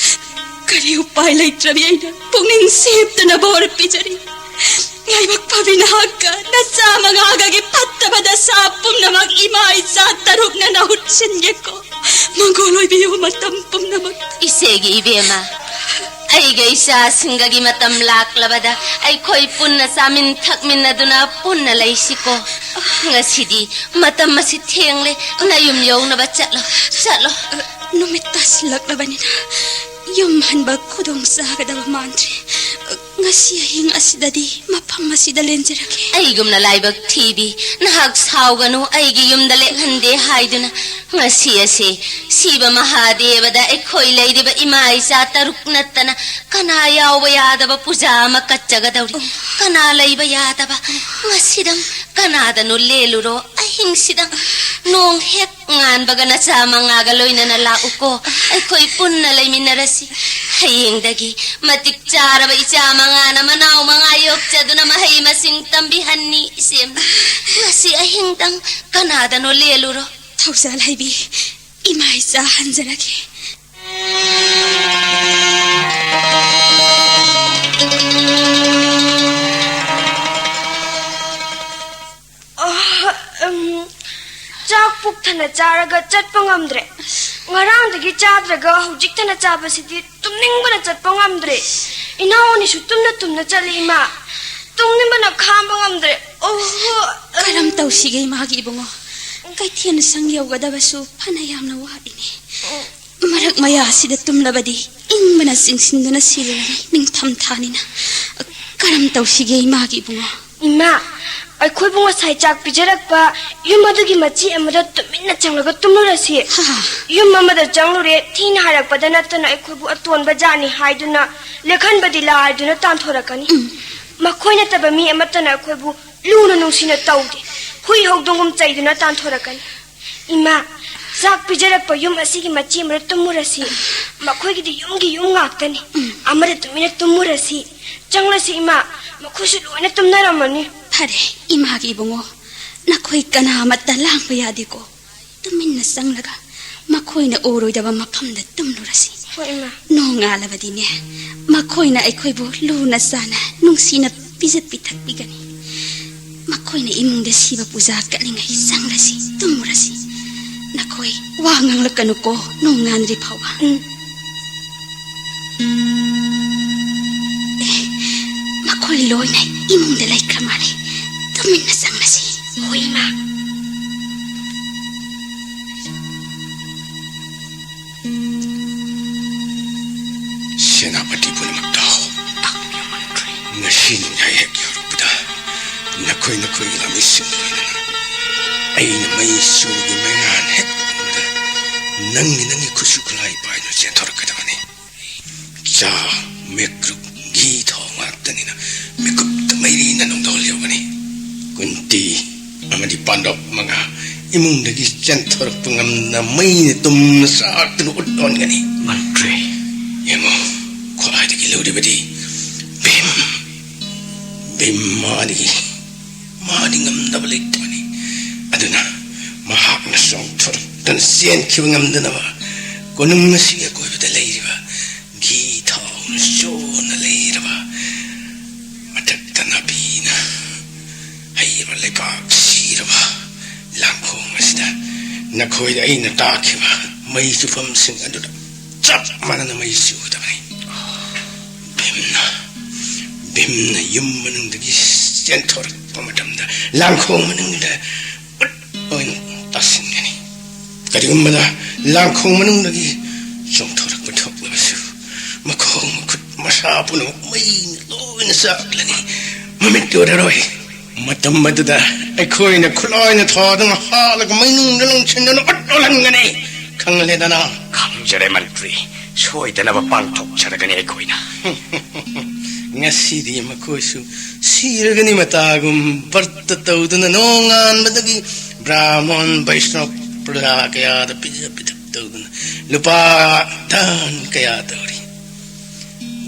ꯀꯔꯤ ꯎꯄꯥꯏ ꯂꯩꯇ꯭ꯔꯕꯤ ꯑꯩꯅ ꯄꯨꯛꯅꯤꯡ ꯁꯦꯞꯇꯅ ꯕꯣꯔ ꯄꯤꯖꯔꯤ꯫ ꯂꯥꯏꯕꯛ ꯐꯕꯤ ꯅꯍꯥꯛꯀ ꯅꯆꯥ ꯃꯉꯥꯒꯒꯤ ꯐꯠꯇꯕ ꯗꯁꯥ ꯄꯨꯝꯅꯃꯛ ꯏꯃꯥ ꯏꯆꯥ ꯇꯔꯨꯛꯅ ꯅꯍꯨꯠ ꯁꯤꯟꯒꯦꯀꯣ꯫ ꯃꯪꯒꯣꯜ ꯑꯣꯏꯕꯤꯌꯨ ꯃꯇꯝ ꯄꯨꯝꯅꯃꯛ꯫ ꯏꯆꯦꯒꯤ ꯏꯕꯦꯝꯃ, ꯑꯩꯒ ꯏꯆꯥꯁꯤꯡꯒꯒꯤ ꯃꯇꯝ ꯂꯥꯛꯂꯕꯗ ꯑꯩꯈꯣꯏ ꯄꯨꯟꯅ ꯆꯥꯃꯤꯟ ꯊꯛꯃꯤꯟꯅꯗꯨꯅ ꯄꯨꯟꯅ ꯂꯩꯁꯤꯀꯣ꯫ ꯉꯁꯤꯗꯤ ꯃꯇꯝ ꯑꯁꯤ ꯊꯦꯡꯂꯦ, ꯅꯌꯨꯝ ꯌꯧꯅꯕ ꯆꯠꯂꯣ, ꯆꯠꯂꯣ꯫ ꯅꯨꯃꯤꯠ ꯇꯥꯁꯤꯜꯂꯛꯂꯕꯅꯤꯅ ꯌꯨꯝ ꯍꯟꯕ ꯈꯨꯗꯣꯡ ꯆꯥꯒꯗꯕ ꯃꯥꯟꯗ꯭ꯔꯦ꯫ ꯉꯁꯤ ꯑꯍꯤꯡ ꯑꯁꯤꯗꯗꯤ ꯃꯐꯝ ꯑꯁꯤꯗ ꯂꯦꯟꯖꯔꯒꯦ꯫ ꯑꯩꯒꯨꯝꯅ ꯂꯥꯏꯕꯛ ꯊꯤꯕꯤ, ꯅꯍꯥꯛ ꯁꯥꯎꯒꯅꯨ, ꯑꯩꯒꯤ ꯌꯨꯝꯗ ꯂꯦꯛꯍꯟꯗꯦ ꯍꯥꯏꯗꯨꯅ꯫ ꯉꯁꯤ ꯑꯁꯤ ꯁꯤꯕ ꯃꯍꯥꯗꯦꯕꯗ ꯑꯩꯈꯣꯏ ꯂꯩꯔꯤꯕ ꯏꯃꯥ ꯏꯆꯥ ꯇꯔꯨꯛ ꯅꯠꯇꯅ ꯀꯅꯥ ꯌꯥꯎꯕ ꯌꯥꯗꯕ ꯄꯨꯖꯥ ꯑꯃ ꯀꯠꯆꯒꯗꯧꯔꯤ꯫ ꯀꯅꯥ ꯂꯩꯕ ꯌꯥꯗꯕ? ꯉꯁꯤꯗꯪ ꯀꯅꯥꯗꯅꯣ ꯂꯦꯜꯂꯨꯔꯣ꯫ ꯑꯍꯤꯡꯁꯤꯗꯪ ꯅꯣꯡ ꯍꯦꯛ ꯉꯥꯟꯕꯒ ꯅꯆꯥ ꯃꯉꯥꯒ ꯂꯣꯏꯅꯅ ꯂꯥꯛꯎꯀꯣ꯫ ꯑꯩꯈꯣꯏ ꯄꯨꯟꯅ ꯂꯩꯃꯤꯟꯅꯔꯁꯤ꯫ ꯍꯌꯦꯡꯗꯒꯤ ꯃꯇꯤꯛ ꯆꯥꯔꯕ ꯏꯆꯥ ꯃꯉꯥꯅ ꯃꯅꯥꯎ ꯃꯉꯥ ꯌꯣꯛꯆꯗꯨꯅ ꯃꯍꯩ ꯃꯁꯤꯡ ꯇꯝꯕꯤꯍꯟꯅꯤ ꯏꯆꯦꯝꯅ꯫ ꯉꯁꯤ ꯑꯍꯤꯡꯗꯪ ꯀꯅꯥꯗꯅꯣ ꯂꯦꯜꯂꯨꯔꯣ꯫ ꯊꯧꯖꯥꯜ ꯍꯩꯕꯤ, ꯏꯃꯥ ꯏꯆꯥ ꯍꯟꯖꯔꯒꯦ꯫ ꯑ, ꯎꯝ, ꯆꯥꯛ ꯄꯨꯛ ꯊꯟꯅ ꯆꯥꯔꯒ ꯆꯠꯄ ꯉꯝꯗ꯭ꯔꯦ꯫ ꯉꯔꯥꯡꯗꯒꯤ ꯆꯥꯗ꯭ꯔꯒ ꯍꯧꯖꯤꯛ ꯊꯟꯅ ꯆꯥꯕꯁꯤꯗꯤ ꯇꯨꯝꯅꯤꯡꯕꯅ ꯆꯠꯄ ꯉꯝꯗ꯭ꯔꯦ꯫ ꯏꯅꯥꯎ ꯑꯅꯤꯁꯨ ꯇꯨꯝꯅ ꯇꯨꯝꯅ ꯆꯠꯂꯤ, ꯏꯃꯥ꯫ ꯇꯨꯝꯅꯤꯡꯕꯅ ꯈꯥꯡꯕ ꯉꯝꯗ꯭ꯔꯦ꯫ ꯑꯣꯍꯣ꯫ ꯀꯔꯝ ꯇꯧꯁꯤꯒꯦ, ꯏꯃꯥꯒꯤ ꯏꯕꯨꯡꯉꯣ? ꯀꯩꯊꯦꯜ ꯁꯪ ꯌꯧꯒꯗꯕꯁꯨ ꯐꯅ ꯌꯥꯝꯅ ꯋꯥꯠꯂꯤꯅꯦ꯫ ꯃꯔꯛ ꯃꯌꯥ ꯑꯁꯤꯗ ꯇꯨꯝꯂꯕꯗꯤ ꯏꯪꯕꯅ ꯆꯤꯡꯁꯤꯟꯗꯨꯅ ꯁꯤꯔꯅꯤ, ꯅꯤꯡꯊꯝ ꯊꯥꯅꯤꯅ꯫ ꯀꯔꯝ ꯇꯧꯁꯤꯒꯦ, ꯏꯃꯥꯒꯤ ꯏꯕꯨꯡꯉꯣ? ꯏꯃꯥ, ꯑꯩꯈꯣꯏꯕꯨ ꯉꯁꯥꯏ ꯆꯥꯛ ꯄꯤꯖꯔꯛꯄ ꯌꯨꯝ ꯑꯗꯨꯒꯤ ꯃꯆꯤ ꯑꯃꯗ ꯇꯨꯃꯤꯟꯅ ꯆꯪꯂꯒ ꯇꯨꯝꯂꯨꯔꯁꯤ꯫ ꯍꯥ? ꯌꯨꯝ ꯑꯃꯗ ꯆꯪꯂꯨꯔꯦ, ꯊꯤꯅ ꯍꯥꯏꯔꯛꯄꯗ ꯅꯠꯇꯅ ꯑꯩꯈꯣꯏꯕꯨ ꯑꯇꯣꯟꯕ ꯖꯥꯠꯅꯤ ꯍꯥꯏꯗꯨꯅ ꯂꯦꯛꯍꯟꯕꯗꯤ ꯂꯥꯏꯗꯨꯅ ꯇꯥꯟꯊꯣꯔꯛꯀꯅꯤ꯫ ꯎꯝ꯫ ꯃꯈꯣꯏ ꯅꯠꯇꯕ ꯃꯤ ꯑꯃꯠꯇꯅ ꯑꯩꯈꯣꯏꯕꯨ ꯂꯨꯅ ꯅꯨꯡꯁꯤꯅ ꯇꯧꯗꯦ꯫ ꯍꯨꯏ ꯍꯧꯗꯣꯡꯒꯨꯝ ꯆꯩꯗꯨꯅ ꯇꯥꯟꯊꯣꯔꯛꯀꯅꯤ꯫ ꯏꯃꯥ, ꯆꯥꯛ ꯄꯤꯖꯔꯛꯄ ꯌꯨꯝ ꯑꯁꯤꯒꯤ ꯃꯆꯤ ꯑꯃꯗ ꯇꯨꯝꯃꯨꯔꯁꯤ꯫ ꯃꯈꯣꯏꯒꯤꯗꯤ ꯌꯨꯝꯒꯤ ꯌꯨꯝ ꯉꯥꯛꯇꯅꯤ꯫ ꯎꯝ꯫ ꯑꯃꯗ ꯇꯨꯃꯤꯟꯅ ꯇꯨꯝꯃꯨꯔꯁꯤ꯫ ꯆꯪꯂꯁꯤ ꯏꯃꯥ, ꯃꯈꯣꯏꯁꯨ ꯂꯣꯏꯅ ꯇꯨꯝꯅꯔꯝꯃꯅꯤ꯫ ꯐꯔꯦ, ꯏꯃꯥꯒꯤ ꯏꯕꯨꯡꯉꯣ, ꯅꯈꯣꯏ ꯀꯅꯥꯃꯠꯇ ꯂꯥꯡꯕ ꯌꯥꯗꯦꯀꯣ꯫ ꯇꯨꯃꯤꯟꯅ ꯆꯪꯂꯒ ꯃꯈꯣꯏꯅ ꯎꯔꯣꯏꯗꯕ ꯃꯐꯝꯗ ꯇꯨꯝꯂꯨꯔꯁꯤ꯫ ꯍꯣꯏ, ꯏꯃꯥ꯫ ꯅꯣꯡꯉꯥꯜꯂꯕꯗꯤꯅꯦ, ꯃꯈꯣꯏꯅ ꯑꯩꯈꯣꯏꯕꯨ ꯂꯨꯅ ꯆꯥꯟꯅ ꯅꯨꯡꯁꯤꯅ ꯄꯤꯖ ꯄꯤꯊꯛꯄꯤꯒꯅꯤ꯫ ꯃꯈꯣꯏꯅ ꯏꯃꯨꯡꯗ ꯁꯤꯕ ꯄꯨꯖꯥ ꯀꯠꯂꯤꯉꯩ ꯆꯪꯂꯁꯤ, ꯇꯨꯝꯃꯨꯔꯁꯤ꯫ ꯅꯈꯣꯏ ꯋꯥ ꯉꯥꯡꯂꯛꯀꯅꯨꯀꯣ, ꯅꯣꯡꯉꯥꯟꯗ꯭ꯔꯤ ꯐꯥꯎꯕ꯫ ꯎꯝ꯫ ꯑꯦ, ꯃꯈꯣꯏ ꯂꯣꯏꯅ ꯏꯃꯨꯡꯗ ꯂꯩꯈ꯭ꯔ ꯃꯥꯜꯂꯦ꯫ ꯇꯨꯃꯤꯟꯅ ꯆꯪꯂꯁꯤ꯫ ꯍꯣꯏ, ꯏꯃꯥ꯫ ꯁꯦꯅꯥꯄꯇꯤ ꯄꯨꯝꯅꯃꯛ ꯇꯥꯎ꯫ ꯉꯁꯤ ꯅꯣꯡꯌꯥꯏ ꯍꯦꯛ ꯌꯧꯔꯛꯄꯗ ꯅꯈꯣꯏ ꯅꯈꯣꯏꯒꯤ ꯂꯥꯟꯃꯤꯁꯤꯡ ꯂꯣꯏꯅꯅ ꯑꯩꯅ ꯃꯩ ꯆꯨꯕꯒꯤ ꯃꯩꯉꯥꯟ ꯍꯦꯛ ꯎꯕꯗ ꯅꯪꯒꯤ ꯅꯪꯒꯤ ꯈꯨꯠꯁꯨ ꯈꯨꯠꯂꯥꯏ ꯄꯥꯏꯗꯨꯅ ꯆꯦꯟꯊꯣꯔꯛꯀꯗꯕꯅꯤ꯫ ꯆꯥ, ꯃꯤꯀꯨꯞ, ꯘꯤ ꯊꯥꯎ ꯉꯥꯛꯇꯅꯤꯅ ꯃꯤꯀꯨꯞꯇ ꯃꯩꯔꯤꯅ ꯅꯨꯡꯗꯧ ꯂꯦꯞꯀꯅꯤ꯫ ꯀꯨꯟꯇꯤ ꯑꯃꯗꯤ ꯄꯥꯟꯗꯕ ꯃꯉꯥ ꯏꯃꯨꯡꯗꯒꯤ ꯆꯦꯟꯊꯣꯔꯛꯄ ꯉꯝꯗꯅ ꯃꯩꯅ ꯇꯨꯝꯅ ꯆꯥꯛꯇꯨꯅ ꯎꯠ ꯑꯣꯟꯒꯅꯤ꯫ ꯃꯟꯇ꯭ꯔꯤ꯫ ꯌꯦꯡꯉꯨ, ꯈ꯭ꯋꯥꯏꯗꯒꯤ ꯂꯨꯔꯤꯕꯗꯤ ꯚꯤꯝ꯫ ꯚꯤꯝ ꯃꯥꯗꯤ, ꯃꯥꯗꯤ ꯉꯝꯗꯕ ꯂꯩꯇꯕꯅꯤ꯫ ꯑꯗꯨꯅ ꯃꯍꯥꯛꯅ ꯆꯣꯡꯊꯣꯔꯛꯇꯨꯅ ꯆꯦꯟꯈꯤꯕ ꯉꯝꯗꯅꯕ ꯀꯣꯅꯨꯡ ꯑꯁꯤꯒꯤ ꯑꯀꯣꯏꯕꯗ ꯂꯩꯔꯤꯕ ꯘꯤ ꯊꯥꯎꯅ ꯆꯣꯟꯅ ꯂꯩꯔꯕ, ꯃꯊꯛꯇ ꯅꯥꯄꯤꯅ ꯍꯩꯔꯕ ꯂꯩꯕꯥꯛ ꯁꯤꯔꯕ ꯂꯥꯡꯈꯣꯡ ꯑꯁꯤꯗ ꯅꯈꯣꯏꯗ ꯑꯩꯅ ꯇꯥꯛꯈꯤꯕ ꯃꯩ ꯆꯨꯐꯝꯁꯤꯡ ꯑꯗꯨꯗ ꯆꯞ ꯃꯥꯟꯅꯅ ꯃꯩ ꯆꯨꯒꯗꯕꯅꯤ꯫ ꯚꯤꯝꯅ, ꯚꯤꯝꯅ ꯌꯨꯝ ꯃꯅꯨꯡꯗꯒꯤ ꯆꯦꯟꯊꯣꯔꯛꯄ ꯃꯇꯝꯗ ꯂꯥꯡꯈꯣꯡ ꯃꯅꯨꯡꯗ ꯎꯠ ꯑꯣꯏꯅ ꯇꯥꯁꯤꯟꯒꯅꯤ꯫ ꯀꯔꯤꯒꯨꯝꯕꯗ ꯂꯥꯡꯈꯣꯡ ꯃꯅꯨꯡꯗꯒꯤ ꯆꯣꯡꯊꯣꯔꯛꯄ ꯊꯣꯛꯂꯕꯁꯨ ꯃꯈꯣꯡ ꯃꯈꯨꯠ ꯃꯁꯥ ꯄꯨꯝꯅꯃꯛ ꯃꯩꯅ ꯂꯣꯏꯅ ꯆꯥꯛꯂꯅꯤ꯫ ꯃꯃꯤꯠ ꯎꯔꯔꯣꯏ꯫ ꯃꯇꯝ ꯑꯗꯨꯗ ꯑꯩꯈꯣꯏꯅ ꯈꯨꯠꯂꯥꯏꯅ ꯊꯥꯗꯨꯅ ꯍꯥꯠꯂꯒ ꯃꯩꯅꯨꯡꯗ ꯂꯪꯁꯤꯟꯗꯨꯅ ꯎꯠ ꯑꯣꯜꯍꯟꯒꯅꯤ꯫ ꯈꯪꯂꯦꯗꯅ? ꯈꯪꯖꯔꯦ ꯃꯟꯇ꯭ꯔꯤ꯫ ꯁꯣꯏꯗꯅꯕ ꯄꯥꯡꯊꯣꯛꯆꯔꯒꯅꯤ ꯑꯩꯈꯣꯏꯅ꯫ ꯉꯁꯤꯗꯤ ꯃꯈꯣꯏꯁꯨ ꯁꯤꯔꯒꯅꯤ ꯃꯇꯥꯒꯨꯝ ꯕ꯭ꯔꯠꯇ ꯇꯧꯗꯨꯅ ꯅꯣꯡꯉꯥꯟꯕꯗꯒꯤ ꯕ꯭ꯔꯥꯍꯃꯟ ꯕꯩꯁꯅꯕ ꯄ꯭ꯔꯖꯥ ꯀꯌꯥꯗ ꯄꯤꯖ ꯄꯤꯊꯛ ꯇꯧꯗꯨꯅ ꯂꯨꯄꯥ ꯗꯥꯟ ꯀꯌꯥ ꯇꯧꯔꯤ꯫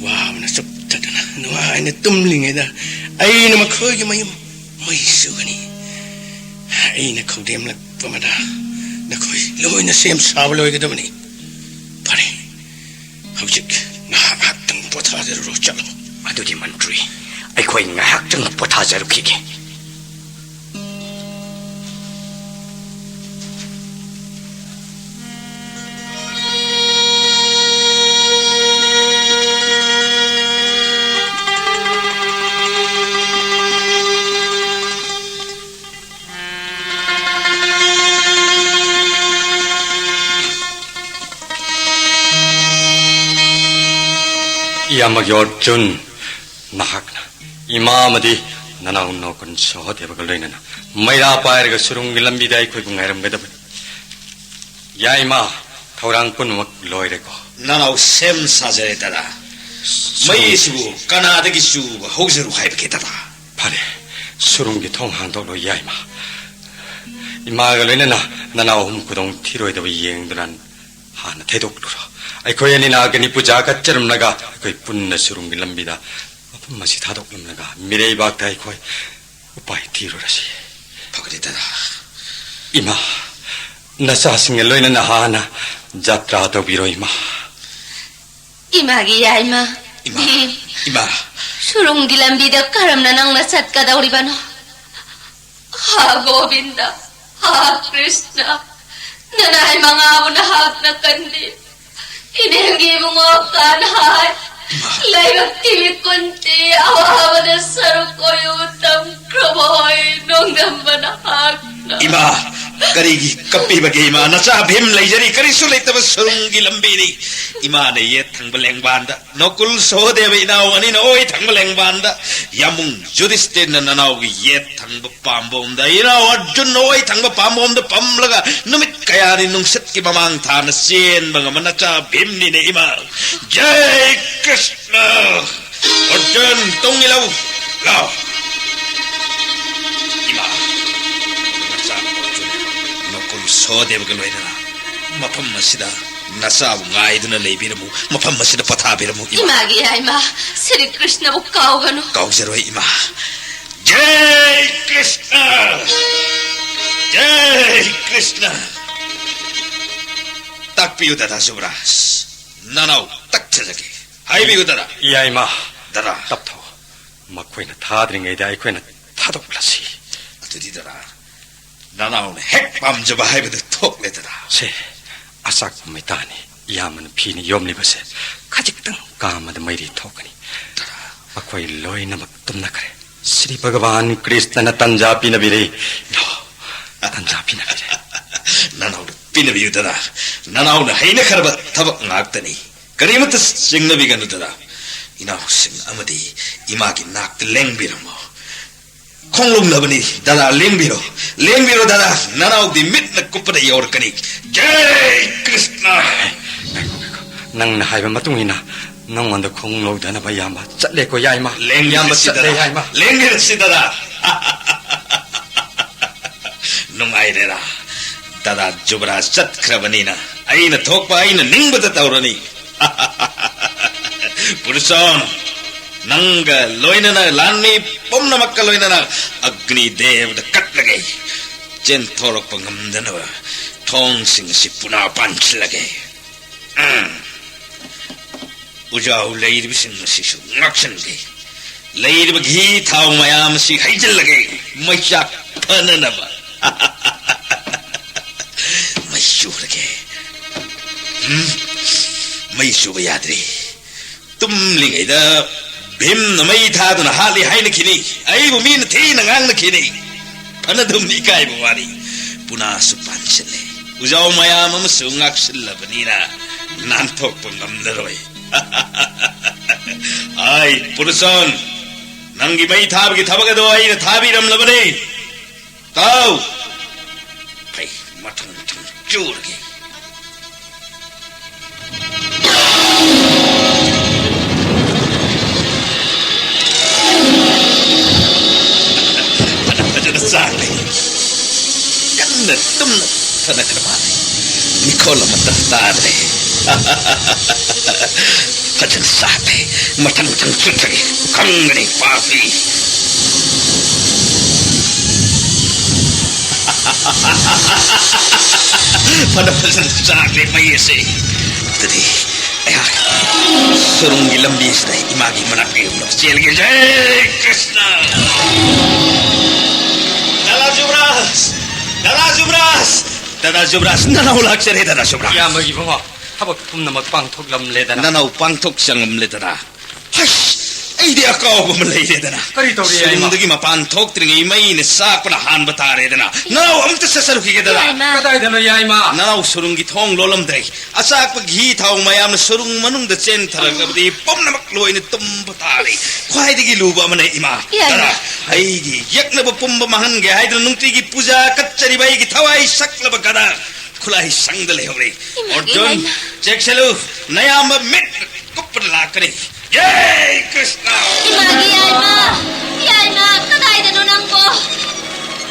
ꯋꯥꯕꯅ ꯆꯨꯞꯊꯗꯨꯅ ꯅꯨꯡꯉꯥꯏꯅ ꯇꯨꯝꯂꯤꯉꯩꯗ ꯑꯩꯅ ꯃꯈꯣꯏꯒꯤ ꯃꯌꯨꯝ ꯃꯩ ꯆꯨꯒꯅꯤ꯫ ꯑꯩꯅ ꯈꯧꯗꯦꯝꯂꯛꯄ ꯑꯃꯗ ꯅꯈꯣꯏ ꯂꯣꯏꯅ ꯁꯦꯝ ꯁꯥꯕ ꯂꯣꯏꯒꯗꯕꯅꯤ꯫ ꯐꯔꯦ, ꯍꯧꯖꯤꯛ ꯉꯥꯏꯍꯥꯛ ꯉꯥꯏꯍꯥꯛꯇꯪ ꯄꯣꯊꯥꯖꯔꯨꯔꯣ, ꯆꯠꯂꯣ꯫ ꯑꯗꯨꯗꯤ ꯃꯟꯇ꯭ꯔꯤ, ꯑꯩꯈꯣꯏ ꯉꯥꯏꯍꯥꯛꯇꯪ ꯄꯣꯊꯥꯖꯔꯨꯈꯤꯒꯦ꯫ ꯏꯌꯥꯝꯕꯒꯤ ꯑꯔꯖꯨꯟ, ꯅꯍꯥꯛꯅ ꯏꯃꯥ ꯑꯃꯗꯤ ꯅꯅꯥꯎ ꯅꯣꯀꯨꯟ ꯁꯍꯗꯦꯕꯒ ꯂꯣꯏꯅꯅ ꯃꯩꯔꯥ ꯄꯥꯏꯔꯒ ꯁꯨꯔꯨꯡꯒꯤ ꯂꯝꯕꯤꯗ ꯑꯩꯈꯣꯏꯕꯨ ꯉꯥꯏꯔꯝꯒꯗꯕꯅꯤ꯫ ꯌꯥꯏꯃ, ꯊꯧꯔꯥꯡ ꯄꯨꯝꯅꯃꯛ ꯂꯣꯏꯔꯦꯀꯣ? ꯅꯅꯥꯎ ꯁꯦꯝ ꯁꯥꯖꯔꯦ, ꯗꯗꯥ꯫ ꯁꯨꯔꯨꯡ- ꯃꯩ ꯑꯁꯤꯕꯨ ꯀꯅꯥꯗꯒꯤ ꯆꯨꯕ ꯍꯧꯖꯔꯨ ꯍꯥꯏꯕꯒꯦ, ꯗꯗꯥ? ꯐꯔꯦ, ꯁꯨꯔꯨꯡꯒꯤ ꯊꯣꯡ ꯍꯥꯡꯗꯣꯛꯂꯣ, ꯌꯥꯏꯃ꯫ ꯏꯃꯥꯒ ꯂꯣꯏꯅꯅ ꯅꯅꯥꯎ ꯑꯍꯨꯝ ꯈꯨꯗꯣꯡ ꯊꯤꯔꯣꯏꯗꯕ ꯌꯦꯡꯗꯨꯅ ꯍꯥꯟꯅ ꯊꯩꯗꯣꯛꯂꯨꯔꯣ꯫ ꯑꯩꯈꯣꯏ ꯑꯅꯤꯅ ꯑꯒꯅꯤ ꯄꯨꯖꯥ ꯀꯠꯆꯔꯝꯂꯒ ꯑꯩꯈꯣꯏ ꯄꯨꯟꯅ ꯁꯨꯔꯨꯡꯒꯤ ꯂꯝꯕꯤꯗ ꯃꯐꯝ ꯑꯁꯤ ꯊꯥꯗꯣꯛꯂꯝꯂꯒ ꯃꯤꯔꯩꯕꯥꯛꯇ ꯑꯩꯈꯣꯏ ꯎꯄꯥꯏ ꯊꯤꯔꯨꯔꯁꯤ꯫ ꯐꯒꯅꯤ, ꯗꯗꯥ꯫ ꯏꯃꯥ, ꯅꯆꯥꯁꯤꯡꯒ ꯂꯣꯏꯅꯅ ꯍꯥꯟꯅ ꯖꯥꯇ꯭ꯔꯥ ꯇꯧꯕꯤꯔꯣ, ꯏꯃꯥ꯫ ꯏꯃꯥꯒꯤ ꯌꯥꯏꯃ꯫ ꯏꯃꯥ, ꯚꯤꯝ꯫ ꯏꯃꯥ꯫ ꯁꯨꯔꯨꯡꯒꯤ ꯂꯝꯕꯤꯗ ꯀꯔꯝꯅ ꯅꯪꯅ ꯆꯠꯀꯗꯧꯔꯤꯕꯅꯣ? ꯍꯥ ꯒꯣꯕꯤꯟꯗ, ꯍꯥ ꯀ꯭ꯔꯤꯁꯅ, ꯅꯅꯥꯏ ꯃꯉꯥꯕꯨ ꯅꯍꯥꯛꯅ ꯀꯟꯕꯤ꯫ ꯏꯅꯦꯜꯒꯤ ꯏꯕꯨꯡꯉꯣ ꯀꯥꯟꯍꯥꯏ, ꯏꯃꯥ꯫ ꯂꯩꯕꯥꯛꯀꯤ ꯃꯤꯀꯨꯟꯇꯤ ꯑꯋꯥꯕꯗ ꯁꯔꯨꯛ ꯑꯣꯏꯌꯨ ꯇꯝꯈ꯭ꯔꯕꯣꯏ ꯅꯣꯡꯗꯝꯕ ꯅꯍꯥꯛꯅ꯫ ꯏꯃꯥ, ꯀꯔꯤꯒꯤ ꯀꯞꯄꯤꯕꯒꯦ ꯏꯃꯥ? ꯅꯆꯥ ꯚꯤꯝ ꯂꯩꯖꯔꯤ, ꯀꯔꯤꯁꯨ ꯂꯩꯇꯕ ꯁꯨꯔꯨꯡꯒꯤ ꯂꯝꯕꯤꯅꯤ꯫ ꯏꯃꯥꯅ ꯌꯦꯠ ꯊꯪꯕ ꯂꯦꯡꯕꯥꯟꯗ, ꯅꯣꯀꯨꯜ ꯁꯣꯍꯗꯦꯕ ꯏꯅꯥꯎ ꯑꯅꯤꯅ ꯑꯣꯏ ꯊꯪꯕ ꯂꯦꯡꯕꯥꯟꯗ, ꯌꯥꯃꯨꯡ ꯖꯨꯗꯤꯁꯇꯤꯔꯅ ꯅꯅꯥꯎꯒꯤ ꯌꯦꯠ ꯊꯪꯕ ꯄꯥꯝꯕꯣꯝꯗ, ꯏꯅꯥꯎ ꯑꯔꯖꯨꯟꯅ ꯑꯣꯏ ꯊꯪꯕ ꯄꯥꯝꯕꯣꯝꯗ ꯐꯝꯂꯒ ꯅꯨꯃꯤꯠ ꯀꯌꯥꯅꯤ ꯅꯨꯡꯁꯤꯠꯀꯤ ꯃꯃꯥꯡ ꯊꯥꯅ ꯆꯦꯟꯕ ꯉꯝꯕ ꯅꯆꯥ ꯚꯤꯝꯅꯤꯅꯦ ꯏꯃꯥ꯫ ꯖꯩ ꯀ꯭ꯔꯤꯁꯅ! ꯑꯔꯖꯨꯟ, ꯇꯨꯡ ꯏꯜꯂꯨ꯫ ꯂꯥꯎ꯫ ꯏꯃꯥ, ꯅꯆꯥ ꯑꯔꯖꯨꯟ ꯅꯀꯨꯜ ꯁꯣꯍꯗꯦꯕꯒ ꯂꯣꯏꯅꯅ ꯃꯐꯝ ꯑꯁꯤꯗ ꯅꯆꯥꯕꯨ ꯉꯥꯏꯗꯨꯅ ꯂꯩꯕꯤꯔꯝꯃꯨ, ꯃꯐꯝ ꯑꯁꯤꯗ ꯄꯣꯊꯥꯕꯤꯔꯝꯃꯨ, ꯏꯃꯥ꯫ ꯏꯃꯥꯒꯤ ꯌꯥꯏꯃ, ꯁ꯭ꯔꯤ ꯀ꯭ꯔꯤꯁꯅꯕꯨ ꯀꯥꯎꯒꯅꯨ꯫ ꯀꯥꯎꯖꯔꯣꯏ, ꯏꯃꯥ꯫ ꯖꯩ ꯀ꯭ꯔꯤꯁꯅ! ꯖꯩ ꯀ꯭ꯔꯤꯁꯅ! ꯇꯥꯛꯄꯤꯌꯨ, ꯗꯗꯥ ꯖꯨꯕꯔꯥꯖ꯫ ꯅꯅꯥꯎ ꯇꯛꯊꯖꯒꯦ꯫ ꯍꯥꯏꯕꯤꯌꯨ ꯗꯗꯥ꯫ ꯏꯌꯥꯏꯃ꯫ ꯗꯗꯥ꯫ ꯇꯞꯊꯧ꯫ ꯃꯈꯣꯏꯅ ꯊꯥꯗ꯭ꯔꯤꯉꯩꯗ ꯑꯩꯈꯣꯏꯅ ꯊꯥꯗꯣꯛꯂꯁꯤ꯫ ꯑꯗꯨꯗꯤ ꯗꯗꯥ, ꯅꯅꯥꯎꯅ ꯍꯦꯛ ꯄꯥꯝꯖꯕ ꯍꯥꯏꯕꯗꯨ ꯊꯣꯛꯂꯦ ꯗꯗꯥ꯫ ꯁꯦ, ꯑꯆꯥꯛꯄ ꯃꯩꯇꯥꯅꯤ꯫ ꯏꯌꯥꯝꯕꯅ ꯐꯤꯅ ꯌꯣꯝꯂꯤꯕꯁꯦ ꯈꯖꯤꯛꯇꯪ ꯀꯥꯝꯃꯗ ꯃꯩꯔꯤ ꯊꯣꯛꯀꯅꯤ꯫ ꯗꯗꯥ꯫ ꯑꯩꯈꯣꯏ ꯂꯣꯏꯅꯃꯛ ꯇꯨꯝꯅꯈ꯭ꯔꯦ꯫ ꯁ꯭ꯔꯤ ꯚꯒꯋꯥꯟ ꯀ꯭ꯔꯤꯁꯅꯅ ꯇꯟꯖꯥ ꯄꯤꯅꯕꯤꯔꯦ꯫ ꯇꯟꯖꯥ ꯄꯤꯅꯕꯤꯔꯦ꯫ ꯅꯅꯥꯎꯅ ꯄꯤꯅꯕꯤꯌꯨ ꯗꯗꯥ꯫ ꯅꯅꯥꯎꯅ ꯍꯩꯅꯈ꯭ꯔꯕ ꯊꯕꯛ ꯉꯥꯛꯇꯅꯤ꯫ ꯀꯔꯤꯃꯠꯇ ꯆꯤꯡꯅꯕꯤꯒꯅꯨ ꯗꯗꯥ꯫ ꯏꯅꯥꯎꯁꯤꯡ ꯑꯃꯗꯤ ꯏꯃꯥꯒꯤ ꯅꯥꯛꯇ ꯂꯦꯡꯕꯤꯔꯝꯃꯣ꯫ ꯈꯣꯡꯂꯣꯡꯅꯕꯅꯤ ꯗꯗꯥ, ꯂꯦꯡꯕꯤꯔꯣ꯫ ꯂꯦꯡꯕꯤꯔꯣ ꯗꯗꯥ, ꯅꯅꯥꯎꯗꯤ ꯃꯤꯠꯅ ꯀꯨꯞꯄꯗ ꯌꯧꯔꯛꯀꯅꯤ꯫ ꯖꯩ ꯀ꯭ꯔꯤꯁꯅ꯫ ꯉꯥꯏꯈꯣ, ꯉꯥꯏꯈꯣ꯫ ꯅꯪꯅ ꯍꯥꯏꯕ ꯃꯇꯨꯡ ꯏꯟꯅ ꯅꯉꯣꯟꯗ ꯈꯣꯡꯂꯧꯗꯅꯕ ꯏꯌꯥꯝꯕ ꯆꯠꯂꯦꯀꯣ ꯏꯌꯥꯏꯃ꯫ ꯏꯌꯥꯝꯕ ꯂꯦꯡꯕꯤꯔꯁꯤ ꯆꯠꯂꯦ ꯗꯗꯥ꯫ ꯏꯌꯥꯏꯃ꯫ ꯂꯦꯡꯕꯤꯔꯁꯤ ꯗꯗꯥ꯫ ꯅꯨꯡꯉꯥꯏꯔꯦꯔꯥ? ꯗꯗꯥ ꯖꯨꯕꯔꯥꯖ ꯆꯠꯈ꯭ꯔꯕꯅꯤꯅ ꯑꯩꯅ ꯊꯣꯛꯄ ꯑꯩꯅ ꯅꯤꯡꯕꯗ ꯇꯧꯔꯅꯤ꯫ ꯄꯨꯔꯨꯁꯣꯟ, ꯅꯪꯒ ꯂꯣꯏꯅꯅ ꯂꯥꯟꯃꯤ ꯄꯨꯝꯅꯃꯛꯀ ꯂꯣꯏꯅꯅ ꯑꯒ꯭ꯅꯤ ꯗꯦꯕꯗ ꯀꯠꯂꯒꯦ꯫ ꯆꯦꯟꯊꯣꯔꯛꯄ ꯉꯝꯗꯅꯕ ꯊꯣꯡꯁꯤꯡ ꯑꯁꯤ ꯄꯨꯅꯥ ꯄꯥꯟꯁꯤꯜꯂꯒꯦ꯫ ꯎꯝ꯫ ꯎꯖꯥꯎ ꯂꯩꯔꯤꯕꯁꯤꯡ ꯑꯁꯤꯁꯨ ꯉꯥꯛꯁꯟꯒꯦ꯫ ꯂꯩꯔꯤꯕ ꯘꯤ ꯊꯥꯎ ꯃꯌꯥꯝ ꯑꯁꯤ ꯍꯩꯖꯤꯜꯂꯒꯦ, ꯃꯩꯆꯥꯛ ꯐꯅꯅꯕ꯫ ꯃꯩ ꯆꯨꯔꯒꯦ꯫ ꯎꯝ? ꯃꯩ ꯆꯨꯕ ꯌꯥꯗ꯭ꯔꯦ꯫ ꯇꯨꯝꯂꯤꯉꯩꯗ ꯚꯤꯝꯅ ꯃꯩ ꯊꯥꯗꯨꯅ ꯍꯥꯠꯂꯤ ꯍꯥꯏꯅꯈꯤꯅꯤ꯫ ꯑꯩꯕꯨ ꯃꯤꯅ ꯊꯤꯅ ꯉꯥꯡꯅꯈꯤꯅꯤ꯫ ꯐꯅꯗꯨꯝ ꯏꯀꯥꯏꯕ ꯋꯥꯅꯤ꯫ ꯄꯨꯅꯥꯁꯨ ꯄꯥꯟꯁꯤꯜꯂꯦ꯫ ꯎꯖꯥꯎ ꯃꯌꯥꯝ ꯑꯃꯁꯨ ꯉꯥꯛꯁꯤꯜꯂꯕꯅꯤꯅ ꯅꯥꯟꯊꯣꯛꯄ ꯉꯝꯂꯔꯣꯏ꯫ ꯑꯥꯏ, ꯄꯨꯔꯨꯁꯣꯟ, ꯅꯪꯒꯤ ꯃꯩ ꯊꯥꯕꯒꯤ ꯊꯕꯛ ꯑꯗꯣ ꯑꯩꯅ ꯊꯥꯕꯤꯔꯝꯂꯕꯅꯤ꯫ ꯇꯥꯎ! ꯐꯩ, ꯃꯊꯪ ꯃꯊꯪ ꯆꯨꯔꯒꯦ꯫ ꯐꯖꯅ ꯆꯥꯛꯂꯦ꯫ ꯀꯟꯅ ꯇꯨꯝꯅ ꯊꯅꯈ꯭ꯔ ꯃꯥꯜꯂꯦ꯫ ꯃꯤꯈꯣꯜ ꯑꯃꯠꯇ ꯇꯥꯗ꯭ꯔꯦ꯫ ꯐꯖꯅ ꯆꯥꯛꯂꯦ꯫ ꯃꯊꯪ ꯃꯊꯪ ꯆꯨꯊꯒꯦ꯫ ꯈꯪꯒꯅꯤ ꯄꯥꯄꯤ꯫ ꯐꯅ ꯐꯖꯅ ꯆꯥꯛꯂꯦ ꯃꯩ ꯑꯁꯦ꯫ ꯑꯗꯨꯗꯤ ꯑꯩꯍꯥꯛ ꯁꯨꯔꯨꯡꯒꯤ ꯂꯝꯕꯤꯁꯤꯗ ꯏꯃꯥꯒꯤ ꯃꯅꯥꯛꯇ ꯌꯧꯅꯕ ꯆꯦꯜꯒꯦ꯫ ꯖꯩ ꯀ꯭ꯔꯤꯁꯅ! ꯗꯥꯗꯥ ꯖꯨꯕ꯭ꯔꯥꯖ! ꯗꯥꯗꯥ ꯖꯨꯕ꯭ꯔꯥꯖ! ꯗꯥꯗꯥ ꯖꯨꯕ꯭ꯔꯥꯖ, ꯅꯅꯥꯎ ꯂꯥꯛꯆꯔꯦ, ꯗꯥꯗꯥ ꯖꯨꯕ꯭ꯔꯥꯖ꯫ ꯏꯌꯥꯝꯕꯒꯤ ꯏꯕꯨꯡꯉꯣ, ꯊꯕꯛ ꯄꯨꯝꯅꯃꯛ ꯄꯥꯡꯊꯣꯛꯂꯝꯂꯦꯗꯅ꯫ ꯅꯅꯥꯎ ꯄꯥꯡꯊꯣꯛ ꯆꯪꯂꯝꯂꯦꯗꯅ꯫ ꯍꯩꯁ! ꯑꯩꯗꯤ ꯑꯀꯥꯎꯕ ꯑꯃ ꯂꯩꯔꯦꯗꯅ꯫ ꯀꯔꯤ ꯇꯧꯔꯦ, ꯏꯌꯥꯏꯃ? ꯁꯨꯔꯨꯡꯗꯒꯤ ꯃꯄꯥꯟ ꯊꯣꯛꯇ꯭ꯔꯤꯉꯩ ꯃꯩꯅ ꯆꯥꯛꯄꯅ ꯍꯥꯟꯕ ꯇꯥꯔꯦꯗꯅ꯫ ꯅꯅꯥꯎ ꯑꯃꯨꯛꯇ ꯆꯠꯆꯔꯨꯈꯤꯒꯦꯗꯅ꯫ ꯏꯌꯥꯏꯃ꯫ ꯀꯗꯥꯏꯗꯅꯣ, ꯏꯌꯥꯏꯃ? ꯅꯅꯥꯎ ꯁꯨꯔꯨꯡꯒꯤ ꯊꯣꯡ ꯂꯣꯜꯂꯝꯗ꯭ꯔꯦ꯫ ꯑꯆꯥꯛꯄ ꯘꯤ ꯊꯥꯎ ꯃꯌꯥꯝꯅ ꯁꯨꯔꯨꯡ ꯃꯅꯨꯡꯗ ꯆꯦꯟꯊꯔꯛꯂꯕꯗꯤ ꯄꯨꯝꯅꯃꯛ ꯂꯣꯏꯅ ꯇꯨꯝꯕ ꯇꯥꯔꯦ꯫ ꯈ꯭ꯋꯥꯏꯗꯒꯤ ꯂꯨꯕ ꯑꯃꯅ ꯏꯃꯥ꯫ ꯏꯌꯥꯏꯃ꯫ ꯒꯗꯥ, ꯑꯩꯒꯤ ꯌꯦꯛꯅꯕ ꯄꯨꯝꯕ ꯃꯥꯡꯍꯟꯒꯦ ꯍꯥꯏꯗꯨꯅ ꯅꯨꯡꯇꯤꯒꯤ ꯄꯨꯖꯥ ꯀꯠꯆꯔꯤꯕ ꯑꯩꯒꯤ ꯊꯋꯥꯏ ꯁꯛꯂꯕ ꯒꯗꯥ ꯈꯨꯠꯂꯥꯏ ꯁꯪꯗ ꯂꯩꯍꯧꯔꯦ꯫ ꯏꯃꯥꯒꯤ ꯑꯔꯖꯨꯟ, ꯏꯌꯥꯏꯃ꯫ ꯆꯦꯛꯁꯤꯜꯂꯨ, ꯅꯌꯥꯝꯕ ꯃꯤꯠ ꯀꯨꯞꯄꯗ ꯂꯥꯛꯀꯅꯤ꯫ ꯖꯩ ꯀ꯭ꯔꯤꯁꯅ! ꯏꯃꯥꯒꯤ ꯌꯥꯏꯃ! ꯌꯥꯏꯃ! ꯀꯗꯥꯏꯗꯅꯣ ꯅꯪꯕꯣ?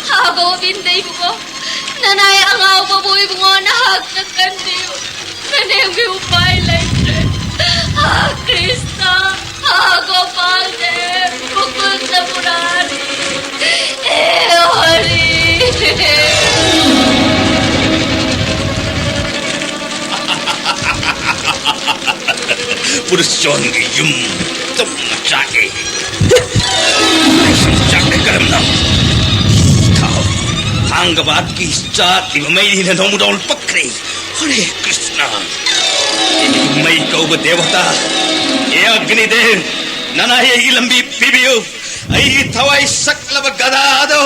ꯍꯥꯒꯣ ꯕꯤꯟꯗ ꯏꯕꯨꯡꯉꯣ! ꯅꯅꯥꯏ ꯑꯉꯥꯎꯕꯕꯨ ꯏꯕꯨꯡꯉꯣ ꯅꯍꯥꯛꯅ ꯀꯟꯕꯤꯌꯨ꯫ ꯅꯅꯦꯝꯒꯤ ꯎꯄꯥꯏ ꯂꯩꯇ꯭ꯔꯦ꯫ ꯍꯥ ꯀ꯭ꯔꯤꯁꯅ! ꯍꯥ ꯒꯣꯄꯥꯜ ꯗꯦꯕ! ꯃꯨꯀꯨꯟꯗ ꯃꯨꯔꯥꯔꯤ! ꯍꯦ ꯍꯔꯤ! ꯄꯨꯔꯨꯁꯣꯟꯒꯤ ꯌꯨꯝ ꯇꯨꯝꯅ ꯆꯥꯛꯏ꯫ ꯑꯩꯁꯨ ꯆꯥꯛꯂꯦ ꯀꯔꯝꯅ? ꯊꯥꯎ꯫ ꯊꯥꯡꯒꯕꯥꯠꯀꯤ ꯆꯥꯛꯂꯤꯕ ꯃꯩꯅ ꯅꯣꯡꯃꯗꯣꯜ ꯄꯛꯈ꯭ꯔꯦ꯫ ꯍꯔꯦ ꯀ꯭ꯔꯤꯁꯅ꯫ ꯃꯩ ꯀꯧꯕ ꯗꯦꯕꯇꯥ, ꯑꯦ ꯑꯒ꯭ꯅꯤꯗꯦꯕ, ꯅꯅꯥꯏ ꯑꯩꯒꯤ ꯂꯝꯕꯤ ꯄꯤꯕꯤꯌꯨ꯫ ꯑꯩꯒꯤ ꯊꯋꯥꯏ ꯁꯛꯂꯕ ꯒꯗꯥ ꯑꯗꯣ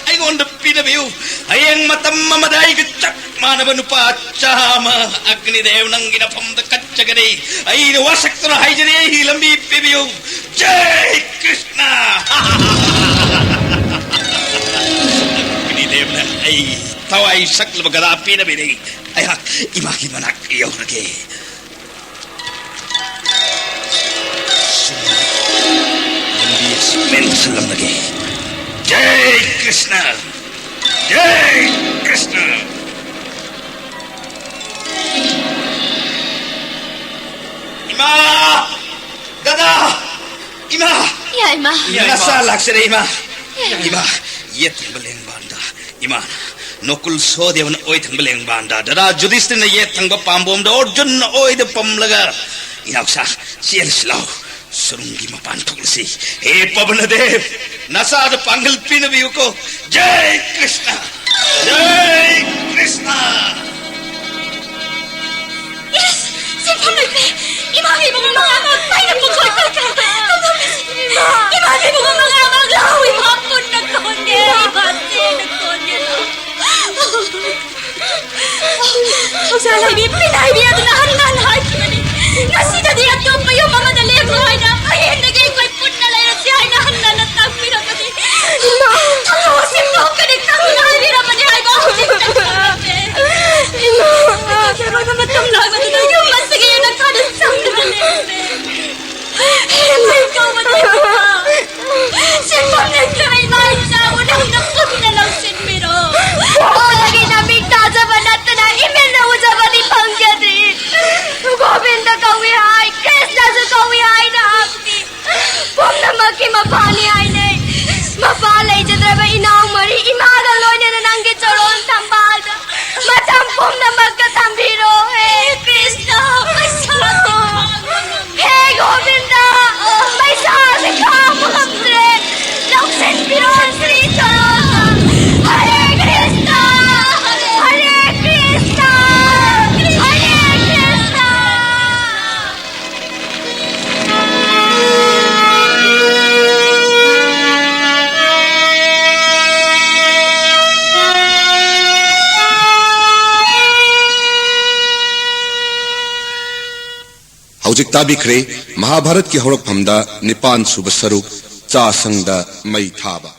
ꯑꯩꯉꯣꯟꯗ ꯄꯤꯅꯕꯤꯌꯨ꯫ ꯍꯌꯦꯡ ꯃꯇꯝ ꯑꯃꯗ ꯑꯩꯒ ꯆꯞ ꯃꯥꯟꯅꯕ ꯅꯨꯄꯥ ꯆꯥꯃ ꯑꯒ꯭ꯅꯤꯗꯦꯕ ꯅꯪꯒꯤ ꯅꯐꯝꯗ ꯀꯠꯆꯒꯅꯤ꯫ ꯑꯩꯅ ꯋꯥꯁꯛꯇꯨꯅ ꯍꯥꯏꯖꯔꯤ, ꯑꯩꯒꯤ ꯂꯝꯕꯤ ꯄꯤꯕꯤꯌꯨ꯫ ꯖꯩ ꯀ꯭ꯔꯤꯁꯅ! ꯑꯒ꯭ꯅꯤꯗꯦꯕꯅ ꯑꯩ ꯊꯋꯥꯏ ꯁꯛꯂꯕ ꯒꯗꯥ ꯄꯤꯅꯕꯤꯔꯤ꯫ ꯑꯩꯍꯥꯛ ꯏꯃꯥꯒꯤ ꯃꯅꯥꯛ ꯌꯧꯔꯒꯦ꯫ ꯂꯝꯕꯤ ꯑꯁꯤ ꯃꯦꯟꯁꯤꯜꯂꯝꯂꯒꯦ꯫ ꯖꯩ ꯀ꯭ꯔꯤꯁꯅ! ꯖꯩ ꯀ꯭ꯔꯤꯁꯅ! ꯏꯃꯥ! ꯗꯗꯥ! ꯏꯃꯥ! ꯌꯥꯏꯃ꯫ ꯅꯆꯥ ꯂꯥꯛꯆꯔꯦ, ꯏꯃꯥ꯫ ꯌꯥꯏꯃ꯫ ꯏꯃꯥ, ꯌꯦꯠ ꯊꯪꯕ ꯂꯦꯡꯕꯥꯟꯗ ꯏꯃꯥꯅ, ꯅꯣꯀꯨꯜ ꯁꯣꯍꯗꯦꯕꯅ ꯑꯣꯏ ꯊꯪꯕ ꯂꯦꯡꯕꯥꯟꯗ, ꯗꯗꯥ ꯖꯨꯙꯤꯁꯇꯤꯔꯅ ꯌꯦꯠ ꯊꯪꯕ ꯄꯥꯝꯕꯣꯝꯗ, ꯑꯔꯖꯨꯟꯅ ꯑꯣꯏꯗ ꯄꯝꯂꯒ, ꯏꯅꯥꯎꯁꯥ, ꯆꯦꯜꯂꯁꯤ ꯂꯥꯎ꯫ ꯁꯨꯔꯨꯡꯒꯤ ꯃꯄꯥꯟ ꯊꯣꯛꯂꯁꯤ꯫ ꯍꯦ ꯄꯕꯅꯗꯦꯕ, ꯅꯆꯥꯗ ꯄꯥꯡꯒꯜ ꯄꯤꯅꯕꯤꯌꯨꯀꯣ꯫ ꯖꯩ ꯀ꯭ꯔꯤꯁꯅ! ꯖꯩ ꯀ꯭ꯔꯤꯁꯅ! ꯏꯁ, ꯁꯤꯟꯐꯝ ꯂꯩꯇꯦ꯫ ꯏꯃꯥꯒꯤ ꯏꯕꯨꯡꯉꯣ ꯃꯉꯥꯃꯛ ꯃꯩꯅ ꯄꯨꯡꯀꯣꯏ ꯀꯣꯏꯈ꯭ꯔꯦ꯫ ꯏꯃꯥꯒꯤ ꯏꯕꯨꯡꯉꯣ ꯃꯉꯥꯃꯛ ꯂꯥꯎ, ꯏꯃꯥ ꯄꯨꯟꯅ ꯀꯣꯟꯒꯦ꯫ ꯏꯃꯥ ꯆꯦꯡꯅ ꯀꯣꯟꯒꯦ꯫ ꯊꯧꯖꯥꯜ ꯍꯥꯏꯕꯤ, ꯄꯤꯟ ꯍꯥꯏꯕꯤ ꯑꯗꯨꯅ ꯍꯟꯅ ꯍꯟꯅ ꯍꯥꯏꯈꯤꯕꯅꯤ꯫ ꯉꯁꯤꯗꯗꯤ ꯑꯇꯣꯞꯄ ꯌꯨꯝ ꯑꯃꯗ ꯂꯦꯛꯂꯣ ꯍꯥꯏꯅ, ꯍꯌꯦꯡꯗꯒꯤ ꯑꯩꯈꯣꯏ ꯄꯨꯟꯅ ꯂꯩꯔꯁꯤ ꯍꯥꯏꯅ ꯍꯟꯅ ꯍꯟꯅ ꯇꯥꯛꯄꯤꯔꯝꯕꯅꯤ꯫ ꯏꯃꯥ! ꯊꯧꯗꯣꯛ ꯑꯁꯤ ꯊꯣꯛꯀꯅꯤ ꯈꯪꯗꯨꯅ ꯍꯥꯏꯕꯤꯔꯝꯕꯅꯤ ꯍꯥꯏꯕ ꯍꯧꯖꯤꯛꯇ ꯈꯪꯂꯝꯃꯦ꯫ ꯏꯃꯥ! ꯑꯩꯈꯣꯏ ꯃꯇꯝ ꯂꯥꯛꯄꯗꯨꯗ ꯌꯨꯝ ꯑꯁꯤꯒꯤ ꯌꯦꯅꯈꯥꯗ ꯆꯪꯗꯨꯅ ꯂꯩꯔꯁꯦ꯫ ꯍꯦꯟꯅ ꯀꯧꯕ ꯂꯩꯕ꯫ ꯁꯤꯟꯐꯝ ꯂꯩꯇ꯭ꯔꯕ ꯏꯃꯥ ꯏꯆꯥꯕꯨ ꯅꯪꯅ ꯄꯨꯟꯅ ꯂꯧꯁꯤꯟꯕꯤꯔꯣ꯫ ꯄꯣꯛꯄꯗꯒꯤ ꯅꯃꯤꯠ ꯇꯥꯖꯕ ꯅꯠꯇꯅ ꯏꯃꯤꯠꯅ ꯎꯖꯕꯗꯤ ꯐꯪꯖꯗ꯭ꯔꯤ꯫ ꯒꯣꯕꯤꯟꯗ ꯀꯧꯏ ꯍꯥꯏ, ꯀ꯭ꯔꯤꯁꯅꯁꯨ ꯀꯧꯏ ꯍꯥꯏ ꯅꯍꯥꯛꯇꯤ꯫ ꯄꯨꯝꯅꯃꯛꯀꯤ ꯃꯄꯥꯅꯤ ꯍꯥꯏꯅꯩ꯫ ꯃꯄꯥ ꯂꯩꯖꯗ꯭ꯔꯕ ꯏꯅꯥꯎ ꯃꯔꯤ ꯏꯃꯥꯒ ꯂꯣꯏꯅꯅ ꯅꯪꯒꯤ ꯆꯔꯣꯟ ꯊꯝꯕꯥꯜꯗ ꯃꯇꯝ ꯄꯨꯝꯅꯃꯛꯇ ꯊꯝꯕꯤꯔꯣ, ꯍꯦ ꯀ꯭ꯔꯤꯁꯅ꯫ ꯍꯦ ꯒꯣꯕꯤꯟꯗ, ꯃꯩꯁꯥꯁꯦ ꯈꯥꯡꯕ ꯉꯝꯗ꯭ꯔꯦ꯫ ꯂꯧꯁꯤꯟꯕꯤꯔꯣ ꯁ꯭ꯔꯤ ꯆꯔꯣꯟꯗ꯫ ꯍꯔꯦ ꯀ꯭ꯔꯤꯁꯅ, ꯍꯔꯦ ꯀ꯭ꯔꯤꯁꯅ, ꯍꯔꯦ ꯀ꯭ꯔꯤꯁꯅ꯫ ꯍꯧꯖꯤꯛ ꯇꯥꯕꯤꯈ꯭ꯔꯦ ꯃꯍꯥꯚꯥꯔꯠꯀꯤ ꯍꯧꯔꯛꯐꯝꯗ ꯅꯤꯄꯥꯟ ꯁꯨꯕ ꯁꯔꯨꯛ, ꯆꯥꯁꯪꯗ ꯃꯩ ꯊꯥꯕ꯫